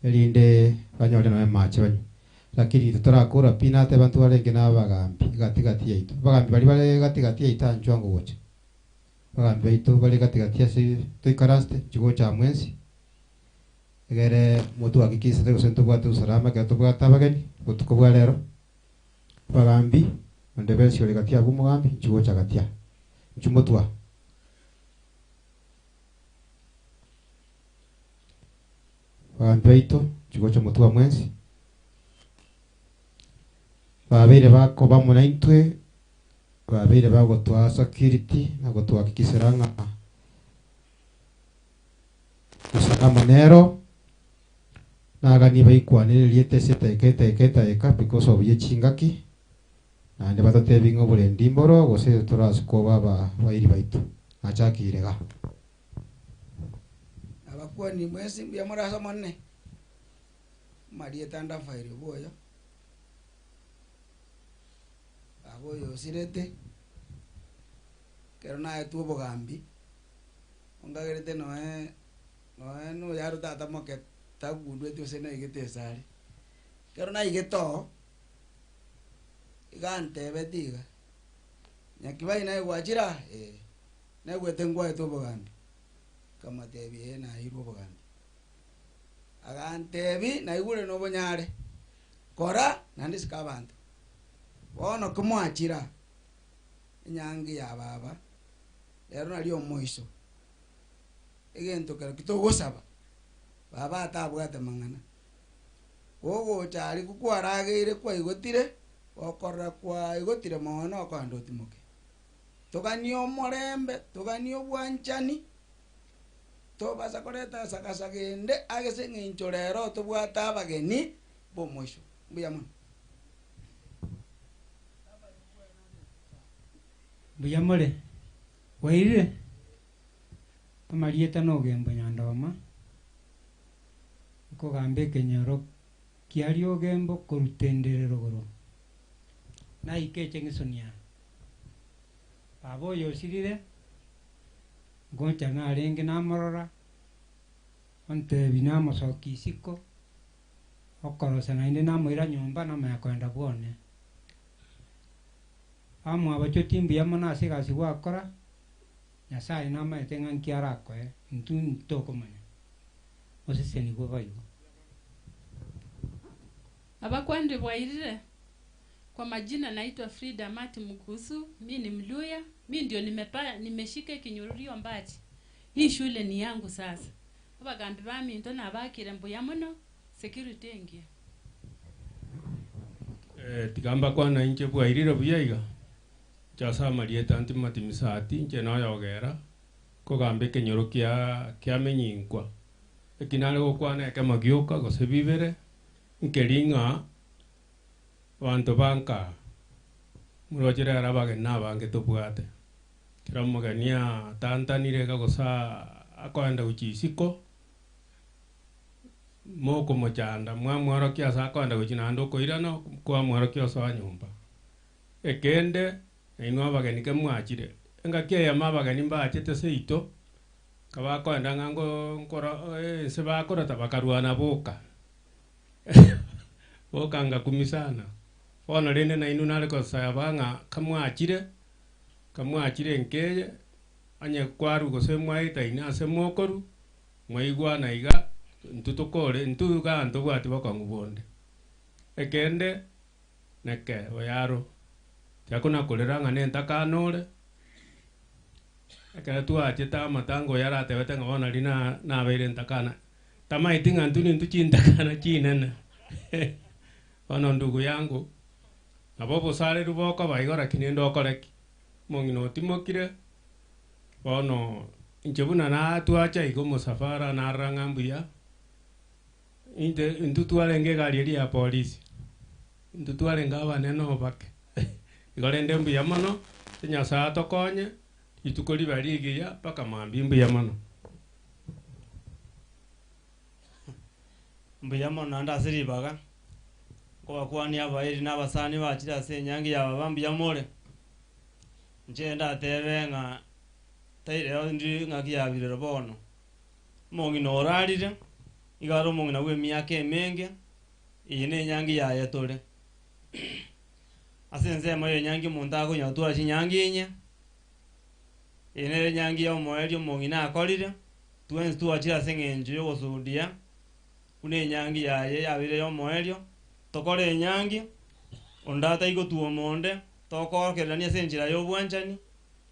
erinde banyore nonye amache banywe. Lakini intwe torakora pi nateba ntwarenge na abagambi gati gati yaito. Abagambi baria bare gati gati yaito anchwa ngogocha. Abagambi baito bare gati gati ase toikaransete, nchigocha amo ensi, egere motohakikisere gose ntobwate usalama ekero tobwate abageni botuko bwa rero, abagambi, onde bwensi ore gati abwo omogambi, nchigocha gati aa, nchimotwa. Abagambi baito, nchigocha motwe aa mwensi, babeire bakoba amo naintwe, babeire bagotoa security na gotohakikisera ng'a usalama nero, naganie baikwanere erieta ase edaika edaika edaika because of ye chingaki, naende batotebie ng'a oborendi mboro gose torase koba abairi baito. Nachakire iga.
Nabakwani mwensi mbuya more ase Omonene, amarieta ande Rafaeli oboyo, baba oyo osirete, ekero naetwe obogambi, onkagerete noe noe na oyare tata moke tagundweti gose naigete ase are. Ekero naigete oo, iga antebetie iga, nyakibai naye gwachire aa? Eh. Naigwete nkwaete obogambi. Nkamotebia, Ee, naeirwe obogambi. Agantebia, Naigure nobonyare, kora naende isika abanto. Bono kimwachira enyangi ya baba, rero nario omoiso. Egento kero togosaba, baba atabwate mang'ana. Gogocha aria kwarageire kwaigotire, gokorora kwaigotire mono okogenda otimoke. Toganie omorembe, toganie obwanchani, tobasa koreta esagasaga ende ase eng'encho rero tobwate abageni b'omoiso. Mbuya mono.
Mbuya more? Bwairire? Amarieta na Ogembo Nyandoma, nkogamba ekenyoro kiaria Ogembo korwa Tendere rogoro. Naika echeng'isoni aa. Baba oyo osirire, ngocha narenge namorora, ontebia namosokia isiko, okorosa naende namoira nyomba namanya koenda bwone. Bamwabachoti mbuya mono ase egasi gwakora, Nyasaye namaete ng'a nki arakoe, intwe ntokomanya. Osesenigwe boigo.
Abakwandi bwairire. Kwa majina naitwa Frida Mati Mgusu, mi ni Mluya, mi ndio nimepa, nimeshika ekinyururio mbachi. Hii shule ni yangu sasa. Abagambi baminto nabakire mbuya muno, security engiya.
Eh, tigamba kwana inche bwairire buya iga nchase amarieta Timothy Misati inche noyogera kogamba ekenyoro kia kiamenyinkwa eki nare gokwana ekemo gioka gose bibere nkeri ng'a abanto banka moroche rero abageni na abange tobwate kera omogeni atantanire iga gose akoenda gochia isiko mokomochanda mwamworokia ase akoenda gochia naende okoirana kwamworokia osoa nyomba. Ekende, nainwe abageni kemwachire, engaki eyemo abageni mbachete seito, kabakoenda ng'a ngo nkoro ense bakorota bakarwana boka boka ngakumi sana. Bono rende nainwe nare kosaba ng'a kamwachire, kamwachire enka eye, onye kwarwa gose mwaetaine ase mokorwa, mwaigwana iga, intwe tokore intwe igaa ntobwati bokong'u bonde. Ekende, neke oyaro, tiakona korera ng'a nentakana ore, ekero twachete amatanga oyo aratebete ng'a bono nari na nabeire ntakana, tamaeti ng'a intwe nintwe chintakana chinene bono ndugu yangu, nabo obosareru bokoba igo lakini rende okore ki? Omong'ina otimokire, bono inche buna natwacha iga omosafara narora ng'a mbuya, inte intwe twarenge egari eria ya polisi, intwe twarenge abanene obake, igo rende mbuya mono, ase Nyasaye atokonye, rituko ribe rigiya mpaka mambia mbuya mono.
Mbuya mono naende ase ribaga, nkobakwania abairi na abasani bachire ase enyangi ya baba mbuya more. Inche ndatebe ng'a taireo ndi ng'aki ya birero bono. Omong'ina orarire, iga are omong'ina bwa emiaka emenge, eye na enyangi yaye tore. Ase ensemo ya enyangi omonto akonya gotwara chinyangi inye, eye nere enyangi ya omoerio omong'ina akorire, twensi twachire ase eng'encho ya ogosuhudia buna enyangi yaye yabeire ya omoerio, tokore enyangi, onde ataigotuoma onde, tokoorokererania ase enchera ya obwanchani,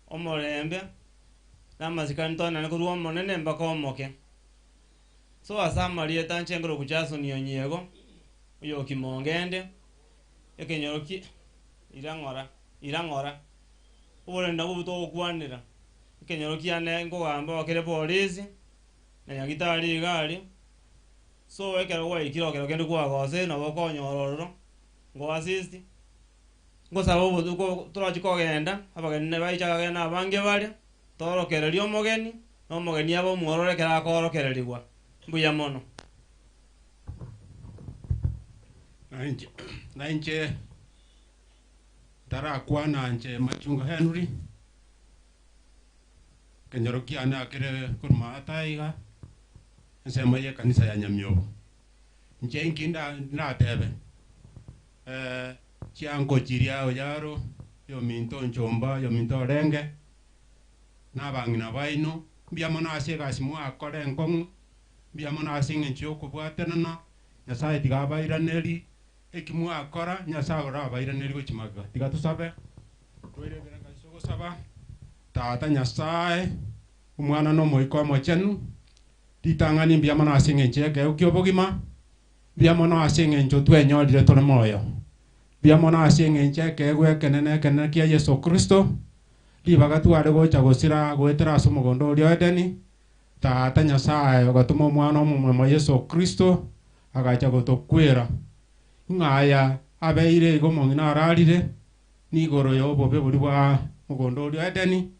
omorembe, na amasikani toenane korwa omonene mpaka omoke. So ase amarieta nche nkoroku Jason Onyiego, oyo o Kimongende, ekenyoro ki ira ng'ora, ira ng'ora, oboremi nabwo obwo togokwanera, ekenyoro kiane nkogamba kere polisi, na nyagetari iga aria, so ekero gwaikire ekero kende kwagosire nabo okonyora ororo, ngo assist, ngosaba obotuko torochi kogenda, abageni baicha bagende na abange bare, toorokererie omogeni, na omogeni abe omwororo ekero akoorokererigwa. Mbuya mono.
Nainche nainche ntarakwana nche Machunga Henry, ekenyoro kiane akere korwa maata iga, ensemo ya ekanisa ya Nyamiobo. Inche inki nda ndatebe, chiango chiria oyaro, oyominto Nchomba, oyominto Orenge, na abang'ina baino, mbuya mono ase egasi mwakora enkong'u, mbuya mono ase eng'encho ya okobwatanana, Nyasaye tiga abairaneri, eki mwakora, Nyasaye orabairaneri gochia magega. Tiga tosabe, toire ebirengererio ase ogosaba, Tata Nyasaye, Omwana na Omoika Omochenu, ritang'ani mbuya mono ase eng'encho y'ekeegwa kia obogima, mbuya mono ase eng'encho twenyorire tore moyo, mbuya mono ase eng'encho y'ekeegwa ekenene ekenene kia Yeso Kristo, ribaga tware gocha gosira goetera ase omogondo oria o Edeni, Tata Nyasaye ogatoma Omwana omomwemo Yeso Kristo, agacha gotokwera. Ng'a aya abeire igo omong'ina ararire, nigoro y'obobe boria bwa mogondo oria o Edeni,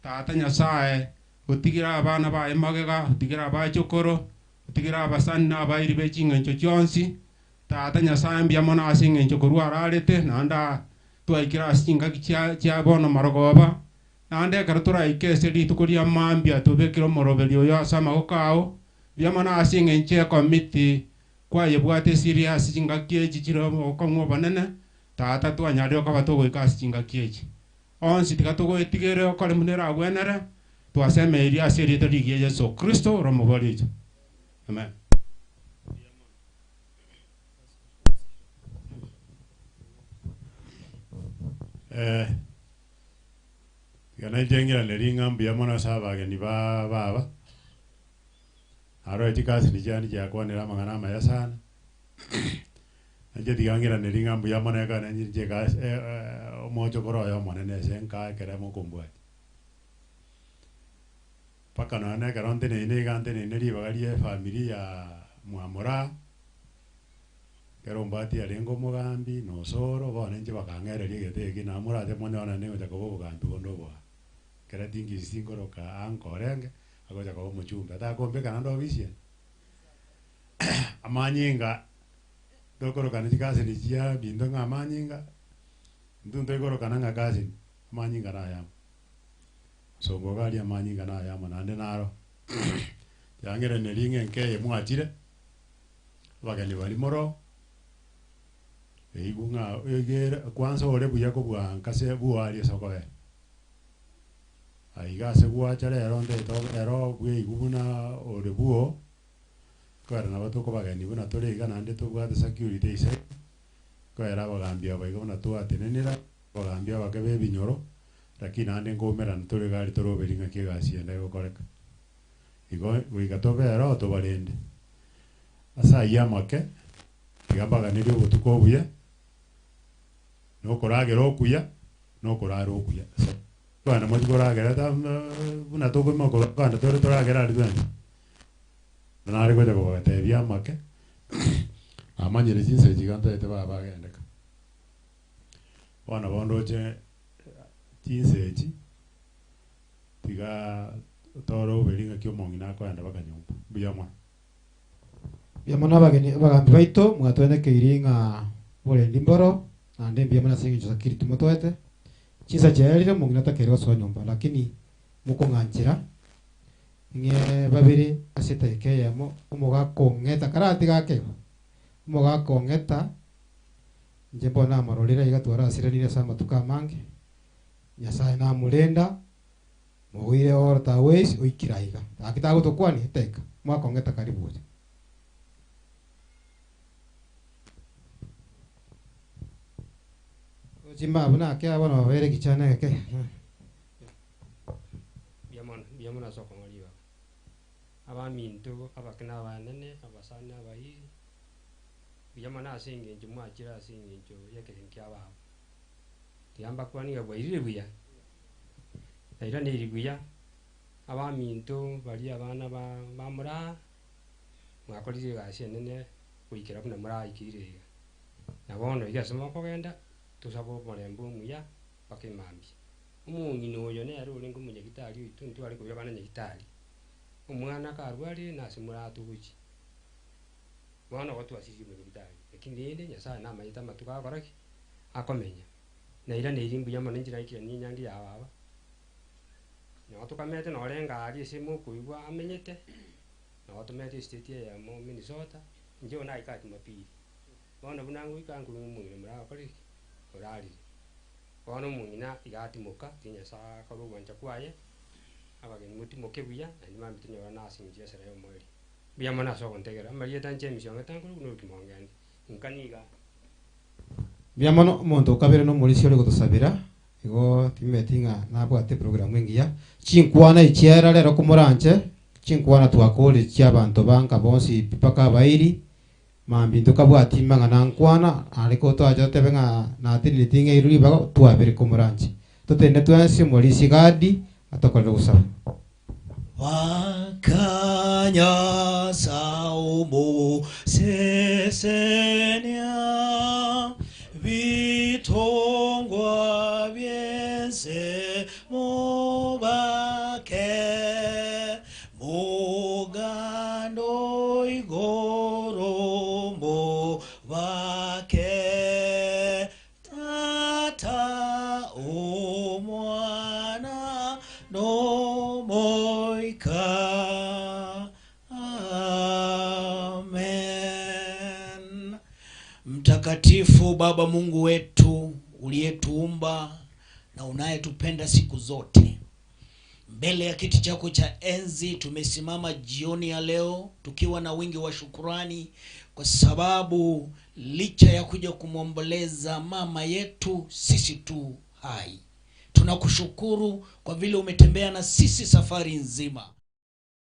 Tata Nyasaye otigire abana baye magega, otigire abachokoro, otigire abasani na abairi be ching'encho chionsi. Tata Nyasaye mbuya mono ase eng'encho korwa ararete, naende twaikire ase chingaki chia chia bono marogoba, naende ekero toraike ase rituko ria mambia tobekere omoroberi oyo ase amagoko ao, mbuya mono ase eng'encho ekomiti kwayebwate esiri ase chingaki echi chire obokong'u obonene, Tata twanyarire koba togoika ase chingaki echi. Onsi tiga togoetigere okore buna eragwenere, twasemeirie ase erieta rigiya Yeso Kristo ore omobori oito. Amen.
Eh, tiga nainche ng'iraneri ng'a mbuya mono ase abageni ba baba, narore chikasini chiane chiakwanire amang'ana amaya sana, nainche tiga ng'iraneri ng'a mbuya mono ekero nainche inche egasi omochokoro oye omonene ase enka ekere mokombwatia. Mpaka nonya na ekero nteneine iga nteneine ribaga ria efamiri ya mwamoraa, ekero ombwati arenge omogambi, na osoro, bono inche bakang'ereria egete eke nabo morache monyore naende ngocha koba obogambi bonde oboa. Ekero tingisi nkoroka uncle orenge, agocha koba omochumbe, atakombeka naende ofisi eye. Amanyinga, tokorokana chikasini chia binto ng'a amanyinga, intwe ntoikorokana ng'a cousin, amanyinga na ayamo. Osongo iga aria amanyinga na ayamo naende naro, yang'iraneria ng'a enka eye mwachire, abageni baria moroo, eigwe ng'a egere kwanza ore buya kobua nka ase bwari ase okobera. Aiga ase gwacha rero ntagete obere oo bweigwe buna ore bwoo, ekiagera nabo tokobageni buna tore iga naende tobwate security ase iga, ekiagera abagambi aba iga buna twatenenera, abagambi abake ba ebinyoro, Lakini naende nkoumerana tore iga aria toroberie ng'aki egasi ende egokoreka. Igo goika tobe ero tobarende. Ase ayio amake, tiga mbaganerie obotuko obuya, na okoragera okuya, na okorara okuya. Ase kogenda mochie koragera ta buna tokoimoka korwa kogenda tore toragere aria twensi. Nare gocha kobatebia amake, namanyire chinsa echi iga ntaete baba agendeka. Bono bondoche chinsa echi, tiga toroberie ng'aki omong'ina akoenda mpaka nyomba. Mbuya mono.
Mbuya mono abageni abagambi baito mwatwenekeirie ng'a borendi mboro, naende mbuya mono ase eng'encho sakiri timotoete. Chinsa chiaerire omong'ina takeire gosoa nyomba lakini mokong'anchera ng'e babere ase edageka eyemo omogaka ong'eta karatiga akegwa, omogaka ong'eta Inche mbono namororire iga twarasiranire ase amatuko amange, Nyasae namorenda, mogoire all the ways oikire aiga. Gaki tagotokwania teka, mwakong'eta karibu gocha. Chimbabu nake abwo nabo babere ekichana egeke.
Mbuya mono, mbuya mono ase okong'a ribaga. Abaminto abake na abanene, abasani na abairi, Mbuya mono ase engencho mwachire ase engencho y'ekegengo kia baba. Tiga mbakwanie ng'a bwairire buya, nairaneirie buya, abaminto baria abana ba bamoraa, mwakorire egasi enene goikera buna moraikeire iga. Na bono iga ase mokogenda, tosabe omorembe omuya mpaka emambia. Omong'ina oyo nere orenge omonyagitari oito, ntware koira abana nyagitari, omwana karwarire nase moratogochie. Bono igo twasiririe omonyagitari, lakini rende Nyasaye namanyete amatuko agokora ki? Akomenya. Nairaneirie mbuya mono inche naikiranie enyangi ya baba, nabo tokamete nore engari ase mokoigwa amenyete, nabo tomenyete estate eyemo Minnesota, inche bono naika jumapili, bono buna ngoika nkoigwa omong'ina moragokore ki? Orarire. Bono omong'ina iga atimoka, tiga Nyasaye akore ogwancha kwaye, abageni motimoke buya, naende mambia tonyorane ase eng'encho y'esera y'omoerio. Mbuya mono ase ogontegera amarieta inche emisio ng'etankore buna orokimo ngende nka niga.
Mbuya mono omonto okabere nomorisia ore gotosabera igo timeti ng'a nabwate eprogramu engiya. Chinkwana echiera rero komoranche chinkwana twakorire chiabanto ba nka bonsi pi mpaka abairi mambia ntokabwati mang'ana nkwana are ko twacha totebe ng'a nateneneti ng'a eirwe ribaga twabere komoranche. Totende twensi omorisia Gadi atokorere gosaba.
Bakanyasa omosesenia, bitongwa bi'ense mobake, mogando igoro mobake. Tata, Omwana, n'Omoika. Amen.
Mtakatifu Baba Mungu wetu uliyetuumba na unayetupenda siku zote, mbele ya kiti chako cha enzi tumesimama jioni ya leo tukiwa na wingi wa shukurani, kwa sababu licha ya kuja kumwomboleza mama yetu, sisi tu hai. Tunakushukuru kwa vile umetembea na sisi safari nzima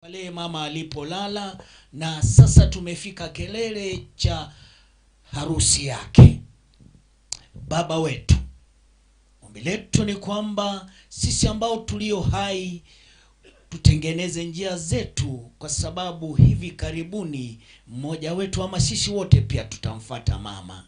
pale mama alipolala, na sasa tumefika kelele cha harusi yake. Baba wetu, ombi letu ni kwamba sisi ambao tulio hai tutengeneze njia zetu, kwa sababu hivi karibuni mmoja wetu ama sisi wote pia tutamfata mama.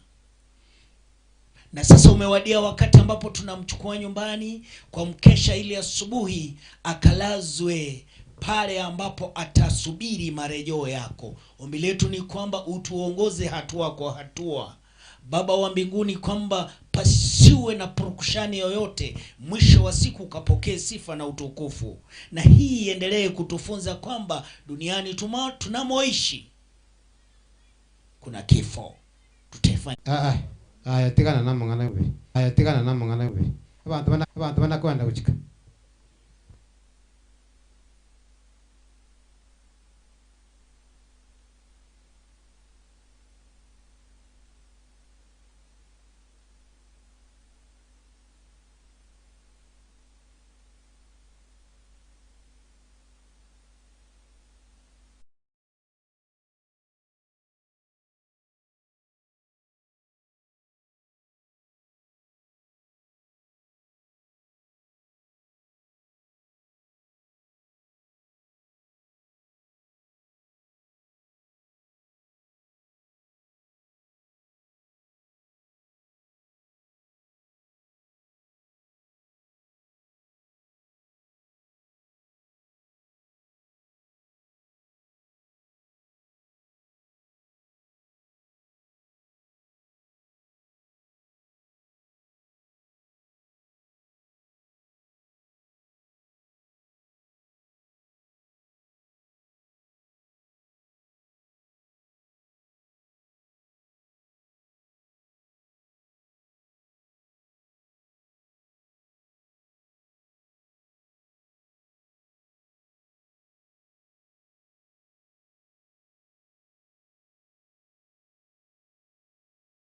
Na sasa umewadia wakati ambapo tunamchukua nyumbani kwa mkesha, ili asubuhi akalazwe pale ambapo atasubiri marejeo yako. Ombi letu ni kwamba utuongoze hatua kwa hatua, Baba wa mbinguni, kwamba pasiwe na purukushani yoyote, mwisho wa siku ukapokee sifa na utukufu. Na hii iendelee kutufunza kwamba duniani tuma, tunamoishi kuna kifo. Tutaifanya
Ah, ah, aya tigana na mang'ana be aya tigana na mang'ana be abantu bana abantu banakwenda guchika.